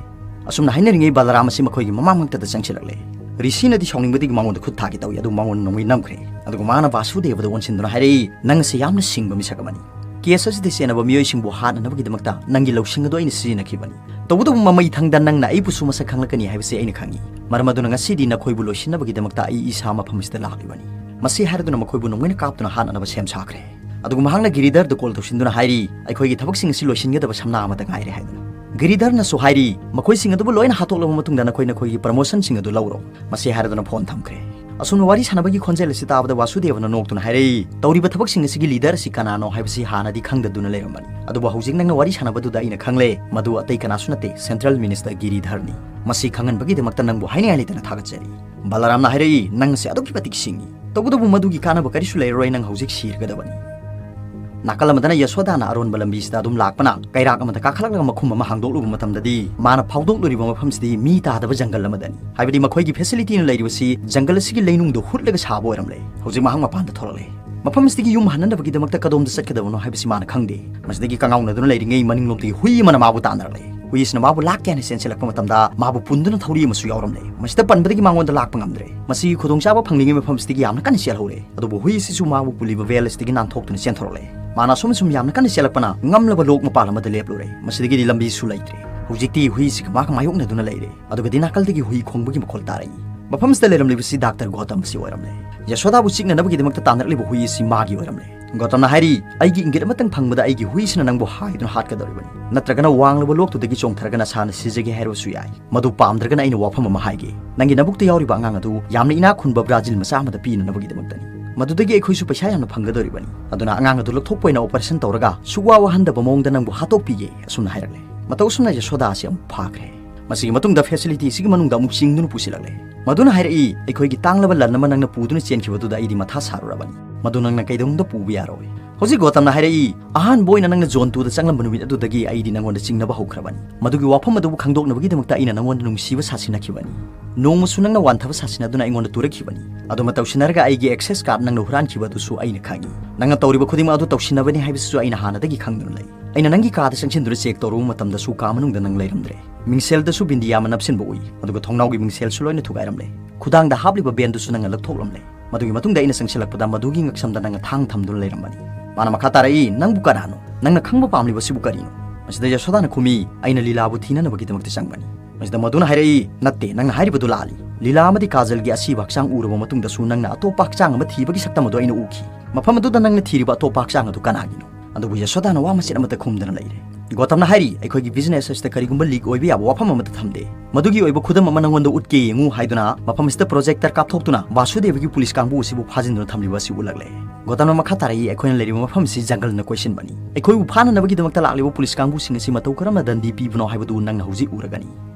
ꯑꯁꯨꯝꯅ ꯍꯥꯏꯅꯔꯤꯉꯩ ꯕꯂꯔꯥꯝ ꯑꯁꯤ ꯃꯈꯣꯏꯒꯤ ꯃꯃꯥꯡꯃꯛꯇꯗ ꯆꯪꯁꯤꯜꯂꯛꯂꯦ꯫ ꯔꯤꯁꯤꯅꯗꯤ ꯁꯥꯎꯅꯤꯡꯕꯗꯒꯤ ꯃꯉꯣꯟꯗ ꯈꯨꯠ ꯊꯥꯒꯦ ꯇꯧꯏ, ꯑꯗꯨ ꯃꯉꯣꯟꯗ ꯅꯣꯡꯃꯩ ꯅꯝꯈ꯭ꯔꯦ꯫ ꯑꯗꯨꯒ ꯃꯥꯅ ꯕꯥꯁꯨꯗꯦꯕꯗ ꯑꯣꯟꯁꯤꯟꯗꯨꯅ ꯍꯥꯏꯔꯛꯏ, "ꯅꯪ ꯑꯁꯤ ꯌꯥꯝꯅ ꯁꯤꯡꯕ ꯃꯤꯁꯛ ꯑꯃꯅꯤ꯫ ꯀꯦꯁ ꯑꯁꯤꯗ ꯆꯦꯟꯅꯕ ꯃꯤꯑꯣꯏꯁꯤꯡꯕꯨ ꯍꯥꯠꯅꯅꯕꯒꯤꯗꯃꯛꯇ ꯅꯪꯒꯤ ꯂꯧꯁꯤꯡ ꯑꯗꯨ ꯑꯩꯅ ꯁꯤꯖꯤꯟꯅꯈꯤꯕꯅꯤ꯫ ꯇꯧꯕꯇꯕꯨ ꯃꯃꯩ ꯊꯪꯗ ꯅꯪꯅ ꯑꯩꯕꯨꯁꯨ ꯃꯁꯛ ꯈꯪꯂꯛꯀꯅꯤ ꯍꯥꯏꯕꯁꯤ ꯑꯩꯅ ꯈꯪꯏ꯫ ꯃꯔꯝ ꯑꯗꯨꯅ ꯉꯁꯤꯗꯤ ꯅꯈꯣꯏꯕꯨ ꯂꯣꯏꯁꯤꯟꯅꯕꯒꯤꯗꯃꯛꯇ ꯑꯩ ꯏꯁꯥ ꯃꯐꯝ ꯑꯁꯤꯗ ꯂꯥꯛꯂꯤꯕꯅꯤ꯫" ꯃꯁꯤ ꯍꯥꯏꯔꯗꯨꯅ ꯃꯈꯣꯏꯕꯨ ꯅꯣꯡꯃꯩꯅ ꯀꯥꯞꯇꯨꯅ ꯍꯥꯠꯅꯅꯕ ꯁꯦꯝ ꯁꯥꯈ꯭ꯔꯦ꯫ ꯑꯗꯨꯒ ꯃꯍꯥꯛꯅ ꯒꯤꯔꯤꯙꯔꯗ ꯀꯣꯜ ꯇꯧꯁꯤꯟꯗꯨꯅ ꯍꯥꯏꯔꯤ, "ꯑꯩꯈꯣꯏꯒꯤ ꯊꯕꯛꯁꯤꯡ ꯑꯁꯤ ꯂꯣꯏꯁꯤꯟꯒꯗꯕ ꯁꯝꯅꯥ ꯑꯃꯇ ꯉꯥꯏꯔꯦ" ꯍꯥꯏꯗꯨꯅ꯫ ꯒꯤꯔꯤꯙꯔꯅꯁꯨ ꯍꯥꯏꯔꯤ, "ꯃꯈꯣꯏꯁꯤꯡ ꯑꯗꯨꯕꯨ ꯂꯣꯏꯅ ꯍꯥꯠꯇꯣꯛꯂꯕ ꯃꯇꯨꯡꯗ ꯅꯈꯣꯏ ꯅꯈꯣꯏꯒꯤ ꯄ꯭ꯔꯃꯣꯁꯟꯁꯤꯡ ꯑꯗꯨ ꯂꯧꯔꯣ꯫" ꯃꯁꯤ ꯍꯥꯏꯔꯗꯨꯅ ꯐꯣꯟ ꯊꯝꯈ꯭ꯔꯦ꯫ ꯑꯁꯨꯝꯅ ꯋꯥꯔꯤ ꯁꯥꯟꯅꯕꯒꯤ ꯈꯣꯟꯖꯦꯜ ꯑꯁꯤ ꯇꯥꯕꯗ ꯋꯥꯁꯨꯗꯦꯕꯅ ꯅꯣꯛꯇꯨꯅ ꯍꯥꯏꯔꯛꯏ, "ꯇꯧꯔꯤꯕ ꯊꯕꯛꯁꯤꯡ ꯑꯁꯤꯒꯤ ꯂꯤꯗꯔ ꯑꯁꯤ ꯀꯅꯥꯅꯣ ꯍꯥꯏꯕꯁꯤ ꯍꯥꯟꯅꯗꯤ ꯈꯪꯗꯗꯨꯅ ꯂꯩꯔꯝꯕꯅꯤ, ꯑꯗꯨꯕꯨ ꯍꯧꯖꯤꯛ ꯅꯪꯅ ꯋꯥꯔꯤ ꯁꯥꯟꯅꯕꯗꯨꯗ ꯑꯩꯅ ꯈꯪꯂꯦ, ꯃꯗꯨ ꯑꯇꯩ ꯀꯅꯥꯁꯨ ꯅꯠꯇꯦ, ꯁꯦꯟꯇ꯭ꯔꯦꯜ ꯃꯤꯅꯤꯁꯇꯔ ꯒꯤꯔꯤꯙꯔꯅꯤ꯫ ꯃꯁꯤ ꯈꯪꯍꯟꯕꯒꯤꯗꯃꯛꯇ ꯅꯪꯕꯨ ꯍꯥꯏꯅꯤꯡꯉꯥꯏ ꯂꯩꯇꯅ ꯊꯥꯒꯠꯆꯔꯤ꯫" ꯕꯂꯔꯥꯝꯅ ꯍꯥꯏꯔꯛꯏ, "ꯅꯪ ꯑꯁꯤ ꯑꯗꯨꯛꯀꯤ ꯃꯇꯤꯛ ꯁꯤꯡꯏ꯫ ꯇꯧꯕꯇꯕꯨ ꯃꯗꯨꯒꯤ ꯀꯥꯟꯅꯕ ꯀꯔꯤꯁꯨ ꯂꯩꯔꯔꯣꯏ, ꯅꯪ ꯍꯧꯖꯤꯛ ꯁꯤꯔꯒꯗꯕꯅꯤ꯫" ꯅꯥꯀꯜ ꯑꯃꯗꯅ ꯌꯁꯣꯗꯥꯅ ꯑꯔꯣꯟꯕ ꯂꯝꯕꯤꯁꯤꯗ ꯑꯗꯨꯝ ꯂꯥꯛꯄꯅ ꯀꯩꯔꯥꯛ ꯑꯃꯗ ꯀꯥꯈꯠꯂꯛꯂꯒ ꯃꯈꯨꯝ ꯑꯃ ꯍꯥꯡꯗꯣꯛꯂꯨꯕ ꯃꯇꯝꯗꯗꯤ, ꯃꯥꯅ ꯐꯥꯎꯗꯣꯛꯂꯨꯔꯤꯕ ꯃꯐꯝꯁꯤꯗꯤ ꯃꯤ ꯇꯥꯗꯕ ꯖꯪꯒꯜ ꯑꯃꯗꯅꯤ꯫ ꯍꯥꯏꯕꯗꯤ ꯃꯈꯣꯏꯒꯤ ꯐꯦꯁꯤꯂꯤꯇꯤꯅ ꯂꯩꯔꯤꯕꯁꯤ ꯖꯪꯒꯜ ꯑꯁꯤꯒꯤ ꯂꯩꯅꯨꯡꯗ ꯍꯨꯠꯂꯒ ꯁꯥꯕ ꯑꯣꯏꯔꯝꯂꯦ꯫ ꯍꯧꯖꯤꯛ ꯃꯍꯥꯛ ꯃꯄꯥꯟꯗ ꯊꯣꯛꯂꯛꯂꯦ꯫ ꯃꯐꯝ ꯑꯁꯤꯗꯒꯤ ꯌꯨꯝ ꯍꯟꯅꯅꯕꯒꯤꯗꯃꯛꯇ ꯀꯗꯣꯝꯗ ꯆꯠꯀꯗꯕꯅꯣ ꯍꯥꯏꯕꯁꯤ ꯃꯥꯅ ꯈꯪꯗꯦ꯫ ꯃꯁꯤꯗꯒꯤ ꯀꯉꯥꯎꯅꯗꯨꯅ ꯂꯩꯔꯤꯉꯩ ꯃꯅꯤꯡꯂꯣꯝꯗꯒꯤ ꯍꯨꯏ ꯑꯃꯅ ꯃꯥꯕꯨ ꯇꯥꯟꯅꯔꯛꯂꯦ꯫ ꯍꯨꯏ ꯑꯁꯤꯅ ꯃꯥꯕꯨ ꯂꯥꯛꯀꯦ ꯍꯥꯏꯅ ꯆꯦꯟꯁꯤꯜꯂꯛꯄ ꯃꯇꯝꯗ, ꯃꯥꯕꯨ ꯄꯨꯟꯗꯨꯅ ꯊꯧꯔꯤ ꯑꯃꯁꯨ ꯌꯥꯎꯔꯝꯂꯦ꯫ ꯃꯁꯤꯗ ꯄꯟꯕꯗꯒꯤ ꯃꯉꯣꯟꯗ ꯂꯥꯛꯄ ꯉꯝꯗ꯭ꯔꯦ꯫ ꯃꯁꯤꯒꯤ ꯈꯨꯗꯣꯡꯆꯥꯕ ꯐꯪꯂꯤꯉꯩ ꯃꯐꯝꯁꯤꯗꯒꯤ ꯌꯥꯝꯅ ꯀꯟꯅ ꯆꯦꯜꯍꯧꯔꯦ꯫ ꯑꯗꯨꯕꯨ ꯍꯨꯏ ꯑꯁꯤꯁꯨ ꯃꯥꯕꯨ ꯄꯨꯜꯂꯤꯕ ꯚꯦꯜ ꯑꯁꯤꯗꯒꯤ ꯅꯥꯟꯊꯣꯛꯇꯨꯅ ꯆꯦꯟꯊꯣꯔꯛꯂꯦ꯫ ꯃꯥꯅ ꯑꯁꯨꯝ ꯑꯁꯨꯝ ꯌꯥꯝꯅ ꯀꯟꯅ ꯆꯦꯜꯂꯛꯄꯅ ꯉꯝꯂꯕ ꯂꯣꯛ ꯃꯄꯥꯜ ꯑꯃꯗ ꯂꯦꯞꯂꯨꯔꯦ꯫ ꯃꯁꯤꯗꯒꯤꯗꯤ ꯂꯝꯕꯤꯁꯨ ꯂꯩꯇ꯭ꯔꯦ꯫ ꯍꯧꯖꯤꯛꯇꯤ ꯍꯨꯏꯁꯤꯒ ꯃꯥꯒ ꯃꯥꯌꯣꯛꯅꯗꯨꯅ ꯂꯩꯔꯦ꯫ ꯑꯗꯨꯒꯗꯤ ꯅꯥꯀꯜꯗꯒꯤ ꯍꯨꯏ ꯈꯣꯡꯕꯒꯤ ꯃꯈꯣꯜ ꯇꯥꯔꯛꯏ꯫ ꯃꯐꯝꯁꯤꯗ ꯂꯩꯔꯝꯂꯤꯕꯁꯤ ꯗꯥꯛꯇꯔ ꯒꯣꯇꯝ ꯑꯁꯤ ꯑꯣꯏꯔꯝꯂꯦ꯫ ꯌꯁꯣꯗꯥꯕꯨ ꯆꯤꯛꯅꯅꯕꯒꯤꯗꯃꯛꯇ ꯇꯥꯟꯅꯔꯛꯂꯤꯕ ꯍꯨꯏ ꯑꯁꯤ ꯃꯥꯒꯤ ꯑꯣꯏꯔꯝꯂꯦ꯫ ꯒꯣꯇꯝꯅ ꯍꯥꯏꯔꯤ, "ꯑꯩꯒꯤ ꯏꯪꯒꯤꯠ ꯑꯃꯇꯪ ꯐꯪꯕꯗ ꯑꯩꯒꯤ ꯍꯨꯏꯁꯤꯅ ꯅꯪꯕꯨ ꯍꯥꯏꯗꯨꯅ ꯍꯥꯠꯀꯗꯧꯔꯤꯕꯅꯤ, ꯅꯠꯇ꯭ꯔꯒꯅ ꯋꯥꯡꯂꯕ ꯂꯣꯛꯇꯨꯗꯒꯤ ꯆꯣꯡꯊꯔꯒ ꯅꯁꯥꯅ ꯁꯤꯖꯒꯦ ꯍꯥꯏꯔꯕꯁꯨ ꯌꯥꯏ꯫ ꯃꯗꯨ ꯄꯥꯝꯗ꯭ꯔꯒꯅ ꯑꯩꯅ ꯋꯥꯐꯝ ꯑꯃ ꯍꯥꯏꯒꯦ꯫ ꯅꯪꯒꯤ ꯅꯕꯨꯛꯇ ꯌꯥꯎꯔꯤꯕ ꯑꯉꯥꯡ ꯑꯗꯨ ꯌꯥꯝꯅ ꯏꯅꯥꯛ ꯈꯨꯟꯕ ꯕ꯭ꯔꯥꯖꯤꯜ ꯃꯆꯥ ꯑꯃꯗ ꯄꯤꯅꯅꯕꯒꯤꯗꯃꯛꯇꯅꯤ꯫ ꯃꯗꯨꯗꯒꯤ ꯑꯩꯈꯣꯏꯁꯨ ꯄꯩꯁꯥ ꯌꯥꯝꯅ ꯐꯪꯒꯗꯧꯔꯤꯕꯅꯤ꯫ ꯑꯗꯨꯅ ꯑꯉꯥꯡ ꯑꯗꯨ ꯂꯧꯊꯣꯛꯄ ꯑꯣꯏꯅ ꯑꯣꯄꯔꯦꯁꯟ ꯇꯧꯔꯒ ꯁꯨꯛꯋꯥ ꯋꯥꯍꯟꯗꯕ ꯃꯑꯣꯡꯗ ꯅꯪꯕꯨ ꯍꯥꯠꯇꯣꯛꯄꯤꯒꯦ", ꯑꯁꯨꯝꯅ ꯍꯥꯏꯔꯛꯂꯦ꯫ ꯃꯇꯧ ꯑꯁꯨꯝꯅ ꯌꯁꯣꯗꯥ ꯑꯁꯤ ꯑꯃꯨꯛ ꯐꯥꯈ꯭ꯔꯦ꯫ ꯃꯁꯤꯒꯤ ꯃꯇꯨꯡꯗ ꯐꯦꯁꯤꯂꯤꯇꯤ ꯑꯁꯤꯒꯤ ꯃꯅꯨꯡꯗ ꯑꯃꯨꯛ ꯆꯤꯡꯗꯨꯅ ꯄꯨꯁꯤꯜꯂꯛꯂꯦ꯫ ꯃꯗꯨꯅ ꯍꯥꯏꯔꯛꯏ, "ꯑꯩꯈꯣꯏꯒꯤ ꯇꯥꯡꯂꯕ ꯂꯟ ꯑꯃ ꯅꯪꯅ ꯄꯨꯗꯨꯅ ꯆꯦꯟꯈꯤꯕꯗꯨꯗ ꯑꯩꯗꯤ ꯃꯊꯥ ꯁꯥꯔꯨꯔꯕꯅꯤ꯫ ꯃꯗꯨ ꯅꯪꯅ ꯀꯩꯗꯧꯅꯨꯡꯗ ꯄꯨꯕ ꯌꯥꯔꯣꯏ꯫" ꯍꯧꯖꯤꯛ ꯒꯣꯇꯝꯅ ꯍꯥꯏꯔꯛꯏ, "ꯑꯍꯥꯟꯕ ꯑꯣꯏꯅ ꯅꯪꯅ ꯖꯣꯟꯇꯨꯗ ꯆꯪꯂꯝꯕ ꯅꯨꯃꯤꯠ ꯑꯗꯨꯗꯒꯤ ꯑꯩꯗꯤ ꯅꯪꯉꯣꯟꯗ ꯆꯤꯡꯅꯕ ꯍꯧꯈ꯭ꯔꯕꯅꯤ꯫ ꯃꯗꯨꯒꯤ ꯋꯥꯐꯝ ꯑꯗꯨꯕꯨ ꯈꯪꯗꯣꯛꯅꯕꯒꯤꯗꯃꯛꯇ ꯑꯩꯅ ꯅꯪꯉꯣꯟꯗ ꯅꯨꯡꯁꯤꯕ ꯁꯥꯁꯤꯟꯅꯈꯤꯕꯅꯤ꯫ ꯅꯣꯡꯃꯁꯨ ꯅꯪꯅ ꯋꯥꯟꯊꯕ ꯁꯥꯁꯤꯟꯅꯗꯨꯅ ꯑꯩꯉꯣꯟꯗ ꯇꯨꯔꯛꯈꯤꯕꯅꯤ꯫ ꯑꯗꯨꯃ ꯇꯧꯁꯤꯟꯅꯔꯒ ꯑꯩꯒꯤ ꯑꯦꯛꯁꯦꯁ ꯀꯥꯔꯗ ꯅꯪꯅ ꯍꯨꯔꯥꯟꯈꯤꯕ ꯑꯗꯨꯁꯨ ꯑꯩꯅ ꯈꯪꯏ꯫ ꯅꯪꯅ ꯇꯧꯔꯤꯕ ꯈꯨꯗꯤꯡꯃꯛ ꯑꯗꯨ ꯇꯧꯁꯤꯟꯅꯕꯅꯤ ꯍꯥꯏꯕꯁꯤꯁꯨ ꯑꯩꯅ ꯍꯥꯟꯅꯗꯒꯤ ꯈꯪꯗꯨꯅ ꯂꯩ꯫ ꯑꯩꯅ ꯅꯪꯒꯤ ꯀꯥꯗ ꯆꯪꯁꯤꯟꯗꯨꯅ ꯆꯦꯛ ꯇꯧꯔꯨꯕ ꯃꯇꯝꯗꯁꯨ ꯀꯥ ꯃꯅꯨꯡꯗ ꯅꯪ ꯂꯩꯔꯝꯗ꯭ꯔꯦ꯫ ꯃꯤꯡꯁꯦꯜꯗꯁꯨ ꯕꯤꯟꯗꯤꯌꯥ ꯑꯃ ꯅꯞꯁꯤꯟꯕ ꯎꯏ, ꯑꯗꯨꯒ ꯊꯣꯡꯅꯥꯎꯒꯤ ꯃꯤꯡꯁꯦꯜꯁꯨ ꯂꯣꯏꯅ ꯊꯨꯒꯥꯏꯔꯝꯂꯦ꯫ ꯈꯨꯗꯥꯡꯗ ꯍꯥꯞꯂꯤꯕ ꯕꯦꯟꯗꯨꯁꯨ ꯅꯪꯅ ꯂꯧꯊꯣꯛꯂꯝꯂꯦ꯫ ꯃꯗꯨꯒꯤ ꯃꯇꯨꯡꯗ ꯑꯩꯅ ꯆꯪꯁꯤꯜꯂꯛꯄꯗ ꯃꯗꯨꯒꯤ ꯉꯛꯁꯝꯗ ꯅꯪꯅ ꯊꯥꯡ ꯊꯝꯗꯨꯅ ꯂꯩꯔꯝꯕꯅꯤ꯫" ꯃꯥꯅ ꯃꯈꯥ ꯇꯥꯔꯛꯏ, "ꯅꯪꯕꯨ ꯀꯅꯥꯅꯣ? ꯅꯪꯅ ꯈꯪꯕ ꯄꯥꯝꯂꯤꯕꯁꯤꯕꯨ ꯀꯔꯤꯅꯣ?" ꯃꯁꯤꯗ ꯌꯁꯣꯗꯥꯅ ꯈꯨꯝꯃꯤ, "ꯑꯩꯅ ꯂꯤꯂꯥꯕꯨ ꯊꯤꯅꯅꯕꯒꯤꯗꯃꯛꯇ ꯆꯪꯕꯅꯤ꯫" ꯃꯁꯤꯗ ꯃꯗꯨꯅ ꯍꯥꯏꯔꯛꯏ, "ꯅꯠꯇꯦ, ꯅꯪꯅ ꯍꯥꯏꯔꯤꯕꯗꯨ ꯂꯥꯜꯂꯤ꯫ ꯂꯤꯂꯥ ꯑꯃꯗꯤ ꯀꯥꯖꯜꯒꯤ ꯑꯁꯤꯕ ꯍꯛꯆꯥꯡ ꯎꯔꯕ ꯃꯇꯨꯡꯗꯁꯨ ꯅꯪꯅ ꯑꯇꯣꯞꯄ ꯍꯛꯆꯥꯡ ꯑꯃ ꯊꯤꯕꯒꯤ ꯁꯛꯇꯝ ꯑꯗꯨ ꯑꯩꯅ ꯎꯈꯤ꯫ ꯃꯐꯝ ꯑꯗꯨꯗ ꯅꯪꯅ ꯊꯤꯔꯤꯕ ꯑꯇꯣꯞꯄ ꯍꯛꯆꯥꯡ ꯑꯗꯨ ꯀꯅꯥꯒꯤꯅꯣ?" ꯑꯗꯨꯕꯨ ꯌꯁꯣꯗꯥꯅ ꯋꯥ ꯃꯆꯦꯠ ꯑꯃꯠꯇ ꯈꯨꯝꯗꯅ ꯂꯩꯔꯦ꯫ ꯒꯣꯇꯝꯅ ꯍꯥꯏꯔꯤ, "ꯑꯩꯈꯣꯏꯒꯤ ꯕꯤꯖꯤꯅꯦꯁ ꯑꯁꯤꯗ ꯀꯔꯤꯒꯨꯝꯕ ꯂꯤꯛ ꯑꯣꯏꯕ ꯌꯥꯕ ꯋꯥꯐꯝ ꯑꯃꯠꯇ ꯊꯝꯗꯦ꯫ ꯃꯗꯨꯒꯤ ꯑꯣꯏꯕ ꯈꯨꯗꯝ ꯑꯃ ꯅꯉꯣꯟꯗ ꯎꯠꯀꯦ ꯌꯦꯡꯉꯨ" ꯍꯥꯏꯗꯨꯅ ꯃꯐꯝ ꯑꯁꯤꯗ ꯄ꯭ꯔꯣꯖꯦꯛꯇꯔ ꯀꯥꯞꯊꯣꯛꯇꯨꯅ ꯕꯥꯁꯨꯗꯦꯕꯒꯤ ꯄꯨꯂꯤꯁ ꯀꯥꯡꯕꯨ ꯑꯁꯤꯕꯨ ꯐꯥꯖꯤꯟꯗꯨꯅ ꯊꯝꯂꯤꯕ ꯑꯁꯤ ꯎꯠꯂꯛꯂꯦ꯫ ꯒꯣꯇꯝꯅ ꯃꯈꯥ ꯇꯥꯔꯛꯏ, "ꯑꯩꯈꯣꯏꯅ ꯂꯩꯔꯤꯕ ꯃꯐꯝ ꯑꯁꯤ ꯖꯪꯒꯜꯅ ꯀꯣꯏꯁꯤꯟꯕꯅꯤ꯫ ꯑꯩꯈꯣꯏꯕꯨ ꯐꯥꯅꯅꯕꯒꯤꯗꯃꯛꯇ ꯂꯥꯛꯂꯤꯕ ꯄꯨꯂꯤꯁ ꯀꯥꯡꯕꯨꯁꯤꯡ ꯑꯁꯤ ꯃꯇꯧ ꯀꯔꯝꯅ ꯗꯟꯗꯤ ꯄꯤꯕꯅꯣ ꯍꯥꯏꯕꯗꯨ ꯅꯪꯅ ꯍꯧꯖꯤꯛ ꯎꯔꯒꯅꯤ"꯫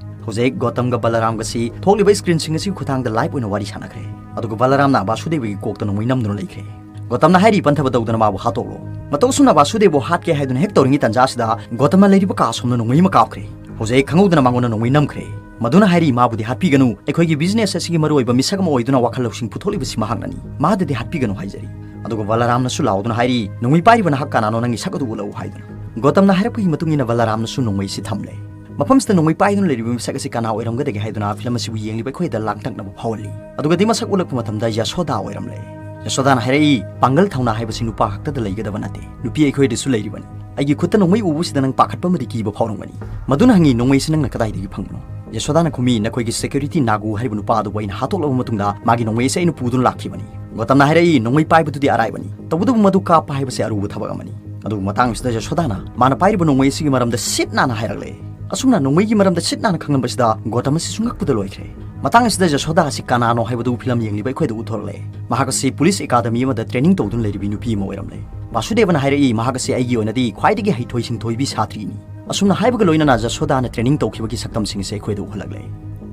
ꯍꯧꯖꯤꯛ ꯒꯣꯇꯝꯒ ꯕꯂꯔꯥꯝꯒꯁꯤ ꯊꯣꯛꯂꯤꯕ ꯁ꯭ꯀ꯭ꯔꯤꯟꯁꯤꯡ ꯑꯁꯤꯒꯤ ꯈꯨꯠꯊꯥꯡꯗ ꯂꯥꯏꯚ ꯑꯣꯏꯅ ꯋꯥꯔꯤ ꯁꯥꯟꯅꯈ꯭ꯔꯦ꯫ ꯑꯗꯨꯒ ꯕꯂꯔꯥꯝꯅ ꯕꯥꯁꯨꯗꯦꯕꯒꯤ ꯀꯣꯛꯇ ꯅꯣꯡꯃꯩ ꯅꯝꯗꯨꯅ ꯂꯩꯈ꯭ꯔꯦ꯫ ꯒꯣꯇꯝꯅ ꯍꯥꯏꯔꯤ, "ꯄꯟꯊꯕ ꯇꯧꯗꯅ ꯃꯥꯕꯨ ꯍꯥꯠꯇꯣꯛꯂꯣ"꯫ ꯃꯇꯧ ꯑꯁꯨꯝꯅ ꯕꯥꯁꯨꯗꯦꯕꯕꯨ ꯍꯥꯠꯀꯦ ꯍꯥꯏꯗꯨꯅ ꯍꯦꯛ ꯇꯧꯔꯤꯉꯩ ꯇꯥꯟꯖꯥ ꯑꯁꯤꯗ ꯒꯣꯇꯝꯅ ꯂꯩꯔꯤꯕ ꯀꯥ ꯑꯁꯣꯝꯅ ꯅꯣꯡꯃꯩ ꯑꯃ ꯀꯥꯞꯈ꯭ꯔꯦ꯫ ꯍꯧꯖꯤꯛ ꯈꯪꯍꯧꯗꯅ ꯃꯉꯣꯟꯗ ꯅꯣꯡꯃꯩ ꯅꯝꯈ꯭ꯔꯦ꯫ ꯃꯗꯨꯅ ꯍꯥꯏꯔꯤ, "ꯃꯥꯕꯨꯗꯤ ꯍꯥꯠꯄꯤꯒꯅꯨ, ꯑꯩꯈꯣꯏꯒꯤ ꯕꯤꯖꯤꯅꯦꯁ ꯑꯁꯤꯒꯤ ꯃꯔꯨꯑꯣꯏꯕ ꯃꯤꯁꯛ ꯑꯃ ꯑꯣꯏꯗꯨꯅ ꯋꯥꯈꯜ ꯂꯧꯁꯤꯡ ꯄꯨꯊꯣꯛꯂꯤꯕꯁꯤ ꯃꯍꯥꯛꯅꯅꯤ꯫ ꯃꯥꯗꯗꯤ ꯍꯥꯠꯄꯤꯒꯅꯨ ꯍꯥꯏꯖꯔꯤ"꯫ ꯑꯗꯨꯒ ꯕꯂꯔꯥꯝꯅꯁꯨ ꯂꯥꯎꯗꯨꯅ ꯍꯥꯏꯔꯤ, "ꯅꯣꯡꯃꯩ ꯄꯥꯏꯔꯤꯕ ꯅꯍꯥꯛ ꯀꯅꯥꯅꯣ? ꯅꯪꯒꯤ ꯁꯛ ꯑꯗꯨ ꯎꯠꯂꯛꯎ" ꯍꯥꯏꯗꯨꯅ꯫ ꯒꯣꯇꯝꯅ ꯍꯥꯏꯔꯛꯄꯒꯤ ꯃꯇꯨꯡ ꯏꯟꯅ ꯕꯂꯔꯥꯝꯅꯁꯨ ꯅꯣꯡꯃꯩꯁꯤ ꯊꯝꯂꯦ꯫ ꯃꯐꯝꯁꯤꯗ ꯅꯣꯡꯃꯩ ꯄꯥꯏꯗꯨꯅ ꯂꯩꯔꯤꯕ ꯃꯤꯁꯛ ꯑꯁꯤ ꯀꯅꯥ ꯑꯣꯏꯔꯝꯒꯗꯒꯦ ꯍꯥꯏꯗꯨꯅ ꯐꯤꯂꯝ ꯑꯁꯤꯕꯨ ꯌꯦꯡꯂꯤꯕ ꯑꯩꯈꯣꯏꯗ ꯂꯥꯡꯇꯛꯅꯕ ꯐꯥꯎꯍꯜꯂꯤ꯫ ꯑꯗꯨꯒꯗꯤ ꯃꯁꯛ ꯎꯠꯂꯛꯄ ꯃꯇꯝꯗ ꯌꯥꯁꯣꯗꯥ ꯑꯣꯏꯔꯝꯂꯦ꯫ ꯌꯥꯁꯣꯗꯥꯅ ꯍꯥꯏꯔꯛꯏ, "ꯄꯥꯡꯒꯜ ꯊꯧꯅꯥ ꯍꯥꯏꯕꯁꯤ ꯅꯨꯄꯥ ꯈꯛꯇꯗ ꯂꯩꯒꯗꯕ ꯅꯠꯇꯦ, ꯅꯨꯄꯤ ꯑꯩꯈꯣꯏꯗꯁꯨ ꯂꯩꯔꯤꯕꯅꯤ꯫ ꯑꯩꯒꯤ ꯈꯨꯠꯇ ꯅꯣꯡꯃꯩ ꯎꯕꯁꯤꯗ ꯅꯪ ꯄꯥꯈꯠꯄ ꯑꯃꯗꯤ ꯀꯤꯕ ꯐꯥꯎꯔꯝꯒꯅꯤ"꯫ ꯃꯗꯨꯅ ꯍꯪꯉꯤ, "ꯅꯣꯡꯃꯩꯁꯤ ꯅꯪꯅ ꯀꯗꯥꯏꯗꯒꯤ ꯐꯪꯕꯅꯣ?" ꯌꯥꯁꯣꯗꯥꯅ ꯈꯨꯝꯃꯤ, "ꯅꯈꯣꯏꯒꯤ ꯁꯦꯀ꯭ꯌꯨꯔꯤꯇꯤ ꯅꯥꯒꯨ ꯍꯥꯏꯔꯤꯕ ꯅꯨꯄꯥ ꯑꯗꯨꯕꯨ ꯑꯩꯅ ꯍꯥꯠꯇꯣꯛꯂꯕ ꯃꯇꯨꯡꯗ ꯃꯥꯒꯤ ꯅꯣꯡꯃꯩ ꯑꯁꯤ ꯑꯩꯅ ꯄꯨꯗꯨꯅ ꯂꯥꯛꯈꯤꯕꯅꯤ"꯫ ꯒꯣꯇꯝꯅ ꯍꯥꯏꯔꯛꯏ, "ꯅꯣꯡꯃꯩ ꯄꯥꯏꯕꯗꯨꯗꯤ ꯑꯔꯥꯏꯕꯅꯤ, ꯇꯧꯕꯇꯕꯨ ꯃꯗꯨ ꯀꯥꯞꯄ ꯍꯥꯏꯕꯁꯤ ꯑꯔꯨꯕ ꯊꯕꯛ ꯑꯃꯅꯤ"꯫ ꯑꯗꯨꯕꯨ ꯃꯇꯥꯡ ꯑꯁꯤꯗ ꯌꯥꯁꯣꯗꯥꯅ ꯃꯥꯅ ꯄꯥꯏꯔꯤꯕ ꯅꯣꯡꯃꯩ ꯑꯁꯤꯒꯤ ꯃꯔꯝꯗ ꯁꯤꯠ ꯅꯥꯟꯅ ꯍꯥꯏꯔꯛꯂꯦ꯫ ꯑꯁꯨꯝꯅ ꯅꯣꯡꯃꯩꯒꯤ ꯃꯔꯝꯗ ꯁꯤꯠ ꯅꯥꯟꯅ ꯈꯪꯂꯝꯕꯁꯤꯗ ꯒꯣꯇꯝ ꯑꯁꯤꯁꯨ ꯉꯛꯄꯗ ꯂꯣꯏꯈ꯭ꯔꯦ꯫ ꯃꯇꯥꯡ ꯑꯁꯤꯗ ꯌꯥꯁꯣꯗꯥ ꯑꯁꯤ ꯀꯅꯥꯅꯣ ꯍꯥꯏꯕꯗꯨ ꯐꯤꯂꯝ ꯌꯦꯡꯂꯤꯕ ꯑꯩꯈꯣꯏꯗ ꯎꯠꯊꯣꯔꯛꯂꯦ꯫ ꯃꯍꯥꯛ ꯑꯁꯤ ꯄꯨꯂꯤꯁ ꯑꯦꯀꯥꯗꯃꯤ ꯑꯃꯗ ꯇ꯭ꯔꯦꯅꯤꯡ ꯇꯧꯗꯨꯅ ꯂꯩꯔꯤꯕꯤ ꯅꯨꯄꯤ ꯑꯃ ꯑꯣꯏꯔꯝꯂꯦ꯫ ꯕꯥꯁꯨꯗꯦꯕꯅ ꯍꯥꯏꯔꯛꯏ, "ꯃꯍꯥꯛ ꯑꯁꯤ ꯑꯩꯒꯤ ꯑꯣꯏꯅꯗꯤ ꯈ꯭ꯋꯥꯏꯗꯒꯤ ꯍꯩꯊꯣꯏ ꯁꯤꯡꯊꯣꯏꯕꯤ ꯁꯥꯇ꯭ꯔꯤꯅꯤ"꯫ ꯑꯁꯨꯝꯅ ꯍꯥꯏꯕꯒ ꯂꯣꯏꯅꯅ ꯌꯥꯁꯣꯗꯥꯅ ꯇ꯭ꯔꯦꯅꯤꯡ ꯇꯧꯈꯤꯕꯒꯤ ꯁꯛꯇꯝꯁꯤꯡ ꯑꯁꯤ ꯑꯩꯈꯣꯏꯗ ꯎꯍꯜꯂꯛꯂꯦ꯫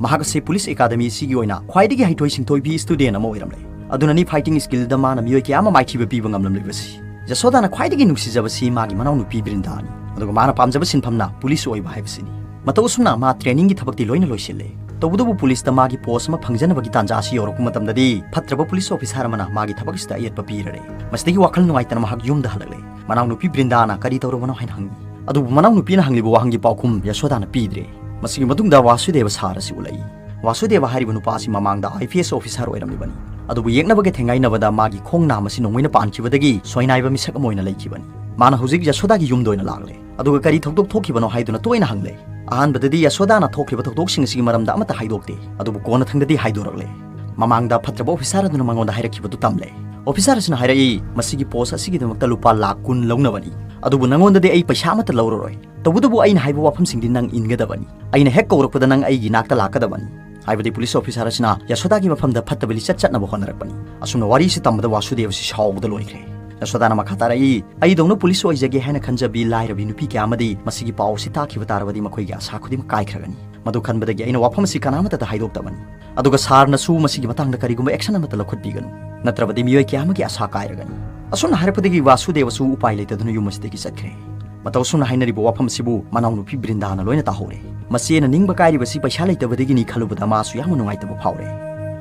ꯃꯍꯥꯛ ꯑꯁꯤ ꯄꯨꯂꯤꯁ ꯑꯦꯀꯥꯗꯃꯤ ꯑꯁꯤꯒꯤ ꯑꯣꯏꯅ ꯈ꯭ꯋꯥꯏꯗꯒꯤ ꯍꯩꯊꯣꯏ ꯁꯤꯡꯊꯣꯏꯕꯤ ꯁ꯭ꯇꯨꯗꯦꯟ ꯑꯃ ꯑꯣꯏꯔꯝꯂꯦ꯫ ꯑꯗꯨꯅꯅꯤ ꯐꯥꯏꯇꯤꯡ ꯁ꯭ꯀꯤꯜꯗ ꯃꯥꯅ ꯃꯤꯑꯣꯏ ꯀꯌꯥ ꯑꯃ ꯃꯥꯏꯊꯤꯕ ꯄꯤꯕ ꯉꯝꯂꯝꯂꯤꯕꯁꯤ꯫ ꯌꯥꯁꯣꯗꯥꯅ ꯈ꯭ꯋꯥꯏꯗꯒꯤ ꯅꯨꯡꯁꯤꯖꯕꯁꯤ ꯃꯥꯒꯤ ꯃꯅꯥꯎꯅꯨꯄꯤ ꯕ꯭ꯔꯤꯟꯗꯥꯅꯤ꯫ ꯑꯗꯨꯒ ꯃꯥꯅ ꯄꯥꯝꯖꯕ ꯁꯤꯟꯐꯝꯅ ꯄꯨꯂꯤꯁ ꯑꯣꯏꯕ ꯍꯥꯏꯕꯁꯤꯅꯤ꯫ ꯃꯇꯧ ꯑꯁꯨꯝꯅ ꯃꯥ ꯇ꯭ꯔꯦꯅꯤꯡꯒꯤ ꯊꯕꯛꯇꯤ ꯂꯣꯏꯅ ꯂꯣꯏꯁꯤꯜꯂꯦ꯫ ꯇꯧꯕꯇꯕꯨ ꯄꯨꯂꯤꯁꯇ ꯃꯥꯒꯤ ꯄꯣꯁ ꯑꯃ ꯐꯪꯖꯅꯕꯒꯤ ꯇꯥꯟꯖꯥ ꯑꯁꯤ ꯌꯧꯔꯛꯄ ꯃꯇꯝꯗꯗꯤ ꯐꯠꯇ꯭ꯔꯕ ꯄꯨꯂꯤꯁ ꯑꯣꯐꯤꯁꯥꯔ ꯑꯃꯅ ꯃꯥꯒꯤ ꯊꯕꯛ ꯑꯁꯤꯗ ꯑꯌꯦꯠꯄ ꯄꯤꯔꯔꯦ꯫ ꯃꯁꯤꯗꯒꯤ ꯋꯥꯈꯜ ꯅꯨꯡꯉꯥꯏꯇꯅ ꯃꯍꯥꯛ ꯌꯨꯝꯗ ꯍꯜꯂꯛꯂꯦ꯫ ꯃꯅꯥꯎꯅꯨꯄꯤ ꯕ꯭ꯔꯤꯟꯗꯥꯅ ꯀꯔꯤ ꯇꯧꯔꯕꯅꯣ ꯍꯥꯏꯅ ꯍꯪꯉꯤ꯫ ꯑꯗꯨꯕꯨ ꯃꯅꯥꯎꯅꯨꯄꯤꯅ ꯍꯪꯂꯤꯕ ꯋꯥꯍꯪꯒꯤ ꯄꯥꯎꯈꯨꯝ ꯌꯥꯁꯣꯗꯥꯅ ꯄꯤꯗ꯭ꯔꯦ꯫ ꯃꯁꯤꯒꯤ ꯃꯇꯨꯡꯗ ꯋꯥꯁꯨꯗꯦꯕ ꯁꯥꯔ ꯑꯁꯤ ꯎꯠꯂꯛꯏ꯫ ꯋꯥꯁꯨꯗꯦꯕ ꯍꯥꯏꯔꯤꯕ ꯅꯨꯄꯥ ꯑꯁꯤ ꯃꯃꯥꯡꯗ ꯑꯥꯏ ꯄꯤ ꯑꯦꯁ ꯑꯣꯐꯤꯁꯥꯔ ꯑꯣꯏꯔꯝꯂꯤꯕꯅꯤ꯫ ꯑꯗꯨꯕꯨ ꯌꯦꯛꯅꯕꯒ ꯊꯦꯡꯒꯥꯏꯅꯕꯗ ꯃꯥꯒꯤ ꯈꯣꯡ ꯅꯥꯝ ꯑꯁꯤ ꯅꯣꯡꯃꯩꯅ ꯄꯥꯟꯈꯤꯕꯗꯒꯤ ꯁꯣꯏꯅꯥꯏꯕ ꯃꯤꯁꯛ ꯑꯃ ꯑꯣꯏꯅ ꯂꯩꯈꯤꯕꯅꯤ꯫ ꯃꯥꯅ ꯍꯧꯖꯤꯛ ꯌꯥꯁꯣꯗꯥꯒꯤ ꯌꯨꯝꯗ ꯑꯣꯏꯅ ꯂꯥꯛꯂꯦ꯫ ꯑꯗꯨꯒ ꯀꯔꯤ ꯊꯧꯗꯣꯛ ꯊꯣꯛꯈꯤꯕꯅꯣ ꯍꯥꯏꯗꯨꯅ ꯇꯣꯏꯅ ꯍꯪꯂꯦ꯫ ꯑꯍꯥꯟꯕꯗꯗꯤ ꯌꯥꯁꯣꯗꯥꯅ ꯊꯣꯛꯈꯤꯕ ꯊꯧꯗꯣꯛꯁꯤꯡ ꯑꯁꯤꯒꯤ ꯃꯔꯝꯗ ꯑꯃꯠꯇ ꯍꯥꯏꯗꯣꯛꯇꯦ꯫ ꯑꯗꯨꯕꯨ ꯀꯣꯟꯅꯊꯪꯗꯗꯤ ꯍꯥꯏꯗꯣꯔꯛꯂꯦ꯫ ꯃꯃꯥꯡꯗ ꯐꯠꯇ꯭ꯔꯕ ꯑꯣꯐꯤꯁꯥꯔ ꯑꯗꯨꯅ ꯃꯉꯣꯟꯗ ꯍꯥꯏꯔꯛꯈꯤꯕꯗꯨ ꯇꯝꯂꯦ꯫ ꯑꯣꯐꯤꯁꯥꯔ ꯑꯁꯤꯅ ꯍꯥꯏꯔꯛꯏ, "ꯃꯁꯤꯒꯤ ꯄꯣꯁ ꯑꯁꯤꯒꯤꯗꯃꯛꯇ ꯂꯨꯄꯥ ꯂꯥꯈ ꯀꯨꯟ ꯂꯧꯅꯕꯅꯤ"꯫ ꯑꯗꯨꯕꯨ ꯅꯉꯣꯟꯗꯗꯤ ꯑꯩ ꯄꯩꯁꯥ ꯑꯃꯠꯇ ꯂꯧꯔꯔꯣꯏ꯫ ꯇꯧꯕꯇꯕꯨ ꯑꯩꯅ ꯍꯥꯏꯕ ꯋꯥꯐꯝꯁꯤꯡꯗꯤ ꯅꯪ ꯏꯟꯒꯗꯕꯅꯤ꯫ ꯑꯩꯅ ꯍꯦꯛ ꯀꯧꯔꯛꯄꯗ ꯅꯪ ꯑꯩꯒꯤ ꯅꯥꯛꯇ ꯂꯥꯛꯀꯗꯕꯅꯤ꯫ ꯍꯥꯏꯕꯗꯤ ꯄꯨꯂꯤꯁ ꯑꯣꯐꯤꯁꯥꯔ ꯑꯁꯤꯅ ꯌꯥꯁꯣꯗꯥꯒꯤ ꯃꯐꯝꯗ ꯐꯠꯇꯕ ꯂꯤꯆꯠ ꯆꯠꯅꯕ ꯍꯣꯠꯅꯔꯛꯄꯅꯤ꯫ ꯑꯁꯨꯝꯅ ꯋꯥꯔꯤꯁꯤ ꯇꯝꯕꯗ ꯋꯥꯁꯨꯗꯦꯕꯁꯤ ꯁꯥꯎꯕꯗ ꯂꯣꯏꯈ꯭ꯔꯦ꯫ ꯌꯥꯁꯣꯗꯥꯅ ꯃꯈꯥ ꯇꯥꯔꯛꯏ, "ꯑꯩꯗꯧꯅ ꯄꯨꯂꯤꯁ ꯑꯣꯏꯖꯒꯦ ꯍꯥꯏꯅ ꯈꯟꯖꯕꯤ ꯂꯥꯏꯔꯕꯤ ꯅꯨꯄꯤ ꯀꯌꯥ ꯑꯃꯗꯤ ꯃꯁꯤꯒꯤ ꯄꯥꯎ ꯑꯁꯤ ꯇꯥꯈꯤꯕ ꯇꯥꯔꯕꯗꯤ ꯃꯈꯣꯏꯒꯤ ꯑꯁꯥ ꯈꯨꯗꯤꯡꯃꯛ ꯀꯥꯏꯈ꯭ꯔꯒꯅꯤ꯫ ꯃꯗꯨ ꯈꯟꯕꯗꯒꯤ ꯑꯩꯅ ꯋꯥꯐꯝ ꯑꯁꯤ ꯀꯅꯥꯃꯠꯇꯗ ꯍꯥꯏꯗꯣꯛꯇꯕꯅꯤ꯫ ꯑꯗꯨꯒ ꯁꯥꯔꯅꯁꯨ ꯃꯁꯤꯒꯤ ꯃꯇꯥꯡꯗ ꯀꯔꯤꯒꯨꯝꯕ action ꯑꯃꯠꯇ ꯂꯧꯈꯠꯄꯤꯒꯅꯨ, ꯅꯠꯇ꯭ꯔꯕꯗꯤ ꯃꯤꯑꯣꯏ ꯀꯌꯥ ꯑꯃꯒꯤ ꯑꯁꯥ ꯀꯥꯏꯔꯒꯅꯤ꯫" ꯑꯁꯨꯝꯅ ꯍꯥꯏꯔꯛꯄꯗꯒꯤ ꯋꯥꯁꯨꯗꯦꯕꯁꯨ ꯎꯄꯥꯏ ꯂꯩꯇꯗꯨꯅ ꯌꯨꯝ ꯑꯁꯤꯗꯒꯤ ꯆꯠꯈ꯭ꯔꯦ꯫ ꯃꯇꯧ ꯑꯁꯨꯝꯅ ꯍꯥꯏꯅꯔꯤꯕ ꯋꯥꯐꯝ ꯑꯁꯤꯕꯨ ꯃꯅꯥꯎꯅꯨꯄꯤ ꯕ꯭ꯔꯤꯟꯗꯥꯅ ꯂꯣꯏꯅ ꯇꯥꯍꯧꯔꯦ꯫ ꯃꯆꯦꯅ ꯅꯤꯡꯕ ꯀꯥꯏꯔꯤꯕꯁꯤ ꯄꯩꯁꯥ ꯂꯩꯇꯕꯗꯒꯤꯅꯤ ꯈꯜꯂꯨꯕꯗ ꯃꯥꯁꯨ ꯌꯥꯝꯅ ꯅꯨꯡꯉꯥꯏꯇꯕ ꯐꯥꯎꯔꯦ꯫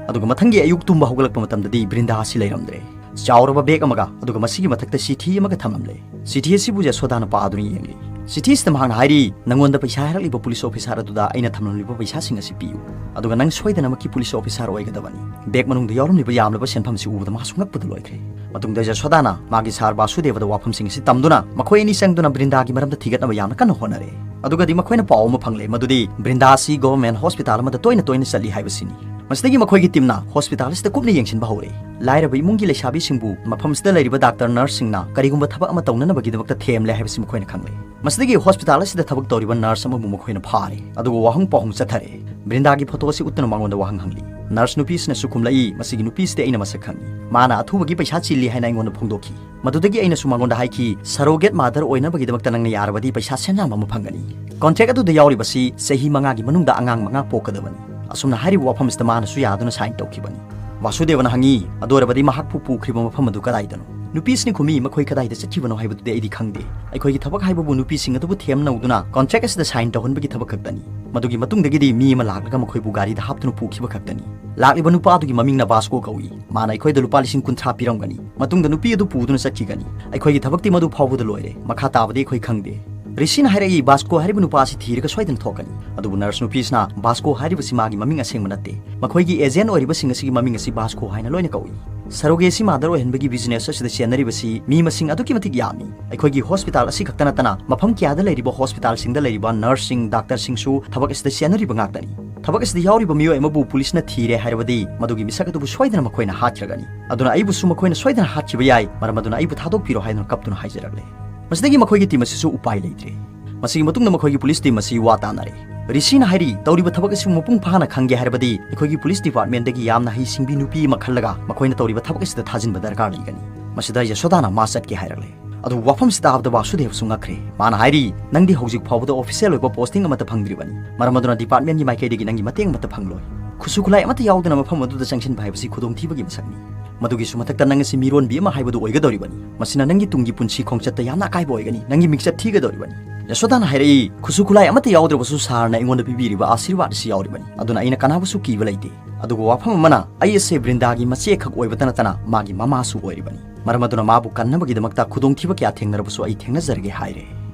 ꯑꯗꯨꯒ ꯃꯊꯪꯒꯤ ꯑꯌꯨꯛ ꯇꯨꯝꯕ ꯍꯧꯒꯠꯂꯛꯄ ꯃꯇꯝꯗꯗꯤ ꯕ꯭ꯔꯤꯟꯗꯥ ꯑꯁꯤ ꯂꯩꯔꯝꯗ꯭ꯔꯦ꯫ ꯆꯥꯎꯔꯕ bag ꯑꯃꯒ, ꯑꯗꯨꯒ ꯃꯁꯤꯒꯤ ꯃꯊꯛꯇ ꯆꯤꯊꯤ ꯑꯃꯒ ꯊꯝꯂꯝꯂꯦ꯫ ꯆꯤꯊꯤ ꯑꯁꯤꯕꯨ ꯌꯥꯁꯣꯗꯥꯅ ꯄꯥꯗꯨꯅ ꯌꯦꯡꯂꯤ꯫ ꯆꯤꯊꯤ ꯑꯁꯤꯗ ꯃꯍꯥꯛꯅ ꯍꯥꯏꯔꯤ, "ꯅꯉꯣꯟꯗ ꯄꯩꯁꯥ ꯍꯥꯏꯔꯛꯂꯤꯕ ꯄꯨꯂꯤꯁ ꯑꯣꯐꯤꯁꯥꯔ ꯑꯗꯨꯗ ꯑꯩꯅ ꯊꯝꯂꯝꯂꯤꯕ ꯄꯩꯁꯥꯁꯤꯡ ꯑꯁꯤ ꯄꯤꯌꯨ꯫ ꯑꯗꯨꯒ ꯅꯪ ꯁꯣꯏꯗꯅꯃꯛꯀꯤ ꯄꯨꯂꯤꯁ ꯑꯣꯐꯤꯁꯥꯔ ꯑꯣꯏꯒꯗꯕꯅꯤ꯫" Bag ꯃꯅꯨꯡꯗ ꯌꯥꯎꯔꯝꯂꯤꯕ ꯌꯥꯝꯂꯕ ꯁꯦꯟꯐꯝꯁꯤ ꯎꯕꯗ ꯃꯍꯥꯛꯁꯨ ꯉꯛꯄꯗ ꯂꯣꯏꯈ꯭ꯔꯦ꯫ ꯃꯇꯨꯡꯗ ꯌꯥꯁꯣꯗꯥꯅ ꯃꯥꯒꯤ ꯁꯥꯔ ꯕꯥꯁꯨꯗꯦꯕꯗ ꯋꯥꯐꯝꯁꯤꯡ ꯑꯁꯤ ꯇꯝꯗꯨꯅ ꯃꯈꯣꯏ ꯑꯅꯤ ꯆꯪꯗꯨꯅ ꯕ꯭ꯔꯤꯟꯗꯥꯒꯤ ꯃꯔꯝꯗ ꯊꯤꯒꯠꯅꯕ ꯌꯥꯝꯅ ꯀꯟꯅ ꯍꯣꯠꯅꯔꯦ꯫ ꯑꯗꯨꯒꯗꯤ ꯃꯈꯣꯏꯅ ꯄꯥꯎ ꯑꯃ ꯐꯪꯂꯦ, ꯃꯗꯨꯗꯤ ꯕ꯭ꯔꯤꯟꯗꯥ ꯑꯁꯤ government hospital ꯑꯃꯗ ꯇꯣꯏꯅ ꯇꯣꯏꯅ ꯆꯠꯂꯤ ꯍꯥꯏꯕꯁꯤꯅꯤ꯫ ꯃꯁꯤꯗꯒꯤ ꯃꯈꯣꯏꯒꯤ teamꯅ hospital ꯑꯁꯤꯗ ꯀꯨꯞꯅ ꯌꯦꯡꯁꯤꯟꯕ ꯍꯧꯔꯦ꯫ ꯂꯥꯏꯔꯕ ꯏꯃꯨꯡꯒꯤ ꯂꯩꯁꯥꯕꯤꯁꯤꯡꯕꯨ ꯃꯐꯝꯁꯤꯗ ꯂꯩꯔꯤꯕ doctor, nurseꯁꯤꯡꯅ ꯀꯔꯤꯒꯨꯝꯕ ꯊꯕꯛ ꯑꯃ ꯇꯧꯅꯅꯕꯒꯤꯗꯃꯛꯇ ꯊꯦꯝꯂꯦ ꯍꯥꯏꯕꯁꯤ ꯃꯈꯣꯏꯅ ꯈꯪꯂꯦ꯫ ꯃꯁꯤꯗꯒꯤ hospital ꯑꯁꯤꯗ ꯊꯕꯛ ꯇꯧꯔꯤꯕ nurse ꯑꯃꯕꯨ ꯃꯈꯣꯏꯅ ꯐꯥꯔꯦ, ꯑꯗꯨꯒ ꯋꯥꯍꯪ ꯄꯥꯎꯍꯪ ꯆꯠꯊꯔꯦ꯫ ꯕ꯭ꯔꯤꯟꯗꯥꯒꯤ photo ꯑꯁꯤ ꯎꯠꯇꯨꯅ ꯃꯉꯣꯟꯗ ꯋꯥꯍꯪ ꯍꯪꯂꯤ꯫ Nurse ꯅꯨꯄꯤꯁꯤꯅꯁꯨ ꯈꯨꯝꯂꯛꯏ, "ꯃꯁꯤꯒꯤ ꯅꯨꯄꯤꯁꯤꯗꯤ ꯑꯩꯅ ꯃꯁꯛ ꯈꯪꯏ꯫ ꯃꯥꯅ ꯑꯊꯨꯕꯒꯤ ꯄꯩꯁꯥ ꯆꯤꯜꯂꯤ ꯍꯥꯏꯅ ꯑꯩꯉꯣꯟꯗ ꯐꯣꯡꯗꯣꯛꯈꯤ꯫ ꯃꯗꯨꯗꯒꯤ ꯑꯩꯅꯁꯨ ꯃꯉꯣꯟꯗ ꯍꯥꯏꯈꯤ, surrogate mother ꯑꯣꯏꯅꯕꯒꯤꯗꯃꯛꯇ ꯅꯪꯅ ꯌꯥꯔꯕꯗꯤ ꯄꯩꯁꯥ ꯁꯦꯟꯖꯥꯝ ꯑꯃ ꯐꯪꯒꯅꯤ꯫ Contract ꯑꯗꯨꯗ ꯌꯥꯎꯔꯤꯕꯁꯤ ꯆꯍꯤ ꯃꯉꯥꯒꯤ ꯃꯅꯨꯡꯗ ꯑꯉꯥꯡ ꯃꯉꯥ ꯄꯣꯛꯀꯗꯕꯅꯤ꯫" ꯑꯁꯨꯝꯅ ꯍꯥꯏꯔꯤꯕ ꯋꯥꯐꯝꯁꯤꯗ ꯃꯥꯅꯁꯨ ꯌꯥꯗꯨꯅ sign ꯇꯧꯈꯤꯕꯅꯤ꯫ ꯋꯥꯁꯨꯗꯦꯕꯅ ꯍꯪꯉꯤ, "ꯑꯗꯨ ꯑꯣꯏꯔꯕꯗꯤ ꯃꯍꯥꯛꯄꯨ ꯄꯨꯈ꯭ꯔꯤꯕ ꯃꯐꯝ ꯑꯗꯨ ꯀꯗꯥꯏꯗꯅꯣ?" ꯅꯨꯄꯤꯁꯤꯅ ꯈꯨꯝꯃꯤ, "ꯃꯈꯣꯏ ꯀꯗꯥꯏꯗ ꯆꯠꯈꯤꯕꯅꯣ ꯍꯥꯏꯕꯗꯨꯗꯤ ꯑꯩꯗꯤ ꯈꯪꯗꯦ꯫ ꯑꯩꯈꯣꯏꯒꯤ ꯊꯕꯛ ꯍꯥꯏꯕꯕꯨ ꯅꯨꯄꯤꯁꯤꯡ ꯑꯗꯨꯕꯨ ꯊꯦꯝꯅꯧꯗꯨꯅ contract ꯑꯁꯤꯗ sign ꯇꯧꯍꯟꯕꯒꯤ ꯊꯕꯛ ꯈꯛꯇꯅꯤ꯫ ꯃꯗꯨꯒꯤ ꯃꯇꯨꯡꯗꯒꯤꯗꯤ ꯃꯤ ꯑꯃ ꯂꯥꯛꯂꯒ ꯃꯈꯣꯏꯕꯨ ꯒꯥꯔꯤꯗ ꯍꯥꯞꯇꯨꯅ ꯄꯨꯈꯤꯕ ꯈꯛꯇꯅꯤ꯫ ꯂꯥꯛꯂꯤꯕ ꯅꯨꯄꯥ ꯑꯗꯨꯒꯤ ꯃꯃꯤꯡꯅ ꯕꯥꯁꯀꯣ ꯀꯧꯏ꯫ ꯃꯥꯅ ꯑꯩꯈꯣꯏꯗ ꯂꯨꯄꯥ ꯂꯤꯁꯤꯡ ꯀꯨꯟꯊ꯭ꯔꯥ ꯄꯤꯔꯝꯒꯅꯤ꯫ ꯃꯇꯨꯡꯗ ꯅꯨꯄꯤ ꯑꯗꯨ ꯄꯨꯗꯨꯅ ꯆꯠꯈꯤꯒꯅꯤ꯫ ꯑꯩꯈꯣꯏꯒꯤ ꯊꯕꯛꯇꯤ ꯃꯗꯨ ꯐꯥꯎꯕꯗ ꯂꯣꯏꯔꯦ꯫ ꯃꯈꯥ ꯇꯥꯕꯗꯤ ꯑꯩꯈꯣꯏ ꯈꯪꯗꯦ꯫" ꯔꯤꯁꯤꯅ ꯍꯥꯏꯔꯛꯏ, "ꯕꯥꯁꯀꯣ ꯍꯥꯏꯔꯤꯕ ꯅꯨꯄꯥ ꯑꯁꯤ ꯊꯤꯔꯒ ꯁꯣꯏꯗꯅ ꯊꯣꯛꯀꯅꯤ꯫" ꯑꯗꯨꯕꯨ nurse ꯅꯨꯄꯤꯁꯤꯅ, "ꯕꯥꯁꯀꯣ ꯍꯥꯏꯔꯤꯕꯁꯤ ꯃꯥꯒꯤ ꯃꯃꯤꯡ ꯑꯁꯦꯡꯕ ꯅꯠꯇꯦ꯫ ꯃꯈꯣꯏꯒꯤ agent ꯑꯣꯏꯔꯤꯕꯁꯤꯡ ꯑꯁꯤꯒꯤ ꯃꯃꯤꯡ ꯑꯁꯤ ꯕꯥꯁꯀꯣ ꯍꯥꯏꯅ ꯂꯣꯏꯅ ꯀꯧꯏ꯫ Surrogacy mother ꯑꯣꯏꯍꯟꯕꯒꯤ business ꯑꯁꯤꯗ ꯆꯦꯟꯅꯔꯤꯕꯁꯤ ꯃꯤ ꯃꯁꯤꯡ ꯑꯗꯨꯛꯀꯤ ꯃꯇꯤꯛ ꯌꯥꯝꯃꯤ꯫ ꯑꯩꯈꯣꯏꯒꯤ hospital ꯑꯁꯤ ꯈꯛꯇ ꯅꯠꯇꯅ ꯃꯐꯝ ꯀꯌꯥꯗ ꯂꯩꯔꯤꯕ hospitalꯁꯤꯡꯗ ꯂꯩꯔꯤꯕ nurseꯁꯤꯡ, doctorꯁꯤꯡꯁꯨ ꯊꯕꯛ ꯑꯁꯤꯗ ꯆꯦꯟꯅꯔꯤꯕ ꯉꯥꯛꯇꯅꯤ꯫ ꯊꯕꯛ ꯑꯁꯤꯗ ꯌꯥꯎꯔꯤꯕ ꯃꯤꯑꯣꯏ ꯑꯃꯕꯨ ꯄꯨꯂꯤꯁꯅ ꯊꯤꯔꯦ ꯍꯥꯏꯔꯕꯗꯤ ꯃꯗꯨꯒꯤ ꯃꯤꯁꯛ ꯑꯗꯨꯕꯨ ꯁꯣꯏꯗꯅ ꯃꯈꯣꯏꯅ ꯍꯥꯠꯈ꯭ꯔꯒꯅꯤ꯫ ꯑꯗꯨꯅ ꯑꯩꯕꯨꯁꯨ ꯃꯈꯣꯏꯅ ꯁꯣꯏꯗꯅ ꯍꯥꯠꯈꯤꯕ ꯌꯥꯏ꯫ ꯃꯔꯝ ꯑꯗꯨꯅ ꯑꯩꯕꯨ ꯊꯥꯗꯣꯛꯄꯤꯔꯣ" ꯍꯥꯏꯗꯨꯅ ꯀꯞꯇꯨꯅ ꯍꯥꯏꯖꯔꯛꯂꯦ꯫ ꯃꯁꯤꯗꯒꯤ ꯃꯈꯣꯏꯒꯤ ꯇꯤꯝ ꯑꯁꯤꯁꯨ ꯎꯄꯥꯏ ꯂꯩꯇ꯭ꯔꯦ꯫ ꯃꯁꯤꯒꯤ ꯃꯇꯨꯡꯗ ꯃꯈꯣꯏꯒꯤ ꯄꯨꯂꯤꯁ ꯇꯤꯝ ꯑꯁꯤ ꯋꯥ ꯇꯥꯅꯔꯦ꯫ ꯔꯤꯁꯤꯅ ꯍꯥꯏꯔꯤ, "ꯇꯧꯔꯤꯕ ꯊꯕꯛ ꯑꯁꯤꯕꯨ ꯃꯄꯨꯡ ꯐꯥꯅ ꯈꯪꯒꯦ ꯍꯥꯏꯔꯕꯗꯤ ꯑꯩꯈꯣꯏꯒꯤ ꯄꯨꯂꯤꯁ ꯗꯤꯄꯥꯔꯠꯃꯦꯟꯗꯒꯤ ꯌꯥꯝꯅ ꯍꯩꯁꯤꯡꯕꯤ ꯅꯨꯄꯤ ꯑꯃ ꯈꯜꯂꯒ ꯃꯈꯣꯏꯅ ꯇꯧꯔꯤꯕ ꯊꯕꯛ ꯑꯁꯤꯗ ꯊꯥꯖꯤꯟꯕ ꯗꯔꯀꯥꯔ ꯂꯩꯒꯅꯤ꯫" ꯃꯁꯤꯗ ꯌꯁꯣꯗꯥꯅ ꯃꯥ ꯆꯠꯀꯦ ꯍꯥꯏꯔꯛꯂꯦ꯫ ꯑꯗꯨꯕꯨ ꯋꯥꯐꯝꯁꯤ ꯇꯥꯕꯗ ꯋꯥꯁꯨꯗꯦꯕꯁꯨ ꯉꯛꯈ꯭ꯔꯦ꯫ ꯃꯥꯅ ꯍꯥꯏꯔꯤ, "ꯅꯪꯗꯤ ꯍꯧꯖꯤꯛ ꯐꯥꯎꯕꯗ ꯑꯣꯐꯤꯁꯤꯌꯦꯜ ꯑꯣꯏꯕ ꯄꯣꯁꯇꯤꯡ ꯑꯃꯠꯇ ꯐꯪꯗ꯭ꯔꯤꯕꯅꯤ꯫ ꯃꯔꯝ ꯑꯗꯨꯅ ꯗꯤꯄꯥꯔꯠꯃꯦꯟꯒꯤ ꯃꯥꯏꯀꯩꯗꯒꯤ ꯅꯪꯒꯤ ꯃꯇꯦꯡ ꯑꯃꯠꯇ ꯐꯪꯂꯣꯏ꯫ ꯈꯨꯠꯁꯨ ꯈꯨꯠꯂꯥꯏ ꯑꯃꯠꯇ ꯌꯥꯎꯗꯅ ꯃꯐꯝ ꯑꯗꯨꯗ ꯆꯪꯁꯤꯟꯕ ꯍꯥꯏꯕꯁꯤ ꯈꯨꯗꯣꯡꯊꯤꯕꯒꯤ ꯃꯁꯛꯅꯤ꯫ ꯃꯗꯨꯒꯤꯁꯨ ꯃꯊꯛꯇ ꯅꯪ ꯑꯁꯤ ꯃꯤꯔꯣꯟꯕꯤ ꯑꯃ ꯍꯥꯏꯕꯗꯨ ꯑꯣꯏꯒꯗꯧꯔꯤꯕꯅꯤ꯫ ꯃꯁꯤꯅ ꯅꯪꯒꯤ ꯇꯨꯡꯒꯤ ꯄꯨꯟꯁꯤ ꯈꯣꯡꯆꯠꯇ ꯌꯥꯝꯅ ꯑꯀꯥꯏꯕ ꯑꯣꯏꯒꯅꯤ꯫ ꯅꯪꯒꯤ ꯃꯤꯡꯆꯠ ꯊꯤꯒꯗꯧꯔꯤꯕꯅꯤ꯫" ꯌꯁꯣꯗꯥꯅ ꯍꯥꯏꯔꯛꯏ, "ꯈꯨꯠꯁꯨ ꯈꯨꯠꯂꯥꯏ ꯑꯃꯠꯇ ꯌꯥꯎꯗ꯭ꯔꯕꯁꯨ ꯁꯥꯔꯅ ꯑꯩꯉꯣꯟꯗ ꯄꯤꯕꯤꯔꯤꯕ ꯑꯥꯁꯤꯔꯕꯥꯗ ꯑꯁꯤ ꯌꯥꯎꯔꯤꯕꯅꯤ꯫ ꯑꯗꯨꯅ ꯑꯩꯅ ꯀꯅꯥꯕꯨꯁꯨ ꯀꯤꯕ ꯂꯩꯇꯦ꯫ ꯑꯗꯨꯒ ꯋꯥꯐꯝ ꯑꯃꯅ, ꯑꯩ ꯑꯁꯦ ꯕ꯭ꯔꯤꯟꯗꯥꯒꯤ ꯃꯆꯦꯈꯛ ꯑꯣꯏꯕꯇ ꯅꯠꯇꯅ ꯃꯥꯒꯤ ꯃꯃꯥꯁꯨ ꯑꯣꯏꯔꯤꯕꯅꯤ꯫ ꯃꯔꯝ ꯑꯗꯨꯅ ꯃꯥꯕꯨ ꯀꯟꯅꯕꯒꯤꯗꯃꯛꯇ ꯈꯨꯗꯣꯡꯊꯤꯕ ꯀꯌꯥ ꯊꯦꯡꯅꯔꯕꯁꯨ ꯑꯩ ꯊꯦꯡꯅꯖꯔꯒꯦ" ꯍꯥꯏꯔꯦ꯫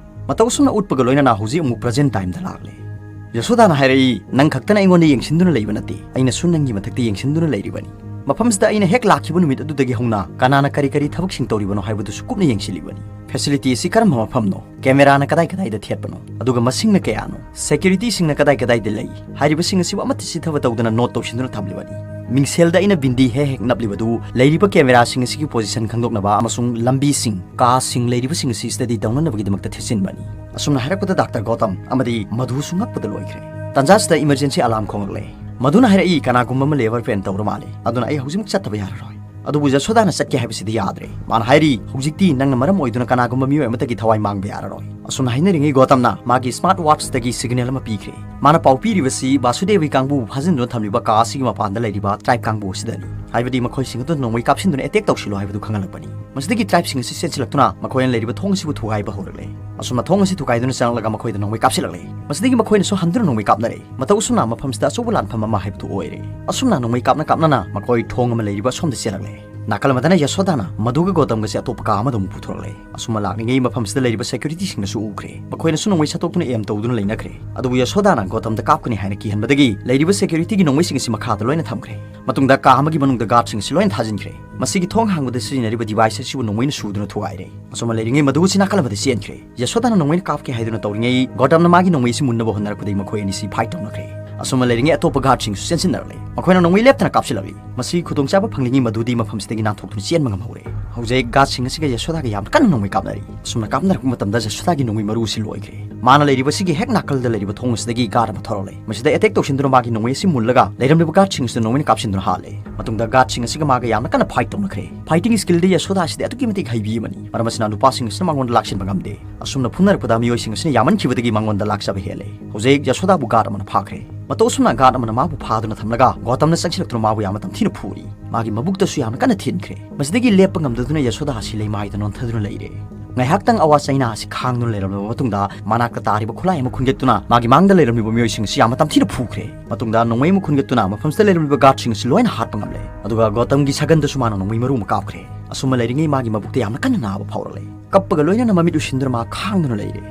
ꯃꯇꯧ ꯑꯁꯨꯝꯅ ꯎꯠꯄꯒ ꯂꯣꯏꯅꯅ ꯍꯧꯖꯤꯛ ꯑꯃꯨꯛ ꯄ꯭ꯔꯖꯦꯟ ꯇꯥꯏꯝꯗ ꯂꯥꯛꯂꯦ꯫ ꯌꯁꯣꯗꯥꯅ ꯍꯥꯏꯔꯛꯏ, "ꯅꯪ ꯈꯛꯇꯅ ꯑꯩꯉꯣꯟꯗ ꯌꯦꯡꯁꯤꯟꯗꯨꯅ ꯂꯩꯕ ꯅꯠꯇꯦ, ꯑꯩꯅꯁꯨ ꯅꯪꯒꯤ ꯃꯊꯛꯇ ꯌꯦꯡꯁꯤꯟꯗꯨꯅ ꯂꯩꯔꯤꯕꯅꯤ꯫ ꯃꯐꯝꯁꯤꯗ ꯑꯩꯅ ꯍꯦꯛ ꯂꯥꯛꯈꯤꯕ ꯅꯨꯃꯤꯠ ꯑꯗꯨꯗꯒꯤ ꯍꯧꯅ ꯀꯅꯥꯅ ꯀꯔꯤ ꯀꯔꯤ ꯊꯕꯛꯁꯤꯡ ꯇꯧꯔꯤꯕꯅꯣ ꯍꯥꯏꯕꯗꯨꯁꯨ ꯀꯨꯞꯅ ꯌꯦꯡꯁꯤꯜꯂꯤꯕꯅꯤ꯫ ꯐꯦꯁꯤꯂꯤꯇꯤ ꯑꯁꯤ ꯀꯔꯝꯕ ꯃꯐꯝꯅꯣ, ꯀꯦꯃꯦꯔꯥꯅ ꯀꯗꯥꯏ ꯀꯗꯥꯏꯗ ꯊꯦꯠꯄꯅꯣ, ꯑꯗꯨꯒ ꯃꯁꯤꯡꯅ ꯀꯌꯥꯅꯣ, ꯁꯦꯀ꯭ꯌꯨꯔꯤꯇꯤꯁꯤꯡꯅ ꯀꯗꯥꯏ ꯀꯗꯥꯏꯗ ꯂꯩ ꯍꯥꯏꯔꯤꯕꯁꯤꯡ ꯑꯁꯤꯕꯨ ꯑꯃꯠꯇ ꯆꯤꯠꯊꯕ ꯇꯧꯗꯅ ꯅꯣꯠ ꯇꯧꯁꯤꯟꯗꯨꯅ ꯊꯝꯂꯤꯕꯅꯤ꯫ ꯃꯤꯡꯁꯦꯜꯗ ꯑꯩꯅ ꯕꯤꯟꯗꯤ ꯍꯦꯛ ꯍꯦꯛ ꯅꯞꯂꯤꯕꯗꯨ ꯂꯩꯔꯤꯕ ꯀꯦꯃꯦꯔꯥꯁꯤꯡ ꯑꯁꯤꯒꯤ ꯄꯣꯖꯤꯁꯟ ꯈꯪꯗꯣꯛꯅꯕ ꯑꯃꯁꯨꯡ ꯂꯝꯕꯤꯁꯤꯡ, ꯀꯥꯁꯤꯡ ꯂꯩꯔꯤꯕꯁꯤꯡ ꯑꯁꯤ ꯁ꯭ꯇꯗꯤ ꯇꯧꯅꯅꯕꯒꯤꯗꯃꯛꯇ ꯊꯦꯠꯆꯤꯟꯕꯅꯤ꯫" ꯑꯁꯨꯝꯅ ꯍꯥꯏꯔꯛꯄꯗ ꯗꯥꯛꯇꯔ ꯒꯧꯇꯝ ꯑꯃꯗꯤ ꯃꯙꯨꯁꯨ ꯉꯛꯄꯗ ꯂꯣꯏꯈ꯭ꯔꯦ꯫ ꯇꯥꯟꯖꯥꯁꯤꯗ ꯏꯃꯔꯖꯦꯟꯁꯤ ꯑꯂꯥꯔꯝ ꯈꯣꯡꯂꯛꯂꯦ꯫ ꯃꯙꯨꯅ ꯍꯥꯏꯔꯛꯏ, "ꯀꯅꯥꯒꯨꯝꯕ ꯑꯃ ꯂꯦꯕꯔ ꯄꯦꯟ ꯇꯧꯔ ꯃꯥꯜꯂꯦ, ꯑꯗꯨꯅ ꯑꯩ ꯍꯧꯖꯤꯛꯃꯛ ꯆꯠꯇꯕ ꯌꯥꯔꯔꯣꯏ꯫" ꯑꯗꯨꯕꯨ ꯌꯁꯣꯗꯥꯅ ꯆꯠꯀꯦ ꯍꯥꯏꯕꯁꯤꯗꯤ ꯌꯥꯗ꯭ꯔꯦ꯫ ꯃꯥꯅ ꯍꯥꯏꯔꯤ, "ꯍꯧꯖꯤꯛꯇꯤ ꯅꯪꯅ ꯃꯔꯝ ꯑꯣꯏꯗꯨꯅ ꯀꯅꯥꯒꯨꯝꯕ ꯃꯤꯑꯣꯏ ꯑꯃꯠꯇꯒꯤ ꯊꯋꯥꯏ ꯃꯥꯡꯕ ꯌꯥꯔꯔꯣꯏ꯫" ꯑꯁꯨꯝꯅ ꯍꯥꯏꯅꯔꯤꯉꯩ ꯒꯣꯇꯝꯅ ꯃꯥꯒꯤ ꯁ꯭ꯃꯥꯔꯠ ꯋꯥꯠꯆꯇꯒꯤ ꯁꯤꯒꯅꯦꯜ ꯑꯃ ꯄꯤꯈ꯭ꯔꯦ꯫ ꯃꯥꯅ ꯄꯥꯎ ꯄꯤꯔꯤꯕꯁꯤ ꯕꯥꯁꯨꯗꯦꯕꯒꯤ ꯀꯥꯡꯕꯨꯕꯨ ꯐꯥꯖꯤꯟꯗꯨꯅ ꯊꯝꯂꯤꯕ ꯀꯥ ꯑꯁꯤꯒꯤ ꯃꯄꯥꯟꯗ ꯂꯩꯔꯤꯕ ꯇ꯭ꯔꯥꯏꯕ ꯀꯥꯡꯕꯨ ꯑꯁꯤꯗꯅꯤ꯫ ꯍꯥꯏꯕꯗꯤ ꯃꯈꯣꯏꯁꯤꯡ ꯑꯗꯨ ꯅꯣꯡꯃꯩ ꯀꯥꯞꯁꯤꯟꯗꯨꯅ ꯑꯦꯇꯦꯛ ꯇꯧꯁꯤꯜꯂꯣ ꯍꯥꯏꯕꯗꯨ ꯈꯪꯍꯜꯂꯛꯄꯅꯤ꯫ ꯃꯁꯤꯗꯒꯤ ꯇ꯭ꯔꯥꯏꯕꯁꯤꯡ ꯑꯁꯤ ꯆꯦꯟꯁꯤꯜꯂꯛꯇꯨꯅ ꯃꯈꯣꯏꯅ ꯂꯩꯔꯤꯕ ꯊꯣꯡ ꯑꯁꯤꯕꯨ ꯊꯨꯒꯥꯏꯕ ꯍꯧꯔꯛꯂꯦ꯫ ꯑꯁꯨꯝꯅ ꯊꯣꯡ ꯑꯁꯤ ꯊꯨꯒꯥꯏꯗꯨꯅ ꯆꯪꯂꯛꯂꯒ ꯃꯈꯣꯏꯗ ꯅꯣꯡꯃꯩ ꯀꯥꯞꯁꯤꯜꯂꯛꯂꯦ꯫ ꯃꯁꯤꯗꯒꯤ ꯃꯈꯣꯏꯅꯁꯨ ꯍꯟꯗꯨꯅ ꯅꯣꯡꯃꯩ ꯀꯥꯞꯅꯔꯦ꯫ ꯃꯇꯧ ꯑꯁꯨꯝꯅ ꯃꯐꯝꯁꯤꯗ ꯑꯆꯧꯕ ꯂꯥꯟꯐꯝ ꯑꯃ ꯍꯥꯏꯕꯗꯨ ꯑꯣꯏꯔꯦ꯫ ꯑꯁꯨꯝꯅ ꯅꯣꯡꯃꯩ ꯀꯥꯞꯅ ꯀꯥꯞꯅꯅ ꯃꯈꯣꯏ ꯊꯣꯡ ꯑꯃ ꯂꯩꯔꯤꯕ ꯑꯁꯣꯝꯗ ꯆꯦꯜꯂꯛꯂꯦ꯫ ꯅꯥꯀꯜ ꯑꯃꯗꯅ ꯌꯁꯣꯗꯥꯅ ꯃꯗꯨꯒ ꯒꯣꯇꯝꯒꯁꯦ ꯑꯇꯣꯞꯄ ꯀꯥ ꯑꯃꯗ ꯑꯃꯨꯛ ꯄꯨꯊꯣꯔꯛꯂꯦ꯫ ꯑꯁꯨꯝꯅ ꯂꯥꯛꯂꯤꯉꯩ ꯃꯐꯝꯁꯤꯗ ꯂꯩꯔꯤꯕ ꯁꯦꯀ꯭ꯌꯨꯔꯤꯇꯤꯁꯤꯡꯅꯁꯨ ꯎꯈ꯭ꯔꯦ꯫ ꯃꯈꯣꯏꯅꯁꯨ ꯅꯣꯡꯃꯩ ꯁꯠꯇꯣꯛꯇꯨꯅ ꯑꯦꯝ ꯇꯧꯗꯨꯅ ꯂꯩꯅꯈ꯭ꯔꯦ꯫ ꯑꯗꯨꯕꯨ ꯌꯁꯣꯗꯥꯅ ꯒꯣꯇꯝꯗ ꯀꯥꯞꯀꯅꯤ ꯍꯥꯏꯅ ꯀꯤꯍꯟꯕꯗꯒꯤ ꯂꯩꯔꯤꯕ ꯁꯦꯀ꯭ꯌꯨꯔꯤꯇꯤꯒꯤ ꯅꯣꯡꯃꯩꯁꯤꯡ ꯑꯁꯤ ꯃꯈꯥꯗ ꯂꯣꯏꯅ ꯊꯝꯈ꯭ꯔꯦ꯫ ꯃꯇꯨꯡꯗ ꯀꯥ ꯑꯃꯒꯤ ꯃꯅꯨꯡꯗ ꯒꯥꯔꯗꯁꯤꯡ ꯑꯁꯤ ꯂꯣꯏꯅ ꯊꯥꯖꯤꯟꯈ꯭ꯔꯦ꯫ ꯃꯁꯤꯒꯤ ꯊꯣꯡ ꯍꯥꯡꯕꯗ ꯁꯤꯖꯤꯟꯅꯔꯤꯕ ꯗꯤꯚꯥꯏꯁ ꯑꯁꯤꯕꯨ ꯅꯣꯡꯃꯩꯅ ꯁꯨꯗꯨꯅ ꯊꯨꯒꯥꯏꯔꯦ꯫ ꯑꯁꯨꯝꯅ ꯂꯩꯔꯤꯉꯩ ꯃꯗꯨ ꯑꯁꯤ ꯅꯥꯀꯜ ꯑꯃꯗ ꯆꯦꯟꯈ꯭ꯔꯦ꯫ ꯌꯁꯣꯗꯥꯅ ꯅꯣꯡꯃꯩꯅ ꯀꯥꯞꯀꯦ ꯍꯥꯏꯗꯨꯅ ꯇꯧꯔꯤꯉꯩ ꯒꯣꯇꯝꯅ ꯃꯥꯒꯤ ꯅꯣꯡꯃꯩ ꯑꯁꯤ ꯃꯨꯟꯅꯕ ꯍꯣꯠꯅꯔꯛꯄꯗꯒꯤ ꯃꯈꯣꯏ ꯑꯅꯤꯁꯤ ꯐꯥꯏꯠ ꯇꯧꯅꯈ꯭ꯔꯦ꯫ ꯑꯁꯨꯝꯅ ꯂꯩꯔꯤꯉꯩ ꯑꯇꯣꯞꯄ ꯒꯥꯔꯗꯁꯤꯡꯁꯨ ꯆꯦꯟꯁꯤꯟꯅꯔꯛꯂꯦ꯫ ꯃꯈꯣꯏꯅ ꯅꯣꯡꯃꯩ ꯂꯦꯞꯇꯅ ꯀꯥꯞꯁꯤꯜꯂꯛꯂꯤ꯫ ꯃꯁꯤꯒꯤ ꯈꯨꯗꯣꯡꯆꯥꯕ ꯐꯪꯂꯤꯉꯩ ꯃꯗꯨꯗꯤ ꯃꯐꯝꯁꯤꯗꯒꯤ ꯅꯥꯟꯊꯣꯛꯇꯨꯅ ꯆꯦꯟꯕ ꯉꯝꯍꯧꯔꯦ꯫ ꯍꯧꯖꯤꯛ ꯒꯥꯔꯗꯁꯤꯡ ꯑꯁꯤꯒ ꯌꯁꯣꯗꯥꯒ ꯌꯥꯝꯅ ꯀꯟꯅ ꯅꯣꯡꯃꯩ ꯀꯥꯞꯅꯔꯤ꯫ ꯑꯁꯨꯝꯅ ꯀꯥꯞꯅꯔꯛꯄ ꯃꯇꯝꯗ ꯌꯁꯣꯗꯥꯒꯤ ꯅꯣꯡꯃꯩ ꯃꯔꯨ ꯑꯁꯤ ꯂꯣꯏꯈ꯭ꯔꯦ꯫ ꯃꯥꯅ ꯂꯩꯔꯤꯕꯁꯤꯒꯤ ꯍꯦꯛ ꯅꯥꯀꯜꯗ ꯂꯩꯔꯤꯕ ꯊꯣꯡ ꯑꯁꯤꯗꯒꯤ ꯒꯥꯔꯗ ꯑꯃ ꯊꯣꯔꯛꯂꯦ꯫ ꯃꯁꯤꯗ ꯑꯦꯇꯦꯛ ꯇꯧꯁꯤꯟꯗꯨꯅ ꯃꯥꯒꯤ ꯅꯣꯡꯃꯩ ꯑꯁꯤ ꯃꯨꯜꯂꯒ ꯂꯩꯔꯝꯂꯤꯕ ꯒꯥꯔꯗꯁꯤꯡ ꯑꯁꯤꯗ ꯅꯣꯡꯃꯩꯅ ꯀꯥꯞꯁꯤꯟꯗꯨꯅ ꯍꯥꯠꯂꯦ꯫ ꯃꯇꯨꯡꯗ ꯒꯥꯔꯗꯁꯤꯡ ꯑꯁꯤꯒ ꯃꯥꯒ ꯌꯥꯝꯅ ꯀꯟꯅ ꯐꯥꯏꯠ ꯇꯧꯅꯈ꯭ꯔꯦ꯫ ꯐꯥꯏꯇꯤꯡ ꯁ꯭ꯀꯤꯜꯗꯤ ꯌꯁꯣꯗꯥ ꯑꯁꯤꯗꯤ ꯑꯗꯨꯛꯀꯤ ꯃꯇꯤꯛ ꯍꯩꯕꯤ ꯑꯃꯅꯤ꯫ ꯃꯔꯝ ꯑꯁꯤꯅ ꯅꯨꯄꯥꯁꯤꯡ ꯑꯁꯤꯅ ꯃꯉꯣꯟꯗ ꯂꯥꯛꯁꯤꯟꯕ ꯉꯝꯗꯦ꯫ ꯑꯁꯨꯝꯅ ꯐꯨꯅꯔꯛꯄꯗ ꯃꯤꯑꯣꯏꯁꯤꯡ ꯑꯁꯤꯅ ꯌꯥꯝꯃꯟꯈꯤꯕꯗꯒꯤ ꯃꯉꯣꯟꯗ ꯂꯥꯛꯆꯕ ꯍꯦꯜꯂꯦ꯫ ꯍꯧꯖꯤꯛ ꯌꯁꯣꯗꯥꯕꯨ ꯒꯥꯔꯗ ꯑꯃꯅ ꯐꯥꯈ꯭ꯔꯦ꯫ ꯃꯇꯧ ꯑꯁꯨꯝꯅ ꯒꯥꯔꯗ ꯑꯃꯅ ꯃꯥꯕꯨ ꯐꯥꯗꯨꯅ ꯊꯝꯂꯒ ꯒꯣꯇꯝꯅ ꯆꯪꯁꯤꯜꯂꯛꯇꯨꯅ ꯃꯥꯕꯨ ꯌꯥꯝꯅ ꯇꯝꯊꯤꯅ ꯐꯨꯔꯤ꯫ ꯃꯥꯒꯤ ꯃꯕꯨꯛꯇꯁꯨ ꯌꯥꯝꯅ ꯀꯟꯅ ꯊꯤꯟꯈ꯭ꯔꯦ꯫ ꯃꯁꯤꯗꯒꯤ ꯂꯦꯞꯄ ꯉꯝꯗꯗꯨꯅ ꯌꯁꯣꯗꯥ ꯑꯁꯤ ꯂꯩꯃꯥꯏꯗ ꯅꯣꯟꯊꯗꯨꯅ ꯂꯩꯔꯦ꯫ ꯉꯥꯏꯍꯥꯛꯇꯪ ꯑꯋꯥ ꯆꯩꯅꯥ ꯑꯁꯤ ꯈꯥꯡꯗꯨꯅ ꯂꯩꯔꯝꯂꯕ ꯃꯇꯨꯡꯗ ꯃꯅꯥꯛꯇ ꯇꯥꯔꯤꯕ ꯈꯨꯠꯂꯥꯏ ꯑꯃ ꯈꯨꯟꯒꯠꯇꯨꯅ ꯃꯥꯒꯤ ꯃꯥꯡꯗ ꯂꯩꯔꯝꯂꯤꯕ ꯃꯤꯑꯣꯏꯁꯤꯡ ꯑꯁꯤ ꯌꯥꯝꯅ ꯇꯝꯊꯤꯅ ꯐꯨꯈ꯭ꯔꯦ꯫ ꯃꯇꯨꯡꯗ ꯅꯣꯡꯃꯩ ꯑꯃ ꯈꯨꯟꯒꯠꯇꯨꯅ ꯃꯐꯝꯁꯤꯗ ꯂꯩꯔꯝꯂꯤꯕ ꯒꯥꯔꯗꯁꯤꯡ ꯑꯁꯤ ꯂꯣꯏꯅ ꯍꯥꯠꯄ ꯉꯝꯂꯦ꯫ ꯑꯗꯨꯒ ꯒꯣꯇꯝꯒꯤ ꯁꯒꯟꯗꯁꯨ ꯃꯥꯅ ꯅꯣꯡꯃꯩ ꯃꯔꯨ ꯑꯃ ꯀꯥꯞꯈ꯭ꯔꯦ꯫ ꯑꯁꯨꯝꯅ ꯂꯩꯔꯤꯉꯩ ꯃꯥꯒꯤ ꯃꯕꯨꯛꯇ ꯌꯥꯝꯅ ꯀꯟꯅ ꯅꯥꯕ ꯐꯥꯎꯔꯛꯂꯦ꯫ ꯀꯞꯄꯒ ꯂꯣꯏꯅꯅ ꯃꯃꯤꯠ ꯎꯏꯁꯤꯟꯗꯨꯅ ꯃꯥ ꯈꯥꯡꯗꯨꯅ ꯂꯩꯔꯦ꯫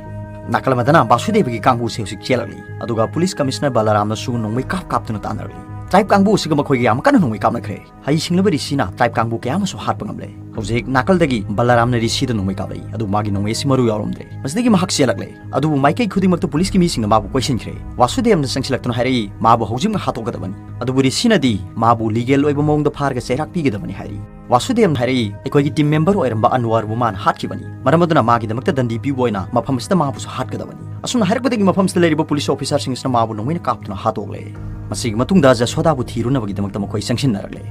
ꯅꯥꯀꯜ ꯑꯃꯗꯅ ꯕꯥꯁꯨꯗꯦꯕꯒꯤ ꯀꯥꯡꯕꯨꯁꯦ ꯍꯧꯖꯤꯛ ꯆꯦꯜꯂꯛꯂꯤ꯫ ꯑꯗꯨꯒ ꯄꯨꯂꯤꯁ ꯀꯃꯤꯁꯅꯔ ꯕꯂꯔꯥꯝꯅꯁꯨ ꯅꯣꯡꯃꯩ ꯀꯥꯞ ꯀꯥꯞꯇꯨꯅ ꯇꯥꯟꯅꯔꯛꯂꯤ꯫ ꯇ꯭ꯔꯥꯏꯕ ꯀꯥꯡꯕꯨ ꯑꯁꯤꯒ ꯃꯈꯣꯏꯒ ꯌꯥꯝꯅ ꯀꯟꯅ ꯅꯣꯡꯃꯩ ꯀꯥꯞꯅꯈ꯭ꯔꯦ꯫ ꯍꯩꯁꯤꯡꯂꯕ ꯔꯤꯁꯤꯅ ꯇ꯭ꯔꯥꯏꯕ ꯀꯥꯡꯕꯨ ꯀꯌꯥ ꯑꯃꯁꯨ ꯍꯥꯠꯄ ꯉꯝꯂꯦ꯫ ꯍꯧꯖꯤꯛ ꯅꯥꯀꯜꯗꯒꯤ ꯕꯂꯔꯥꯝꯅ ꯔꯤꯁꯤꯗ ꯅꯣꯡꯃꯩ ꯀꯥꯞꯂꯛꯏ, ꯑꯗꯨꯕꯨ ꯃꯥꯒꯤ ꯅꯣꯡꯃꯩ ꯑꯁꯤ ꯃꯔꯨ ꯌꯥꯎꯔꯝꯗ꯭ꯔꯦ꯫ ꯃꯁꯤꯗꯒꯤ ꯃꯍꯥꯛ ꯆꯦꯜꯂꯛꯂꯦ, ꯑꯗꯨꯕꯨ ꯃꯥꯏꯀꯩ ꯈꯨꯗꯤꯡꯃꯛꯇ ꯄꯨꯂꯤꯁꯀꯤ ꯃꯤꯁꯤꯡꯅ ꯃꯥꯕꯨ ꯀꯣꯏꯁꯤꯟꯈ꯭ꯔꯦ꯫ ꯋꯥꯁꯨꯗꯦꯕꯅ ꯆꯪꯁꯤꯜꯂꯛꯇꯨꯅ ꯍꯥꯏꯔꯛꯏ, ꯃꯥꯕꯨ ꯍꯧꯖꯤꯛꯃꯛ ꯍꯥꯠꯇꯣꯛꯀꯗꯕꯅꯤ꯫ ꯑꯗꯨꯕꯨ ꯔꯤꯁꯤꯅꯗꯤ ꯃꯥꯕꯨ ꯂꯤꯒꯦꯜ ꯑꯣꯏꯕ ꯃꯑꯣꯡꯗ ꯐꯥꯔꯒ ꯆꯩꯔꯥꯛ ꯄꯤꯒꯗꯕꯅꯤ ꯍꯥꯏꯔꯤ꯫ ꯋꯥꯁꯨꯗꯦꯕꯅ ꯍꯥꯏꯔꯛꯏ, ꯑꯩꯈꯣꯏꯒꯤ ꯇꯤꯝ ꯃꯦꯝꯕꯔ ꯑꯣꯏꯔꯝꯕ ꯑꯟꯋꯔꯕꯨ ꯃꯥꯅ ꯍꯥꯠꯈꯤꯕꯅꯤ꯫ ꯃꯔꯝ ꯑꯗꯨꯅ ꯃꯥꯒꯤꯗꯃꯛꯇ ꯗꯟꯗꯤ ꯄꯤꯕ ꯑꯣꯏꯅ ꯃꯐꯝ ꯑꯁꯤꯗ ꯃꯥꯕꯨꯁꯨ ꯍꯥꯠꯀꯗꯕꯅꯤ꯫ ꯑꯁꯨꯝꯅ ꯍꯥꯏꯔꯛꯄꯗꯒꯤ ꯃꯐꯝꯁꯤꯗ ꯂꯩꯔꯤꯕ ꯄꯨꯂꯤꯁ ꯑꯣꯐꯤꯁꯥꯔꯁꯤꯡ ꯑꯁꯤꯅ ꯃꯥꯕꯨ ꯅꯣꯡꯃꯩꯅ ꯀꯥꯞꯇꯨꯅ ꯍꯥꯠꯇꯣꯛꯂꯦ꯫ ꯃꯁꯤꯒꯤ ꯃꯇꯨꯡꯗ ꯖꯁꯣꯗꯥꯕꯨ ꯊꯤꯔꯨꯅꯕꯒꯤꯗꯃꯛꯇ ꯃꯈꯣꯏ ꯆꯪꯁꯤꯟꯅꯔꯛꯂꯦ꯫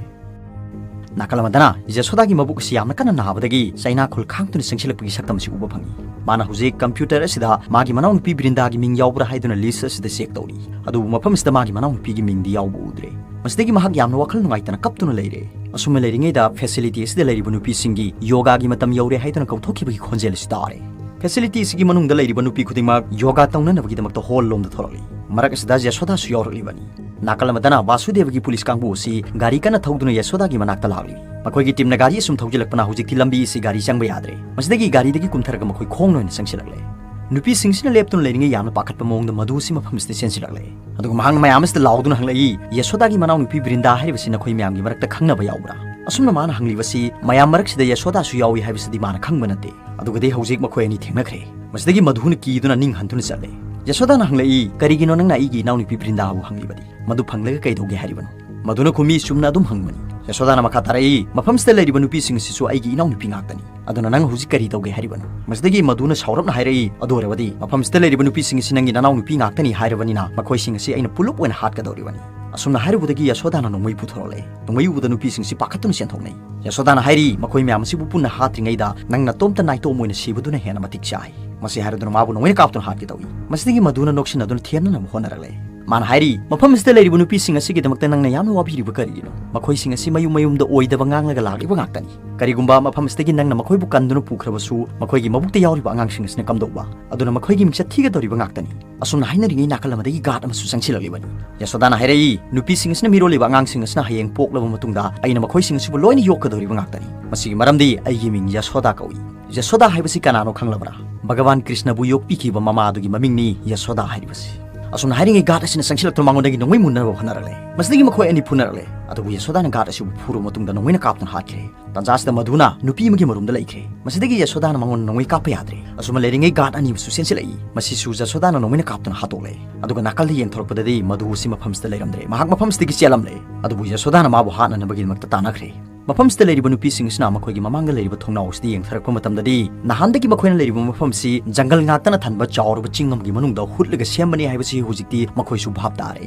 ꯅꯥꯀꯜ ꯑꯃꯗꯅ ꯖꯁꯣꯗꯥꯒꯤ ꯃꯕꯨꯛ ꯑꯁꯤ ꯌꯥꯝꯅ ꯀꯟꯅ ꯅꯥꯕꯗꯒꯤ ꯆꯩꯅꯥꯈꯣꯜ ꯈꯥꯡꯗꯨꯅ ꯆꯪꯁꯤꯜꯂꯛꯄꯒꯤ ꯁꯛꯇꯝ ꯑꯁꯤ ꯎꯕ ꯐꯪꯏ꯫ ꯃꯥꯅ ꯍꯧꯖꯤꯛ ꯀꯝꯄ꯭ꯌꯨꯇꯔ ꯑꯁꯤꯗ ꯃꯥꯒꯤ ꯃꯅꯥꯎꯅꯨꯄꯤ ꯕ꯭ꯔꯤꯟꯗꯥꯒꯤ ꯃꯤꯡ ꯌꯥꯎꯕ꯭ꯔꯥ ꯍꯥꯏꯗꯨꯅ ꯂꯤꯁ ꯑꯁꯤꯗ ꯆꯦꯛ ꯇꯧꯔꯤ꯫ ꯑꯗꯨꯕꯨ ꯃꯐꯝ ꯑꯁꯤꯗ ꯃꯥꯒꯤ ꯃꯅꯥꯎꯅꯨꯄꯤꯒꯤ ꯃꯤꯡꯗꯤ ꯌꯥꯎꯕ ꯎꯗ꯭ꯔꯦ꯫ ꯃꯁꯤꯗꯒꯤ ꯃꯍꯥꯛ ꯌꯥꯝꯅ ꯋꯥꯈꯜ ꯅꯨꯡꯉꯥꯏꯇꯅ ꯀꯞꯇꯨꯅ ꯂꯩꯔꯦ꯫ ꯑꯁꯨꯝꯅ ꯂꯩꯔꯤꯉꯩꯗ ꯐꯦꯁꯤꯂꯤꯇꯤ ꯑꯁꯤꯗ ꯂꯩꯔꯤꯕ ꯅꯨꯄꯤꯁꯤꯡꯒꯤ ꯌꯣꯒꯥꯒꯤ ꯃꯇꯝ ꯌꯧꯔꯦ ꯍꯥꯏꯗꯨꯅ ꯀꯧꯊꯣꯛꯈꯤꯕꯒꯤ ꯈꯣꯟꯖꯦꯜ ꯑꯁꯤ ꯇꯥꯔꯦ꯫ ꯐꯦꯁꯤꯂꯤꯇꯤ ꯑꯁꯤꯒꯤ ꯃꯅꯨꯡꯗ ꯂꯩꯔꯤꯕ ꯅꯨꯄꯤ ꯈꯨꯗꯤꯡꯃꯛ ꯌꯣꯒꯥ ꯇꯧꯅꯅꯕꯒꯤꯗꯃꯛꯇ ꯍꯣꯜ ꯂꯣꯝꯗ ꯊꯣꯔꯛꯂꯤ꯫ ꯃꯔꯛ ꯑꯁꯤꯗ ꯌꯁꯣꯗꯥꯁꯨ ꯌꯥꯎꯔꯛꯂꯤꯕꯅꯤ꯫ ꯅꯥꯀꯜ ꯑꯃꯗꯅ ꯋꯥꯁꯨꯗꯦꯕꯒꯤ ꯄꯨꯂꯤꯁ ꯀꯥꯡꯕꯨ ꯑꯁꯤ ꯒꯥꯔꯤ ꯀꯟꯅ ꯊꯧꯗꯨꯅ ꯌꯁꯣꯗꯥꯒꯤ ꯃꯅꯥꯛꯇ ꯂꯥꯛꯂꯤ꯫ ꯃꯈꯣꯏꯒꯤ ꯇꯤꯝꯅ ꯒꯥꯔꯤ ꯑꯁꯨꯝ ꯊꯧꯖꯤꯜꯂꯛꯄꯅ ꯍꯧꯖꯤꯛꯇꯤ ꯂꯝꯕꯤ ꯑꯁꯤ ꯒꯥꯔꯤ ꯆꯪꯕ ꯌꯥꯗ꯭ꯔꯦ꯫ ꯃꯁꯤꯗꯒꯤ ꯒꯥꯔꯤꯗꯒꯤ ꯀꯨꯝꯊꯔꯒ ꯃꯈꯣꯏ ꯈꯣꯡꯅ ꯑꯣꯏꯅ ꯆꯪꯁꯤꯜꯂꯛꯂꯦ꯫ ꯅꯨꯄꯤꯁꯤꯡꯁꯤꯅ ꯂꯦꯞꯇꯨꯅ ꯂꯩꯔꯤꯉꯩ ꯌꯥꯝꯅ ꯄꯥꯈꯠꯄ ꯃꯑꯣꯡꯗ ꯃꯗꯨ ꯑꯁꯤ ꯃꯐꯝ ꯑꯁꯤꯗ ꯆꯦꯟꯁꯤꯜꯂꯛꯂꯦ꯫ ꯑꯗꯨꯒ ꯃꯍꯥꯛꯅ ꯃꯌꯥꯝ ꯑꯁꯤꯗ ꯂꯥꯎꯗꯨꯅ ꯍꯪꯂꯛꯏ, "ꯌꯁꯣꯗꯥꯒꯤ ꯃꯅꯥꯎꯅꯨꯄꯤ ꯕ꯭ꯔꯤꯟꯗꯥ ꯍꯥꯏꯔꯤꯕꯁꯤ ꯅꯈꯣꯏ ꯃꯌꯥꯝꯒꯤ ꯃꯔꯛꯇ ꯈꯪꯅꯕ ꯌꯥꯎꯕ꯭ꯔꯥ?" ꯑꯁꯨꯝꯅ ꯃꯥꯅ ꯍꯪꯂꯤꯕꯁꯤ ꯃꯌꯥꯝ ꯃꯔꯛꯁꯤꯗ ꯌꯁꯣꯗꯥꯁꯨ ꯌꯥꯎꯏ ꯍꯥꯏꯕꯁꯤꯗꯤ ꯃꯥꯅ ꯈꯪꯕ ꯅꯠꯇꯦ꯫ ꯑꯗꯨꯒꯗꯤ ꯍꯧꯖꯤꯛ ꯃꯈꯣꯏ ꯑꯅꯤ ꯊꯦꯡꯅꯈ꯭ꯔꯦ꯫ ꯃꯁꯤꯗꯒꯤ ꯃꯙꯨꯅ ꯀꯤꯗꯨꯅ ꯅꯤꯡ ꯍꯟꯗꯨꯅ ꯆꯠꯂꯦ꯫ ꯌꯁꯣꯗꯥꯅ ꯍꯪꯂꯛꯏ, "ꯀꯔꯤꯒꯤꯅꯣ ꯅꯪꯅ ꯑꯩꯒꯤ ꯏꯅꯥꯎꯅꯨꯄꯤ ꯕ꯭ꯔꯤꯟꯗꯥꯕꯨ ꯍꯪꯂꯤꯕꯗꯤ? ꯃꯗꯨ ꯐꯪꯂꯒ ꯀꯩꯗꯧꯒꯦ ꯍꯥꯏꯔꯤꯕꯅꯣ?" ꯃꯗꯨꯅ ꯈꯨꯝꯃꯤ, "ꯆꯨꯝꯅ ꯑꯗꯨꯝ ꯍꯪꯕꯅꯤ꯫ ꯌꯥꯁꯣꯗꯥꯅ ꯃꯈꯥ ꯇꯥꯔꯛꯏ, "ꯃꯐꯝꯁꯤꯗ ꯂꯩꯔꯤꯕ ꯅꯨꯄꯤꯁꯤꯡ ꯑꯁꯤꯁꯨ ꯑꯩꯒꯤ ꯏꯅꯥꯎꯅꯨꯄꯤ ꯉꯥꯛꯇꯅꯤ꯫ ꯑꯗꯨꯅ ꯅꯪ ꯍꯧꯖꯤꯛ ꯀꯔꯤ ꯇꯧꯒꯦ ꯍꯥꯏꯔꯤꯕꯅꯣ?" ꯃꯁꯤꯗꯒꯤ ꯃꯙꯨꯅ ꯁꯥꯎꯔꯞꯅ ꯍꯥꯏꯔꯛꯏ, "ꯑꯗꯨ ꯑꯣꯏꯔꯕꯗꯤ ꯃꯐꯝꯁꯤꯗ ꯂꯩꯔꯤꯕ ꯅꯨꯄꯤꯁꯤꯡ ꯑꯁꯤ ꯅꯪꯒꯤ ꯅꯅꯥꯎ ꯅꯨꯄꯤ ꯉꯥꯛꯇꯅꯤ ꯍꯥꯏꯔꯕꯅꯤꯅ ꯃꯈꯣꯏꯁꯤꯡ ꯑꯁꯤ ꯑꯩꯅ ꯄꯨꯂꯞ ꯑꯣꯏꯅ ꯍꯥꯠꯀꯗꯧꯔꯤꯕꯅꯤ꯫" ꯑꯁꯨꯝꯅ ꯍꯥꯏꯔꯨꯕꯗꯒꯤ ꯌꯥꯁꯣꯗꯥꯅ ꯅꯣꯡꯃꯩ ꯄꯨꯊꯣꯔꯛꯂꯦ꯫ ꯅꯣꯡꯃꯩ ꯎꯕꯗ ꯅꯨꯄꯤꯁꯤꯡꯁꯤ ꯄꯥꯈꯠꯇꯨꯅ ꯆꯦꯟꯊꯣꯛꯅꯩ꯫ ꯌꯥꯁꯣꯗꯥꯅ ꯍꯥꯏꯔꯤ, "ꯃꯈꯣꯏ ꯃꯌꯥꯝ ꯑꯁꯤꯕꯨ ꯄꯨꯟꯅ ꯍꯥꯠꯇ꯭ꯔꯤꯉꯩꯗ ꯅꯪ ꯅꯇꯣꯝꯇ ꯅꯥꯏꯇꯣꯝ ꯑꯣꯏꯅ ꯁꯤꯕꯗꯨꯅ ꯍꯦꯟꯅ ꯃꯇꯤꯛ ꯆꯥꯏ꯫" ꯃꯁꯤ ꯍꯥꯏꯔꯗꯨꯅ ꯃꯥꯕꯨ ꯅꯣꯡꯃꯩꯅ ꯀꯥꯞꯇꯨꯅ ꯍꯥꯠꯀꯦ ꯇꯧꯏ꯫ ꯃꯁꯤꯗꯒꯤ ꯃꯙꯨꯅ ꯅꯣꯛꯁꯤꯟꯅꯗꯨꯅ ꯊꯦꯝꯅꯅꯕ ꯍꯣꯠꯅꯔꯛꯂꯦ꯫ ꯃꯥꯅ ꯍꯥꯏꯔꯤ, "ꯃꯐꯝ ꯑꯁꯤꯗ ꯂꯩꯔꯤꯕ ꯅꯨꯄꯤꯁꯤꯡ ꯑꯁꯤꯒꯤꯗꯃꯛꯇ ꯅꯪꯅ ꯌꯥꯝꯅ ꯋꯥꯕꯤꯔꯤꯕ ꯀꯔꯤꯒꯤꯅꯣ? ꯃꯈꯣꯏꯁꯤꯡ ꯑꯁꯤ ꯃꯌꯨꯝ ꯃꯌꯨꯝꯗ ꯑꯣꯏꯗꯕ ꯉꯥꯡꯂꯒ ꯂꯥꯛꯂꯤꯕ ꯉꯥꯛꯇꯅꯤ꯫ ꯀꯔꯤꯒꯨꯝꯕ ꯃꯐꯝ ꯑꯁꯤꯗꯒꯤ ꯅꯪꯅ ꯃꯈꯣꯏꯕꯨ ꯀꯟꯗꯨꯅ ꯄꯨꯈ꯭ꯔꯕꯁꯨ, ꯃꯈꯣꯏꯒꯤ ꯃꯕꯨꯛꯇ ꯌꯥꯎꯔꯤꯕ ꯑꯉꯥꯡꯁꯤꯡ ꯑꯁꯤꯅ ꯀꯝꯗꯧꯕ? ꯑꯗꯨꯅ ꯃꯈꯣꯏꯒꯤ ꯃꯤꯡꯆꯠ ꯊꯤꯒꯗꯧꯔꯤꯕ ꯉꯥꯛꯇꯅꯤ꯫" ꯑꯁꯨꯝꯅ ꯍꯥꯏꯅꯔꯤꯉꯩ ꯅꯥꯀꯜ ꯑꯃꯗꯒꯤ ꯒꯥꯔꯗ ꯑꯃꯁꯨ ꯆꯪꯁꯤꯜꯂꯛꯂꯤꯕꯅꯤ꯫ ꯌꯥꯁꯣꯗꯥꯅ ꯍꯥꯏꯔꯛꯏ, "ꯅꯨꯄꯤꯁꯤꯡ ꯑꯁꯤꯅ ꯃꯤꯔꯣꯜꯂꯤꯕ ꯑꯉꯥꯡꯁꯤꯡ ꯑꯁꯤꯅ ꯍꯌꯦꯡ ꯄꯣꯛꯂꯕ ꯃꯇꯨꯡꯗ ꯑꯩꯅ ꯃꯈꯣꯏꯁꯤꯡ ꯑꯁꯤꯕꯨ ꯂꯣꯏꯅ ꯌꯣꯛꯀꯗꯧꯔꯤꯕ ꯉꯥꯛꯇꯅꯤ꯫ ꯃꯁꯤꯒꯤ ꯃꯔꯝꯗꯤ ꯑꯩꯒꯤ ꯃꯤꯡ ꯌꯥꯁꯣꯗꯥ ꯀꯧꯏ꯫ ꯌꯥꯁꯣꯗꯥ ꯍꯥꯏꯕꯁꯤ ꯀꯅꯥꯅꯣ ꯈꯪꯂꯕ꯭ꯔꯥ? ꯚꯒꯋꯥꯟ ꯀ꯭ꯔꯤꯁꯅꯕꯨ ꯌꯣꯛꯄꯤꯈꯤꯕ ꯃꯃꯥ ꯑꯗꯨꯒꯤ ꯃꯃꯤꯡꯅꯤ ꯌꯥꯁꯣꯗꯥ ꯍꯥꯏꯔꯤꯕꯁꯤ꯫" ꯑꯁꯨꯝꯅ ꯍꯥꯏꯔꯤꯉꯩ ꯒꯥꯔꯗ ꯑꯁꯤꯅ ꯆꯪꯁꯤꯜꯂꯛꯇꯨꯅ ꯃꯉꯣꯟꯗꯒꯤ ꯅꯣꯡꯃꯩ ꯃꯨꯟꯅꯕ ꯍꯣꯠꯅꯔꯛꯂꯦ꯫ ꯃꯁꯤꯗꯒꯤ ꯃꯈꯣꯏ ꯑꯅꯤ ꯐꯨꯅꯔꯛꯂꯦ꯫ ꯑꯗꯨꯕꯨ ꯌꯥꯁꯣꯗꯥꯅ ꯒꯥꯔꯗ ꯑꯁꯤꯕꯨ ꯐꯨꯔꯕ ꯃꯇꯨꯡꯗ ꯅꯣꯡꯃꯩꯅ ꯀꯥꯞꯇꯨꯅ ꯍꯥꯠꯈ꯭ꯔꯦ꯫ ꯇꯥꯟꯖꯥꯁꯤꯗ ꯃꯙꯨꯅ ꯅꯨꯄꯤ ꯑꯃꯒꯤ ꯃꯔꯨꯝꯗ ꯂꯩꯈ꯭ꯔꯦ꯫ ꯃꯁꯤꯗꯒꯤ ꯌꯥꯁꯣꯗꯥꯅ ꯃꯉꯣꯟꯗ ꯅꯣꯡꯃꯩ ꯀꯥꯞꯄ ꯌꯥꯗ꯭ꯔꯦ꯫ ꯑꯁꯨꯝꯅ ꯂꯩꯔꯤꯉꯩ ꯒꯥꯔꯗ ꯑꯅꯤ ꯑꯃꯁꯨ ꯆꯦꯟꯁꯤꯜꯂꯛꯏ꯫ ꯃꯁꯤꯁꯨ ꯌꯥꯁꯣꯗꯥꯅ ꯅꯣꯡꯃꯩꯅ ꯀꯥꯞꯇꯨꯅ ꯍꯥꯠꯇꯣꯛꯂꯦ꯫ ꯑꯗꯨꯒ ꯅꯥꯀꯜꯗ ꯌꯦꯡꯊꯣꯔꯛꯄꯗꯗꯤ ꯃꯙꯨ ꯑꯁꯤ ꯃꯐꯝꯁꯤꯗ ꯂꯩꯔꯝꯗ꯭ꯔꯦ꯫ ꯃꯍꯥꯛ ꯃꯐꯝꯁꯤꯗꯒꯤ ꯆꯦꯜꯂꯝꯂꯦ꯫ ꯑꯗꯨꯕꯨ ꯌꯥꯁꯣꯗꯥꯅ ꯃꯥꯕꯨ ꯍꯥꯠꯅꯅꯕꯒꯤꯗꯃꯛꯇ ꯇꯥꯟꯅꯈ꯭ꯔꯦ꯫ ꯃꯐꯝꯁꯤꯗ ꯂꯩꯔꯤꯕ ꯅꯨꯄꯤꯁꯤꯡ ꯑꯁꯤꯅ ꯃꯈꯣꯏꯒꯤ ꯃꯃꯥꯡꯗ ꯂꯩꯔꯤꯕ ꯊꯣꯡꯅꯥꯎ ꯑꯁꯤꯗ ꯌꯦꯡꯊꯔꯛꯄ ꯃꯇꯝꯗꯗꯤ, ꯅꯍꯥꯟꯗꯒꯤ ꯃꯈꯣꯏꯅ ꯂꯩꯔꯤꯕ ꯃꯐꯝꯁꯤ ꯖꯪꯒꯜ ꯉꯥꯛꯇꯅ ꯊꯟꯕ ꯆꯥꯎꯔꯕ ꯆꯤꯡ ꯑꯃꯒꯤ ꯃꯅꯨꯡꯗ ꯍꯨꯠꯂꯒ ꯁꯦꯝꯕꯅꯤ ꯍꯥꯏꯕꯁꯤ ꯍꯧꯖꯤꯛꯇꯤ ꯃꯈꯣꯏꯁꯨ ꯚꯥꯞ ꯇꯥꯔꯦ꯫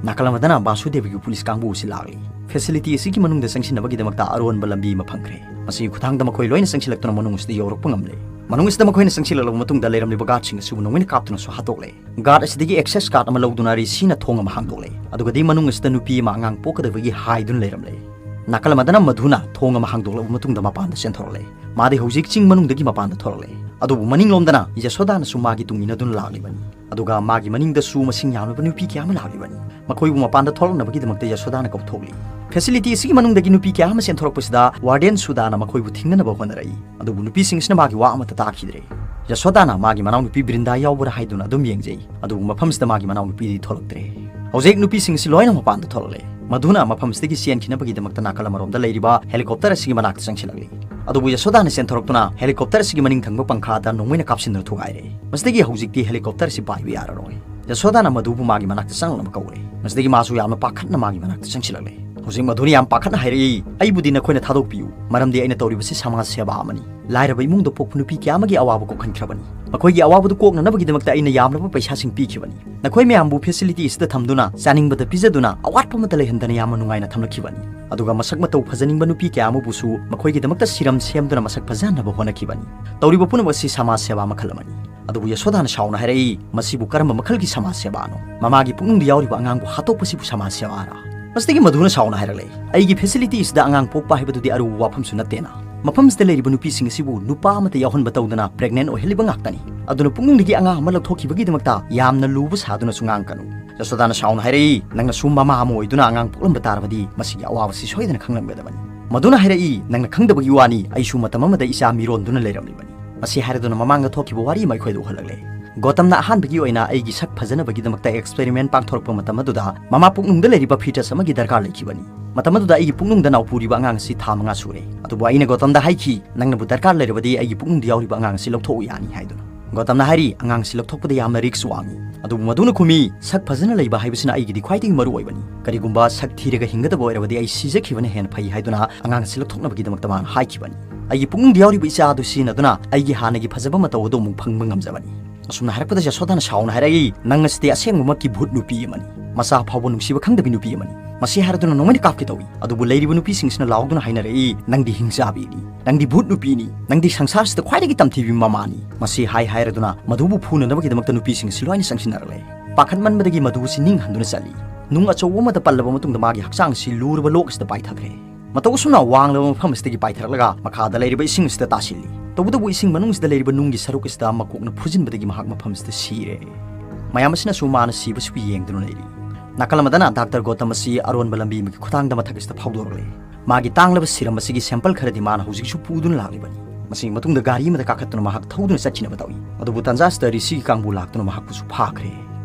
ꯅꯥꯀꯜ ꯑꯃꯗꯅ ꯕꯥꯁꯨꯗꯦꯕꯒꯤ ꯄꯨꯂꯤꯁ ꯀꯥꯡꯕꯨ ꯑꯁꯤ ꯂꯥꯛꯂꯤ꯫ ꯐꯦꯁꯤꯂꯤꯇꯤ ꯑꯁꯤꯒꯤ ꯃꯅꯨꯡꯗ ꯆꯪꯁꯤꯟꯅꯕꯒꯤꯗꯃꯛꯇ ꯑꯔꯣꯟꯕ ꯂꯝꯕꯤ ꯑꯃ ꯐꯪꯈ꯭ꯔꯦ꯫ ꯃꯁꯤꯒꯤ ꯈꯨꯠꯊꯥꯡꯗ ꯃꯈꯣꯏ ꯂꯣꯏꯅ ꯆꯪꯁꯤꯜꯂꯛꯇꯨꯅ ꯃꯅꯨꯡ ꯑꯁꯤꯗ ꯌꯧꯔꯛꯄ ꯉꯝꯂꯦ꯫ ꯃꯅꯨꯡ ꯑꯁꯤꯗ ꯃꯈꯣꯏꯅ ꯆꯪꯁꯤꯜꯂꯛꯂꯕ ꯃꯇꯨꯡꯗ ꯂꯩꯔꯝꯂꯤꯕ ꯒꯥꯔꯗꯁꯤꯡ ꯑꯁꯤꯕꯨ ꯅꯣꯡꯃꯩꯅ ꯀꯥꯞꯇꯨꯅꯁꯨ ꯍꯥꯠꯇꯣꯛꯂꯦ꯫ ꯒꯥꯔꯗ ꯑꯁꯤꯗꯒꯤ ꯑꯦꯛꯁꯦꯁ ꯀꯥꯔꯗ ꯑꯃ ꯂꯧꯗꯨꯅ ꯔꯤꯁꯤꯅ ꯊꯣꯡ ꯑꯃ ꯍꯥꯡꯗꯣꯛꯂꯦ꯫ ꯑꯗꯨꯒꯗꯤ ꯃꯅꯨꯡ ꯑꯁꯤꯗ ꯅꯨꯄꯤ ꯑꯃ ꯑꯉꯥꯡ ꯄꯣꯛꯀꯗꯕꯒꯤ ꯍꯥꯏꯗꯨꯅ ꯂꯩꯔꯝꯂꯦ꯫ ꯅꯥꯀꯜ ꯑꯃꯗꯅ ꯃꯙꯨꯅ ꯊꯣꯡ ꯑꯃ ꯍꯥꯡꯗꯣꯛꯂꯕ ꯃꯇꯨꯡꯗ ꯃꯄꯥꯟꯗ ꯆꯦꯟꯊꯣꯔꯛꯂꯦ꯫ ꯃꯥꯗꯤ ꯍꯧꯖꯤꯛ ꯆꯤꯡ ꯃꯅꯨꯡꯗꯒꯤ ꯃꯄꯥꯟꯗ ꯊꯣꯔꯛꯂꯦ꯫ ꯑꯗꯨꯕꯨ ꯃꯅꯤꯡꯂꯣꯝꯗꯅ ꯌꯥꯁꯣꯗꯥꯅꯁꯨ ꯃꯥꯒꯤ ꯇꯨꯡ ꯏꯟꯅꯗꯨꯅ ꯂꯥꯛꯂꯤꯕꯅꯤ꯫ ꯑꯗꯨꯒ ꯃꯥꯒꯤ ꯃꯅꯤꯡꯗꯁꯨ ꯃꯁꯤꯡ ꯌꯥꯝꯂꯕ ꯅꯨꯄꯤ ꯀꯌꯥ ꯑꯃ ꯂꯥꯛꯂꯤꯕꯅꯤ꯫ ꯃꯈꯣꯏꯕꯨ ꯃꯄꯥꯟꯗ ꯊꯣꯛꯂꯛꯅꯕꯒꯤꯗꯃꯛꯇ ꯌꯥꯁꯣꯗꯥꯅ ꯀꯧꯊꯣꯛꯂꯤ꯫ ꯐꯦꯁꯤꯂꯤꯇꯤ ꯑꯁꯤꯒꯤ ꯃꯅꯨꯡꯗꯒꯤ ꯅꯨꯄꯤ ꯀꯌꯥ ꯑꯃ ꯆꯦꯟꯊꯣꯔꯛꯄꯁꯤꯗ ꯋꯥꯔꯗꯦꯟ ꯁꯨꯗꯥꯅ ꯃꯈꯣꯏꯕꯨ ꯊꯤꯡꯅꯅꯕ ꯍꯣꯠꯅꯔꯛꯏ꯫ ꯑꯗꯨꯕꯨ ꯅꯨꯄꯤꯁꯤꯡꯁꯤꯅ ꯃꯥꯒꯤ ꯋꯥ ꯑꯃꯠꯇ ꯇꯥꯈꯤꯗ꯭ꯔꯦ꯫ ꯌꯥꯁꯣꯗꯥꯅ ꯃꯥꯒꯤ ꯃꯅꯥꯎꯅꯨꯄꯤ ꯕ꯭ꯔꯤꯟꯗꯥ ꯌꯥꯎꯕ꯭ꯔꯥ ꯍꯥꯏꯗꯨꯅ ꯑꯗꯨꯝ ꯌꯦꯡꯖꯩ꯫ ꯑꯗꯨꯕꯨ ꯃꯐꯝꯁꯤꯗ ꯃꯥꯒꯤ ꯃꯅꯥꯎꯅꯨꯄꯤꯗꯤ ꯊꯣꯛꯂꯛꯇ꯭ꯔꯦ꯫ ꯍꯧꯖꯤꯛ ꯅꯨꯄꯤꯁꯤꯡ ꯑꯁꯤ ꯂꯣꯏꯅ ꯃꯄꯥꯟꯗ ꯊꯣꯛꯂꯛꯂꯦ꯫ ꯃꯗꯨꯅ ꯃꯐꯝꯁꯤꯗꯒꯤ ꯆꯦꯟꯈꯤꯅꯕꯒꯤꯗꯃꯛꯇ ꯅꯥꯀꯜ ꯑꯃꯔꯣꯝꯗ ꯂꯩꯔꯤꯕ ꯍꯦꯂꯤꯀꯣꯞꯇꯔ ꯑꯁꯤꯒꯤ ꯃꯅꯥꯛꯇ ꯆꯪꯁꯤꯜꯂꯛꯂꯤ꯫ ꯑꯗꯨꯕꯨ ꯌꯥꯁꯣꯗꯥꯅ ꯆꯦꯟꯊꯣꯔꯛꯇꯨꯅ ꯍꯦꯂꯤꯀꯣꯞꯇꯔ ꯑꯁꯤꯒꯤ ꯃꯅꯤꯡ ꯊꯪꯕ ꯄꯪꯈꯥꯗ ꯅꯣꯡꯃꯩꯅ ꯀꯥꯞꯁꯤꯟꯗꯨꯅ ꯊꯨꯒꯥꯏꯔꯦ꯫ ꯃꯁꯤꯗꯒꯤ ꯍꯧꯖꯤꯛꯇꯤ ꯍꯦꯂꯤꯀꯣꯞꯇꯔ ꯑꯁꯤ ꯄꯥꯏꯕ ꯌꯥꯔꯔꯣꯏ꯫ ꯌꯥꯁꯣꯗꯥꯅ ꯃꯗꯨꯕꯨ ꯃꯥꯒꯤ ꯃꯅꯥꯛꯇ ꯆꯪꯂꯛꯅꯕ ꯀꯧꯔꯦ꯫ ꯃꯁꯤꯗꯒꯤ ꯃꯥꯁꯨ ꯌꯥꯝꯅ ꯄꯥꯈꯠꯅ ꯃꯥꯒꯤ ꯃꯅꯥꯛꯇ ꯆꯪꯁꯤꯜꯂꯛꯂꯦ꯫ ꯍꯧꯖꯤꯛ ꯃꯗꯨꯅ ꯌꯥꯝ ꯄꯥꯈꯠꯅ ꯍꯥꯏꯔꯛꯏ, "ꯑꯩꯕꯨꯗꯤ ꯅꯈꯣꯏꯅ ꯊꯥꯗꯣꯛꯄꯤꯌꯨ, ꯃꯔꯝꯗꯤ ꯑꯩꯅ ꯇꯧꯔꯤꯕꯁꯤ ꯁꯃꯥꯖ ꯁꯦꯕꯥ ꯑꯃꯅꯤ꯫ ꯂꯥꯏꯔꯕ ꯏꯃꯨꯡꯗ ꯄꯣꯛꯄ ꯅꯨꯄꯤ ꯀꯌꯥ ꯑꯃꯒꯤ ꯑꯋꯥꯕ ꯀꯣꯛꯍꯟꯈ꯭ꯔꯕꯅꯤ꯫ ꯃꯈꯣꯏꯒꯤ ꯑꯋꯥꯕꯗꯨ ꯀꯣꯛꯅꯅꯕꯒꯤꯗꯃꯛꯇ ꯑꯩꯅ ꯌꯥꯝꯂꯕ ꯄꯩꯁꯥꯁꯤꯡ ꯄꯤꯈꯤꯕꯅꯤ꯫ ꯅꯈꯣꯏ ꯃꯌꯥꯝꯕꯨ ꯐꯦꯁꯤꯂꯤꯇꯤ ꯑꯁꯤꯗ ꯊꯝꯗꯨꯅ, ꯆꯥꯅꯤꯡꯕꯗ ꯄꯤꯖꯗꯨꯅ, ꯑꯋꯥꯠꯄ ꯑꯃꯠꯇ ꯂꯩꯍꯟꯗꯅ ꯌꯥꯝꯅ ꯅꯨꯡꯉꯥꯏꯅ ꯊꯝꯂꯛꯈꯤꯕꯅꯤ꯫ ꯑꯗꯨꯒ ꯃꯁꯛ ꯃꯇꯧ ꯐꯖꯅꯤꯡꯕ ꯅꯨꯄꯤ ꯀꯌꯥ ꯑꯃꯕꯨꯁꯨ ꯃꯈꯣꯏꯒꯤꯗꯃꯛꯇ ꯁꯤꯔꯝ ꯁꯦꯝꯗꯨꯅ ꯃꯁꯛ ꯐꯖꯍꯟꯅꯕ ꯍꯣꯠꯅꯈꯤꯕꯅꯤ꯫ ꯇꯧꯔꯤꯕ ꯄꯨꯝꯅꯃꯛ ꯑꯁꯤ ꯁꯃꯥꯖ ꯁꯦꯕꯥ ꯃꯈꯜ ꯑꯃꯅꯤ"꯫ ꯑꯗꯨꯕꯨ ꯌꯁꯣꯗꯥꯅ ꯁꯥꯎꯅ ꯍꯥꯏꯔꯛꯏ, "ꯃꯁꯤꯕꯨ ꯀꯔꯝꯕ ꯃꯈꯜꯒꯤ ꯁꯃꯥꯖ ꯁꯦꯕꯥꯅꯣ? ꯃꯃꯥꯒꯤ ꯄꯨꯛꯅꯨꯡꯗ ꯌꯥꯎꯔꯤꯕ ꯑꯉꯥꯡꯕꯨ ꯍꯥꯠꯇꯣꯛꯄꯁꯤꯕꯨ ꯁꯃꯥꯖ ꯁꯦꯕꯥꯔꯥ?" ꯃꯁꯤꯗꯒꯤ ꯃꯗꯨꯅ ꯁꯥꯎꯅ ꯍꯥꯏꯔꯛꯂꯦ, "ꯑꯩꯒꯤ ꯐꯦꯁꯤꯂꯤꯇꯤ ꯑꯁꯤꯗ ꯑꯉꯥꯡ ꯄꯣꯛꯄ ꯍꯥꯏꯕꯗꯨꯗꯤ ꯑꯔꯨꯕ ꯋꯥꯐꯝꯁꯨ ꯅꯠꯇꯦꯅ꯫ ꯃꯐꯝꯁꯤꯗ ꯂꯩꯔꯤꯕ ꯅꯨꯄꯤꯁꯤꯡ ꯑꯁꯤꯕꯨ ꯅꯨꯄꯥ ꯑꯃꯠꯇ ꯌꯥꯎꯍꯟꯕ ꯇꯧꯗꯅ ꯄ꯭ꯔꯦꯒꯅꯦꯟ ꯑꯣꯏꯍꯜꯂꯤꯕ ꯉꯥꯛꯇꯅꯤ꯫ ꯑꯗꯨꯅ ꯄꯨꯛꯅꯨꯡꯗꯒꯤ ꯑꯉꯥꯡ ꯑꯃ ꯂꯧꯊꯣꯛꯈꯤꯕꯒꯤꯗꯃꯛꯇ ꯌꯥꯝꯅ ꯂꯨꯕ ꯁꯥꯗꯨꯅꯁꯨ ꯉꯥꯡꯒꯅꯨ"꯫ ꯌꯁꯣꯗꯥꯅ ꯁꯥꯎꯅ ꯍꯥꯏꯔꯛꯏ, "ꯅꯪꯅꯁꯨ ꯃꯃꯥ ꯑꯃ ꯑꯣꯏꯗꯨꯅ ꯑꯉꯥꯡ ꯄꯣꯛꯂꯝꯕ ꯇꯥꯔꯕꯗꯤ ꯃꯁꯤꯒꯤ ꯑꯋꯥꯕꯁꯤ ꯁꯣꯏꯗꯅ ꯈꯪꯂꯝꯒꯗꯕꯅꯤ"꯫ ꯃꯗꯨꯅ ꯍꯥꯏꯔꯛꯏ, "ꯅꯪꯅ ꯈꯪꯗꯕꯒꯤ ꯋꯥꯅꯤ, ꯑꯩꯁꯨ ꯃꯇꯝ ꯑꯃꯗ ꯏꯆꯥ ꯃꯤꯔꯣꯟꯗꯨꯅ ꯂꯩꯔꯝꯂꯤꯕꯅꯤ"꯫ ꯃꯁꯤ ꯍꯥꯏꯔꯗꯨꯅ ꯃꯃꯥꯡꯗ ꯊꯣꯛꯈꯤꯕ ꯋꯥꯔꯤ ꯑꯃ ꯑꯩꯈꯣꯏꯗ ꯎꯍꯜꯂꯛꯂꯦ꯫ ꯒꯣꯇꯝꯅ ꯑꯍꯥꯟꯕꯒꯤ ꯑꯣꯏꯅ ꯑꯩꯒꯤ ꯁꯛ ꯐꯖꯅꯕꯒꯤꯗꯃꯛꯇ ꯑꯦꯛꯁꯄꯦꯔꯤꯃꯦꯟ ꯄꯥꯡꯊꯣꯔꯛꯄ ꯃꯇꯝ ꯑꯗꯨꯗ ꯃꯃꯥ ꯄꯨꯛꯅꯨꯡꯗ ꯂꯩꯔꯤꯕ ꯐꯤꯇꯁ ꯑꯃꯒꯤ ꯗꯔꯀꯥꯔ ꯂꯩꯈꯤꯕꯅꯤ꯫ ꯃꯇꯝ ꯑꯗꯨꯗ ꯑꯩꯒꯤ ꯄꯨꯛꯅꯨꯡꯗ ꯅꯥꯎ ꯄꯨꯔꯤꯕ ꯑꯉꯥꯡ ꯑꯁꯤ ꯊꯥ ꯃꯉꯥ ꯁꯨꯔꯦ꯫ ꯑꯗꯨꯕꯨ ꯑꯩꯅ ꯒꯣꯇꯝꯗ ꯍꯥꯏꯈꯤ, "ꯅꯪꯅꯕꯨ ꯗꯔꯀꯥꯔ ꯂꯩꯔꯕꯗꯤ ꯑꯩꯒꯤ ꯄꯨꯛꯅꯨꯡꯗ ꯌꯥꯎꯔꯤꯕ ꯑꯉꯥꯡ ꯑꯁꯤ ꯂꯧꯊꯣꯛꯎ ꯌꯥꯅꯤ" ꯍꯥꯏꯗꯨꯅ꯫ ꯒꯣꯇꯝꯅ ꯍꯥꯏꯔꯤ, "ꯑꯉꯥꯡꯁꯤ ꯂꯧꯊꯣꯛꯄꯗ ꯌꯥꯝꯅ ꯔꯤꯛꯁ ꯋꯥꯡꯏ"꯫ ꯑꯗꯨꯕꯨ ꯃꯗꯨꯅ ꯈꯨꯝꯃꯤ, "ꯁꯛ ꯐꯖꯅ ꯂꯩꯕ ꯍꯥꯏꯕꯁꯤꯅ ꯑꯩꯒꯤꯗꯤ ꯈ꯭ꯋꯥꯏꯗꯒꯤ ꯃꯔꯨ ꯑꯣꯏꯕꯅꯤ꯫ ꯀꯔꯤꯒꯨꯝꯕ ꯁꯛ ꯊꯤꯔꯒ ꯍꯤꯡꯒꯗꯕ ꯑꯣꯏꯔꯕꯗꯤ ꯑꯩ ꯁꯤꯖꯈꯤꯕꯅ ꯍꯦꯟꯅ ꯐꯩ" ꯍꯥꯏꯗꯨꯅ ꯑꯉꯥꯡꯁꯤ ꯂꯧꯊꯣꯛꯅꯕꯒꯤꯗꯃꯛꯇ ꯃꯥꯅ ꯍꯥꯏꯈꯤꯕꯅꯤ꯫ "ꯑꯩꯒꯤ ꯄꯨꯛꯅꯨꯡꯗ ꯌꯥꯎꯔꯤꯕ ꯏꯆꯥ ꯑꯗꯨ ꯁꯤꯖꯤꯟꯅꯗꯨꯅ ꯑꯩꯒꯤ ꯍꯥꯟꯅꯒꯤ ꯐꯖꯕ ꯃꯇꯧ ꯑꯗꯨ ꯑꯃꯨꯛ ꯐꯪꯕ ꯉꯝꯖꯕꯅꯤ"꯫ ꯑꯁꯨꯝꯅ ꯍꯥꯏꯔꯛꯄꯗ ꯌꯁꯣꯗꯥꯅ ꯁꯥꯎꯅ ꯍꯥꯏꯔꯛꯏ, "ꯅꯪ ꯑꯁꯤꯗꯤ ꯑꯁꯦꯡꯕꯃꯛꯀꯤ ꯚꯨꯠ ꯅꯨꯄꯤ ꯑꯃꯅꯤ꯫ ꯃꯆꯥ ꯐꯥꯎꯕ ꯅꯨꯡꯁꯤꯕ ꯈꯪꯗꯕꯤ ꯅꯨꯄꯤ ꯑꯃꯅꯤ꯫ ꯃꯁꯤ ꯍꯥꯏꯔꯗꯨꯅ ꯅꯣꯡꯃꯩꯅ ꯀꯥꯞꯀꯦ ꯇꯧꯏ꯫ ꯑꯗꯨꯕꯨ ꯂꯩꯔꯤꯕ ꯅꯨꯄꯤꯁꯤꯡꯁꯤꯅ ꯂꯥꯎꯗꯨꯅ ꯍꯥꯏꯅꯔꯛꯏ, 'ꯅꯪꯗꯤ ꯍꯤꯡꯆꯥꯕꯤꯅꯤ, ꯅꯪꯗꯤ ꯚꯨꯠ ꯅꯨꯄꯤꯅꯤ, ꯅꯪꯗꯤ ꯁꯪꯁꯥꯔꯁꯤꯗ ꯈ꯭ꯋꯥꯏꯗꯒꯤ ꯇꯝꯊꯤꯕꯤ ꯃꯃꯥꯅꯤ'꯫ ꯃꯁꯤ ꯍꯥꯏ ꯍꯥꯏꯔꯗꯨꯅ ꯃꯗꯨꯕꯨ ꯐꯨꯅꯅꯕꯒꯤꯗꯃꯛꯇ ꯅꯨꯄꯤꯁꯤꯡꯁꯤ ꯂꯣꯏꯅ ꯆꯪꯁꯤꯟꯅꯔꯛꯂꯦ꯫ ꯄꯥꯈꯠꯃꯟꯕꯗꯒꯤ ꯃꯗꯨ ꯑꯁꯤ ꯅꯤꯡ ꯍꯟꯗꯨꯅ ꯆꯠꯂꯤ꯫ ꯅꯨꯡ ꯑꯆꯧꯕ ꯑꯃꯗ ꯄꯜꯂꯕ ꯃꯇꯨꯡꯗ ꯃꯥꯒꯤ ꯍꯛꯆꯥꯡꯁꯤ ꯂꯨꯔꯕ ꯂꯣꯛ ꯑꯁꯤꯗ ꯄꯥꯏꯊꯈ꯭ꯔꯦ꯫ ꯃꯇꯧ ꯑꯁꯨꯝꯅ ꯋꯥꯡꯂꯕ ꯃꯐꯝ ꯑꯁꯤꯗꯒꯤ ꯄꯥꯏꯊꯔꯛꯂꯒ ꯃꯈꯥꯗ ꯂꯩꯔꯤꯕ ꯏꯁꯤꯡ ꯑꯁꯤꯗ ꯇꯥꯁꯤꯜꯂꯤ꯫ ꯇꯧꯕꯇꯕꯨ ꯏꯁꯤꯡ ꯃꯅꯨꯡꯁꯤꯗ ꯂꯩꯔꯤꯕ ꯅꯨꯡꯒꯤ ꯁꯔꯨꯛ ꯑꯁꯤꯗ ꯃꯀꯣꯛꯅ ꯐꯨꯖꯤꯟꯕꯗꯒꯤ ꯃꯍꯥꯛ ꯃꯐꯝ ꯑꯁꯤꯗ ꯁꯤꯔꯦ꯫ ꯃꯌꯥꯝ ꯑꯁꯤꯅꯁꯨ ꯃꯥꯅ ꯁꯤꯕꯁꯤꯕꯨ ꯌꯦꯡꯗꯨꯅ ꯂꯩꯔꯤ꯫ ꯅꯥꯀꯜ ꯑꯃꯗꯅ ꯗꯥꯛꯇꯔ ꯒꯣꯇꯝ ꯑꯁꯤ ꯑꯔꯣꯟꯕ ꯂꯝꯕꯤ ꯑꯃꯒꯤ ꯈꯨꯊꯥꯡꯗ ꯃꯊꯛ ꯑꯁꯤꯗ ꯐꯥꯎꯗꯣꯔꯛꯂꯦ꯫ ꯃꯥꯒꯤ ꯇꯥꯡꯂꯕ ꯁꯤꯔꯝ ꯑꯁꯤꯒꯤ ꯁꯦꯝꯄꯜ ꯈꯔꯗꯤ ꯃꯥꯅ ꯍꯧꯖꯤꯛꯁꯨ ꯄꯨꯗꯨꯅ ꯂꯥꯛꯂꯤꯕꯅꯤ꯫ ꯃꯁꯤꯒꯤ ꯃꯇꯨꯡꯗ ꯒꯥꯔꯤ ꯑꯃꯗ ꯀꯥꯈꯠꯇꯨꯅ ꯃꯍꯥꯛ ꯊꯧꯗꯨꯅ ꯆꯠꯈꯤꯅꯕ ꯇꯧꯏ꯫ ꯑꯗꯨꯕꯨ ꯇꯥꯟꯖꯥ ꯑꯁꯤꯗ ꯔꯤꯁꯤꯒꯤ ꯀꯥꯡꯕꯨ ꯂꯥꯛꯇꯨꯅ ꯃꯍꯥꯛꯄꯨꯁꯨ ꯐꯥꯈ꯭ꯔꯦ꯫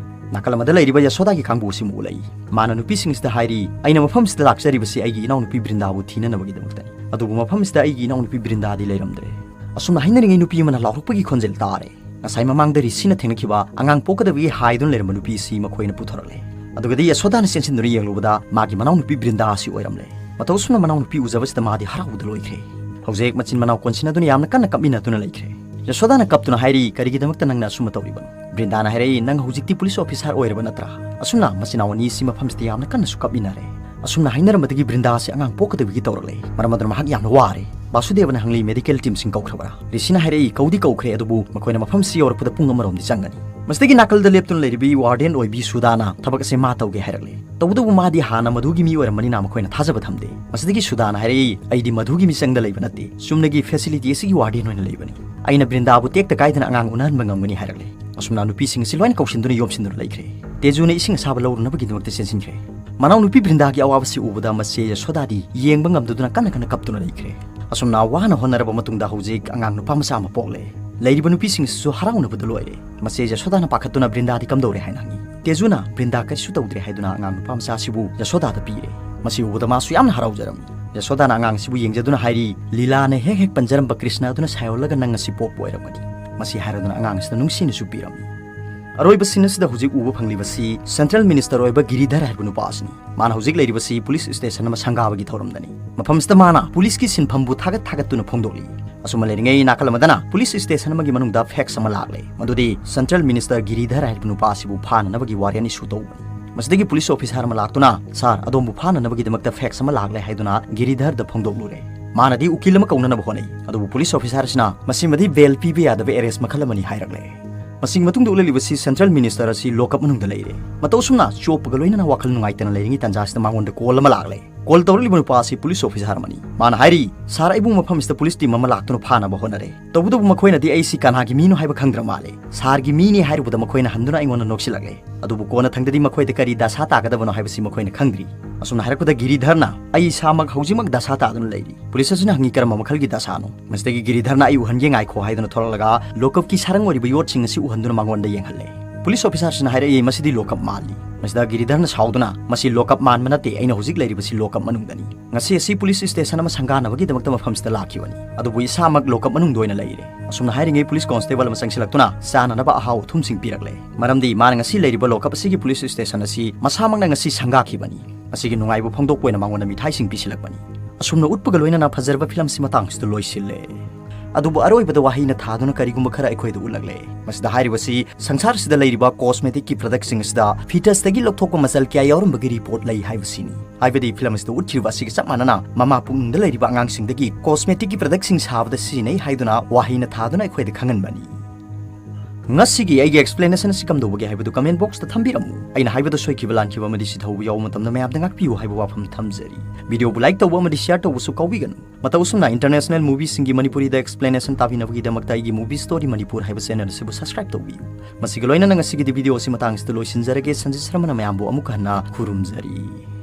ꯅꯥꯀꯜ ꯑꯃꯗ ꯂꯩꯔꯤꯕ ꯌꯁꯣꯗꯥꯒꯤ ꯀꯥꯡꯕꯨ ꯑꯁꯤ ꯑꯃꯨꯛ ꯎꯠꯂꯛꯏ꯫ ꯃꯥꯅ ꯅꯨꯄꯤꯁꯤꯡꯁꯤꯗ ꯍꯥꯏꯔꯤ, "ꯑꯩꯅ ꯃꯐꯝꯁꯤꯗ ꯂꯥꯛꯆꯔꯤꯕꯁꯤ ꯑꯩꯒꯤ ꯏꯅꯥꯎꯅꯨꯄꯤ ꯕ꯭ꯔꯤꯟꯗꯥꯕꯨ ꯊꯤꯅꯅꯕꯒꯤꯗꯃꯛꯇꯅꯤ"꯫ ꯑꯗꯨꯕꯨ ꯃꯐꯝꯁꯤꯗ ꯑꯩꯒꯤ ꯏꯅꯥꯎꯅꯨꯄꯤ ꯕ꯭ꯔꯤꯟꯗꯥꯗꯤ ꯂꯩꯔꯝꯗ꯭ꯔꯦ꯫ ꯑꯁꯨꯝꯅ ꯍꯥꯏꯅꯔꯤꯉꯩ ꯅꯨꯄꯤ ꯑꯃꯅ ꯂꯥꯎꯔꯛꯄꯒꯤ ꯈꯣꯟꯖꯦꯜ ꯇꯥꯔꯦ꯫ ꯉꯁꯥꯏ ꯃꯃꯥꯡꯗ ꯔꯤꯁꯤꯅ ꯊꯦꯡꯅꯈꯤꯕ ꯑꯉꯥꯡ ꯄꯣꯛꯀꯗꯕꯒꯤ ꯍꯥꯏꯗꯨꯅ ꯂꯩꯔꯝꯕ ꯅꯨꯄꯤ ꯑꯁꯤ ꯃꯈꯣꯏꯅ ꯄꯨꯊꯣꯔꯛꯂꯦ꯫ ꯑꯗꯨꯒꯗꯤ ꯌꯁꯣꯗꯥꯅ ꯆꯦꯟꯁꯤꯟꯗꯨꯅ ꯌꯦꯡꯂꯨꯕꯗ ꯃꯥꯒꯤ ꯃꯅꯥꯎꯅꯨꯄꯤ ꯕ꯭ꯔꯤꯟꯗꯥ ꯑꯁꯤ ꯑꯣꯏꯔꯝꯂꯦ꯫ ꯃꯇꯧ ꯑꯁꯨꯝꯅ ꯃꯅꯥꯎꯅꯨꯄꯤ ꯎꯖꯕꯁꯤꯗ ꯃꯥꯗꯤ ꯍꯔꯥꯎꯕꯗ ꯂꯣꯏꯈ꯭ꯔꯦ꯫ ꯍꯧꯖꯤꯛ ꯃꯆꯤꯟ ꯃꯅꯥꯎ ꯀꯣꯟꯁꯤꯟꯅꯗꯨꯅ ꯌꯥꯝꯅ ꯀꯟꯅ ꯀꯞꯃꯤꯟꯅꯗꯨꯅ ꯂꯩꯈ꯭ꯔꯦ꯫ ꯌꯁꯣꯗꯥꯅ ꯀꯞꯇꯨꯅ ꯍꯥꯏꯔꯤ, "ꯀꯔꯤꯒꯤꯗꯃꯛꯇ ꯅꯪꯅ ꯑꯁꯨꯝꯅ ꯇꯧꯔꯤꯕꯅꯣ?" ꯕ꯭ꯔꯤꯟꯗꯥꯅ ꯍꯥꯏꯔꯛꯏ, "ꯅꯪ ꯍꯧꯖꯤꯛꯇꯤ ꯄꯨꯂꯤꯁ ꯑꯣꯐꯤꯁꯥꯔ ꯑꯣꯏꯔꯕ ꯅꯠꯇ꯭ꯔꯥ?" ꯑꯁꯨꯝꯅ ꯃꯆꯤꯟ ꯃꯅꯥꯎ ꯑꯅꯤ ꯑꯁꯤ ꯃꯐꯝꯁꯤꯗ ꯌꯥꯝꯅ ꯀꯟꯅꯁꯨ ꯀꯞꯃꯤꯟꯅꯔꯦ꯫ ꯑꯁꯨꯝꯅ ꯍꯥꯏꯅꯔꯝꯕꯗꯒꯤ ꯕ꯭ꯔꯤꯟꯗꯥ ꯑꯁꯤ ꯑꯉꯥꯡ ꯄꯣꯛꯀꯗꯕꯒꯤ ꯇꯧꯔꯛꯂꯦ꯫ ꯃꯔꯝ ꯑꯗꯨꯅ ꯃꯍꯥꯛ ꯌꯥꯝꯅ ꯋꯥꯔꯦ꯫ ꯕꯥꯁꯨꯗꯦꯕꯅ ꯍꯪꯂꯤ, "ꯃꯦꯗꯤꯀꯦꯜ ꯇꯤꯝꯁꯤꯡ ꯀꯧꯈ꯭ꯔꯕ꯭ꯔꯥ?" ꯔꯤꯁꯤꯅ ꯍꯥꯏꯔꯛꯏ, "ꯀꯧꯗꯤ ꯀꯧꯈ꯭ꯔꯦ, ꯑꯗꯨꯕꯨ ꯃꯈꯣꯏꯅ ꯃꯐꯝꯁꯤ ꯌꯧꯔꯛꯄꯗ ꯄꯨꯡ ꯑꯃꯔꯣꯝꯗꯤ ꯆꯪꯒꯅꯤ꯫" ꯃꯁꯤꯗꯒꯤ ꯅꯥꯀꯜꯗ ꯂꯦꯞꯇꯨꯅ ꯂꯩꯔꯤꯕꯤ ꯋꯥꯔꯗꯦꯟ ꯑꯣꯏꯕꯤ ꯁꯨꯗꯥꯅ ꯊꯕꯛ ꯑꯁꯦ ꯃꯥ ꯇꯧꯒꯦ ꯍꯥꯏꯔꯛꯂꯦ꯫ ꯇꯧꯕꯇꯕꯨ ꯃꯥꯗꯤ ꯍꯥꯟꯅ ꯃꯗꯨꯒꯤ ꯃꯤ ꯑꯣꯏꯔꯝꯕꯅꯤꯅ ꯃꯈꯣꯏꯅ ꯊꯥꯖꯕ ꯊꯝꯗꯦ꯫ ꯃꯁꯤꯗꯒꯤ ꯁꯨꯗꯥꯅ ꯍꯥꯏꯔꯛꯏ, "ꯑꯩꯗꯤ ꯃꯗꯨꯒꯤ ꯃꯤꯆꯪꯗ ꯂꯩꯕ ꯅꯠꯇꯦ, ꯆꯨꯝꯅꯒꯤ ꯐꯦꯁꯤꯂꯤꯇꯤ ꯑꯁꯤꯒꯤ ꯋꯥꯔꯗꯦꯟ ꯑꯣꯏꯅ ꯂꯩꯕꯅꯤ꯫ ꯑꯩꯅ ꯕ꯭ꯔꯤꯟꯗꯥꯕꯨ ꯇꯦꯛꯇ ꯀꯥꯏꯗꯅ ꯑꯉꯥꯡ ꯎꯅꯍꯟꯕ ꯉꯝꯒꯅꯤ" ꯍꯥꯏꯔꯛꯂꯦ꯫ ꯑꯁꯨꯝꯅ ꯅꯨꯄꯤꯁꯤꯡ ꯑꯁꯤ ꯂꯣꯏꯅ ꯀꯧꯁꯤꯟꯗꯨꯅ ꯌꯣꯝꯁꯤꯟꯗꯨꯅ ꯂꯩꯈ꯭ꯔꯦ꯫ ꯇꯦꯖꯨꯅ ꯏꯁꯤꯡ ꯑꯁꯥꯕ ꯂꯧꯔꯨꯅꯕꯒꯤꯗꯃꯛꯇ ꯆꯦꯟꯁꯤꯟꯈ꯭ꯔꯦ꯫ ꯃꯅꯥꯎꯅꯨꯄꯤ ꯕ꯭ꯔꯤꯟꯗꯥꯒꯤ ꯑꯋꯥꯕꯁꯤ ꯎꯕꯗ ꯃꯆꯦ ꯌꯁꯣꯗꯥꯗꯤ ꯌꯦꯡꯕ ꯉꯝꯗꯗꯨꯅ ꯀꯟꯅ ꯀꯟꯅ ꯀꯞꯇꯨꯅ ꯂꯩꯈ꯭ꯔꯦ꯫ ꯑꯁꯨꯝꯅ ꯋꯥꯅ ꯍꯣꯠꯅꯔꯕ ꯃꯇꯨꯡꯗ ꯍꯧꯖꯤꯛ ꯑꯉꯥꯡ ꯅꯨꯄꯥ ꯃꯆꯥ ꯑꯃ ꯄꯣꯛꯂꯦ꯫ ꯂꯩꯔꯤꯕ ꯅꯨꯄꯤꯁꯤꯡꯁꯤꯁꯨ ꯍꯔꯥꯎꯅꯕꯗ ꯂꯣꯏꯔꯦ꯫ ꯃꯆꯦ ꯌꯁꯣꯗꯥꯅ ꯄꯥꯈꯠꯇꯨꯅ ꯕ꯭ꯔꯤꯟꯗꯥꯗꯤ ꯀꯝꯗꯧꯔꯦ ꯍꯥꯏꯅ ꯍꯪꯉꯤ꯫ ꯇꯦꯖꯨꯅ, "ꯕ꯭ꯔꯤꯟꯗꯥ ꯀꯔꯤꯁꯨ ꯇꯧꯗ꯭ꯔꯦ" ꯍꯥꯏꯗꯨꯅ ꯑꯉꯥꯡ ꯅꯨꯄꯥ ꯃꯆꯥ ꯑꯁꯤꯕꯨ ꯌꯁꯣꯗꯥꯗ ꯄꯤꯔꯦ꯫ ꯃꯁꯤ ꯎꯕꯗ ꯃꯥꯁꯨ ꯌꯥꯝꯅ ꯍꯔꯥꯎꯖꯔꯝꯃꯤ꯫ ꯌꯁꯣꯗꯥꯅ ꯑꯉꯥꯡ ꯑꯁꯤꯕꯨ ꯌꯦꯡꯖꯗꯨꯅ ꯍꯥꯏꯔꯤ, "ꯂꯤꯂꯥꯅ ꯍꯦꯛ ꯍꯦꯛ ꯄꯟꯖꯔꯝꯕ ꯀ꯭ꯔꯤꯁꯅ ꯑꯗꯨꯅ ꯁꯥꯏꯑꯣꯜꯂꯒ ꯅꯪ ꯑꯁꯤ ꯄꯣꯛꯄ ꯑꯣꯏꯔꯝꯒꯅꯤ꯫" ꯃꯁꯤ ꯍꯥꯏꯔꯗꯨꯅ ꯑꯉꯥꯡ ꯑꯁꯤꯗ ꯅꯨꯡꯁꯤꯅꯁꯨ ꯄꯤꯔꯝꯃꯤ꯫ ꯑꯔꯣꯏꯕ ꯁꯤꯟ ꯑꯁꯤꯗ ꯍꯧꯖꯤꯛ ꯎꯕ ꯐꯪꯂꯤꯕꯁꯤ ꯁꯦꯟꯇ꯭ꯔꯦꯜ ꯃꯤꯅꯤꯁꯇꯔ ꯑꯣꯏꯕ ꯒꯤꯔꯤꯙꯔ ꯍꯥꯏꯕ ꯅꯨꯄꯥ ꯑꯁꯤꯅꯤ꯫ ꯃꯥꯅ ꯍꯧꯖꯤꯛ ꯂꯩꯔꯤꯕꯁꯤ ꯄꯨꯂꯤꯁ ꯁ꯭ꯇꯦꯁꯟ ꯑꯃ ꯁꯪꯒꯥꯕꯒꯤ ꯊꯧꯔꯝꯗꯅꯤ꯫ ꯃꯐꯝꯁꯤꯗ ꯃꯥꯅ ꯄꯨꯂꯤꯁꯀꯤ ꯁꯤꯟꯐꯝꯕꯨ ꯊꯥꯒꯠ ꯊꯥꯒꯠꯇꯨꯅ ꯐꯣꯡꯗꯣꯛꯂꯤ꯫ ꯑꯁꯨꯝꯅ ꯂꯩꯔꯤꯉꯩ ꯅꯥꯀꯜ ꯑꯃꯗꯅ ꯄꯨꯂꯤꯁ ꯁ꯭ꯇꯦꯁꯟ ꯑꯃꯒꯤ ꯃꯅꯨꯡꯗ ꯐꯦꯛꯁ ꯑꯃ ꯂꯥꯛꯂꯦ꯫ ꯃꯗꯨꯗꯤ ꯁꯦꯟꯇ꯭ꯔꯦꯜ ꯃꯤꯅꯤꯁꯇꯔ ꯒꯤꯔꯤꯙꯔ ꯍꯥꯏꯔꯤꯕ ꯅꯨꯄꯥ ꯑꯁꯤꯕꯨ ꯐꯥꯅꯅꯕꯒꯤ ꯋꯥꯔꯦꯟ ꯏꯁꯨ ꯇꯧꯕꯅꯤ꯫ ꯃꯁꯤꯗꯒꯤ ꯄꯨꯂꯤꯁ ꯑꯣꯐꯤꯁꯥꯔ ꯑꯃ ꯂꯥꯛꯇꯨꯅ, "ꯁꯥꯔ, ꯑꯗꯣꯝꯕꯨ ꯐꯥꯅꯅꯕꯒꯤꯗꯃꯛꯇ ꯐꯦꯛꯁ ꯑꯃ ꯂꯥꯛꯂꯦ" ꯍꯥꯏꯗꯨꯅ ꯒꯤꯔꯤꯙꯔꯗ ꯐꯣꯡꯗꯣꯛꯂꯨꯔꯦ꯫ ꯃꯥꯅꯗꯤ ꯎꯀꯤꯜ ꯑꯃ ꯀꯧꯅꯅꯕ ꯍꯣꯠꯅꯩ, ꯑꯗꯨꯕꯨ ꯄꯨꯂꯤꯁ ꯑꯣꯐꯤꯁꯥꯔ ꯑꯁꯤꯅ ꯃꯁꯤꯃꯗꯤ ꯕꯦꯜ ꯄꯤꯕ ꯌꯥꯗꯕ ꯑꯦꯔꯦꯁ ꯃꯈꯜ ꯑꯃꯅꯤ ꯍꯥꯏꯔꯛꯂꯦ꯫ ꯃꯁꯤꯒꯤ ꯃꯇꯨꯡꯗ ꯎꯠꯂꯛꯂꯤꯕꯁꯤ ꯁꯦꯟꯇ꯭ꯔꯦꯜ ꯃꯤꯅꯤꯁꯇꯔ ꯑꯁꯤ ꯂꯣꯀꯞ ꯃꯅꯨꯡꯗ ꯂꯩꯔꯦ꯫ ꯃꯇꯧ ꯑꯁꯨꯝꯅ ꯆꯣꯞꯄꯒ ꯂꯣꯏꯅꯅ ꯋꯥꯈꯜ ꯅꯨꯡꯉꯥꯏꯇꯅ ꯂꯩꯔꯤꯉꯩ ꯇꯥꯟꯖꯥꯁꯤꯗ ꯃꯉꯣꯟꯗ ꯀꯣꯜ ꯑꯃ ꯂꯥꯛꯂꯦ꯫ ꯀꯣꯜ ꯇꯧꯔꯛꯂꯤꯕ ꯅꯨꯄꯥ ꯑꯁꯤ ꯄꯨꯂꯤꯁ ꯑꯣꯐꯤꯁꯥꯔ ꯑꯃꯅꯤ꯫ ꯃꯥꯅ ꯍꯥꯏꯔꯤ, "ꯁꯥꯔ, ꯑꯩꯕꯨ ꯃꯐꯝꯁꯤꯗ ꯄꯨꯂꯤꯁ ꯇꯤꯝ ꯑꯃ ꯂꯥꯛꯇꯨꯅ ꯐꯥꯅꯕ ꯍꯣꯠꯅꯔꯦ꯫ ꯇꯧꯕꯇꯕꯨ ꯃꯈꯣꯏꯅꯗꯤ ꯑꯩꯁꯤ ꯀꯅꯥꯒꯤ ꯃꯤꯅꯣ ꯍꯥꯏꯕ ꯈꯪꯗ꯭ꯔ ꯃꯥꯜꯂꯦ꯫ ꯁꯥꯔꯒꯤ ꯃꯤꯅꯤ ꯍꯥꯏꯔꯨꯕꯗ ꯃꯈꯣꯏꯅ ꯍꯟꯗꯨꯅ ꯑꯩꯉꯣꯟꯗ ꯅꯣꯛꯁꯤꯜꯂꯛꯂꯦ꯫ ꯑꯗꯨꯕꯨ ꯀꯣꯟꯅꯊꯪꯗꯗꯤ ꯃꯈꯣꯏꯗ ꯀꯔꯤ ꯗꯁꯥ ꯇꯥꯒꯗꯕꯅꯣ ꯍꯥꯏꯕꯁꯤ ꯃꯈꯣꯏꯅ ꯈꯪꯗ꯭ꯔꯤ꯫" ꯑꯁꯨꯝꯅ ꯍꯥꯏꯔꯛꯄꯗ ꯒꯤꯔꯤꯙꯔꯅ, "ꯑꯩ ꯏꯁꯥꯃꯛ ꯍꯧꯖꯤꯛꯃꯛ ꯗꯁꯥ ꯇꯥꯗꯨꯅ ꯂꯩꯔꯤ꯫" ꯄꯨꯂꯤꯁ ꯑꯁꯤꯅ ꯍꯪꯉꯤ, "ꯀꯔꯝꯕ ꯃꯈꯜꯒꯤ ꯗꯁꯥꯅꯣ?" ꯃꯁꯤꯗꯒꯤ ꯒꯤꯔꯤꯙꯔꯅ, "ꯑꯩ ꯎꯍꯟꯒꯦ, ꯉꯥꯏꯈꯣ" ꯍꯥꯏꯗꯨꯅ ꯊꯣꯔꯛꯂꯒ ꯂꯣꯀꯞꯀꯤ ꯁꯥꯔꯪ ꯑꯣꯏꯔꯤꯕ ꯌꯣꯠꯁꯤꯡ ꯑꯁꯤ ꯎꯍꯟꯗꯨꯅ ꯃꯉꯣꯟꯗ ꯌꯦꯡꯍꯜꯂꯦ꯫ ꯄꯨꯂꯤꯁ ꯑꯣꯐꯤꯁꯥꯔꯁꯤꯅ ꯍꯥꯏꯔꯛꯏ, "ꯃꯁꯤꯗꯤ ꯂꯣꯀꯞ ꯃꯥꯜꯂꯤ"꯫ ꯃꯁꯤꯗ ꯒꯤꯔꯤꯙꯔꯅ ꯁꯥꯎꯗꯨꯅ, "ꯃꯁꯤ ꯂꯣꯀꯞ ꯃꯥꯟꯕ ꯅꯠꯇꯦ, ꯑꯩꯅ ꯍꯧꯖꯤꯛ ꯂꯩꯔꯤꯕꯁꯤ ꯂꯣꯀꯞ ꯃꯅꯨꯡꯗꯅꯤ꯫ ꯉꯁꯤ ꯑꯁꯤ ꯄꯨꯂꯤꯁ ꯁ꯭ꯇꯦꯁꯟ ꯑꯃ ꯁꯪꯒꯥꯅꯕꯒꯤꯗꯃꯛꯇ ꯃꯐꯝꯁꯤꯗ ꯂꯥꯛꯈꯤꯕꯅꯤ, ꯑꯗꯨꯕꯨ ꯏꯁꯥꯃꯛ ꯂꯣꯀꯞ ꯃꯅꯨꯡꯗ ꯑꯣꯏꯅ ꯂꯩꯔꯦ"꯫ ꯑꯁꯨꯝꯅ ꯍꯥꯏꯔꯤꯉꯩ ꯄꯨꯂꯤꯁ ꯀꯣꯟꯁꯇꯦꯕꯜ ꯑꯃ ꯆꯪꯁꯤꯜꯂꯛꯇꯨꯅ ꯆꯥꯅꯅꯕ ꯑꯍꯥꯎ ꯑꯊꯨꯝꯁꯤꯡ ꯄꯤꯔꯛꯂꯦ, ꯃꯔꯝꯗꯤ ꯃꯥꯅ ꯉꯁꯤ ꯂꯩꯔꯤꯕ ꯂꯣꯀꯞ ꯑꯁꯤꯒꯤ ꯄꯨꯂꯤꯁ ꯁ꯭ꯇꯦꯁꯟ ꯑꯁꯤ ꯃꯁꯥꯃꯛꯅ ꯉꯁꯤ ꯁꯪꯒꯥꯈꯤꯕꯅꯤ꯫ ꯑꯁꯤꯒꯤ ꯅꯨꯡꯉꯥꯏꯕ ꯐꯣꯡꯗꯣꯛꯄ ꯑꯣꯏꯅ ꯃꯉꯣꯟꯗ ꯃꯤꯊꯥꯏꯁꯤꯡ ꯄꯤꯁꯤꯜꯂꯛꯄꯅꯤ꯫ ꯑꯁꯨꯝꯅ ꯎꯠꯄꯒ ꯂꯣꯏꯅꯅ ꯐꯖꯔꯕ ꯐꯤꯂꯝꯁꯤ ꯃꯇꯥꯡꯁꯤꯗ ꯂꯣꯏꯁꯤꯜꯂꯦ꯫ ꯑꯗꯨꯕꯨ ꯑꯔꯣꯏꯕꯗ ꯋꯥꯍꯩꯅ ꯊꯥꯗꯨꯅ ꯀꯔꯤꯒꯨꯝꯕ ꯈꯔ ꯑꯩꯈꯣꯏꯗ ꯎꯠꯂꯛꯂꯦ꯫ ꯃꯁꯤꯗ ꯍꯥꯏꯔꯤꯕꯁꯤ ꯁꯪꯁꯥꯔꯁꯤꯗ ꯂꯩꯔꯤꯕ ꯀꯣꯁꯃꯦꯇꯤꯛꯀꯤ ꯄ꯭ꯔꯗꯛꯁꯤꯡ ꯑꯁꯤꯗ ꯐꯤꯇꯁꯇꯒꯤ ꯂꯧꯊꯣꯛꯄ ꯃꯆꯜ ꯀꯌꯥ ꯌꯥꯎꯔꯝꯕꯒꯤ ꯔꯤꯄꯣꯔꯠ ꯂꯩ ꯍꯥꯏꯕꯁꯤꯅꯤ꯫ ꯍꯥꯏꯕꯗꯤ ꯐꯤꯂꯝ ꯑꯁꯤꯗ ꯎꯠꯈꯤꯕ ꯑꯁꯤꯒ ꯆꯞ ꯃꯥꯟꯅꯅ ꯃꯃꯥ ꯄꯨꯛꯅꯨꯡꯗ ꯂꯩꯔꯤꯕ ꯑꯉꯥꯡꯁꯤꯡꯗꯒꯤ ꯀꯣꯁꯃꯦꯇꯤꯛꯀꯤ ꯄ꯭ꯔꯗꯛꯁꯤꯡ ꯁꯥꯕꯗ ꯁꯤꯖꯤꯟꯅꯩ ꯍꯥꯏꯗꯨꯅ ꯋꯥꯍꯩꯅ ꯊꯥꯗꯨꯅ ꯑꯩꯈꯣꯏꯗ ꯈꯪꯍꯟꯕꯅꯤ꯫ ꯉꯁꯤꯒꯤ ꯑꯩꯒꯤ ꯑꯦꯛꯁꯄ꯭ꯂꯦꯅꯦꯁꯟ ꯑꯁꯤ ꯀꯝꯗꯧꯕꯒꯦ ꯍꯥꯏꯕꯗꯨ ꯀꯃꯦꯟ ꯕꯣꯛꯁꯇ ꯊꯝꯕꯤꯔꯝꯃꯨ꯫ ꯑꯩꯅ ꯍꯥꯏꯕꯗ ꯁꯣꯏꯈꯤꯕ ꯂꯥꯟꯈꯤꯕ ꯑꯃꯗꯤ ꯁꯤꯊꯧꯕ ꯌꯥꯎꯕ ꯃꯇꯝꯗ ꯃꯌꯥꯝꯗ ꯉꯥꯛꯄꯤꯌꯨ ꯍꯥꯏꯕ ꯋꯥꯐꯝ ꯊꯝꯖꯔꯤ꯫ ꯚꯤꯗꯤꯑꯣꯕꯨ ꯂꯥꯏꯛ ꯇꯧꯕ ꯑꯃꯗꯤ ꯁꯤꯌꯔ ꯇꯧꯕꯁꯨ ꯀꯥꯎꯕꯤꯒꯅꯨ꯫ ꯃꯇꯧ ꯑꯁꯨꯝꯅ ꯏꯟꯇꯔꯅꯦꯁꯅꯦꯜ ꯃꯨꯚꯤꯁꯤꯡꯒꯤ ꯃꯅꯤꯄꯨꯔꯤꯗ ꯑꯦꯛꯁꯄ꯭ꯂꯦꯅꯦꯁꯟ ꯇꯥꯕꯤꯅꯕꯒꯤꯗꯃꯛꯇ ꯑꯩꯒꯤ ꯃꯨꯚꯤ ꯁ꯭ꯇꯣꯔꯤ ꯃꯅꯤꯄꯨꯔ ꯍꯥꯏꯕ ꯆꯦꯅꯦꯜ ꯑꯁꯤꯕꯨ ꯁꯕꯁꯀ꯭ꯔꯥꯏꯕ ꯇꯧꯕꯤꯌꯨ꯫ ꯃꯁꯤꯒ ꯂꯣꯏꯅꯅ ꯉꯁꯤꯒꯤꯗꯤ ꯚꯤꯗꯤꯑꯣ ꯑꯁꯤ ꯃꯇꯥꯡꯁꯤꯗ ꯂꯣꯏꯁꯤꯟꯖꯔꯒꯦ꯫ ꯁꯟꯖꯤꯠ ꯁꯔꯃꯅ ꯃꯌꯥꯝꯕꯨ ꯑꯃꯨꯛ ꯍꯟꯅ ꯈꯨꯔꯨꯝꯖꯔꯤ꯫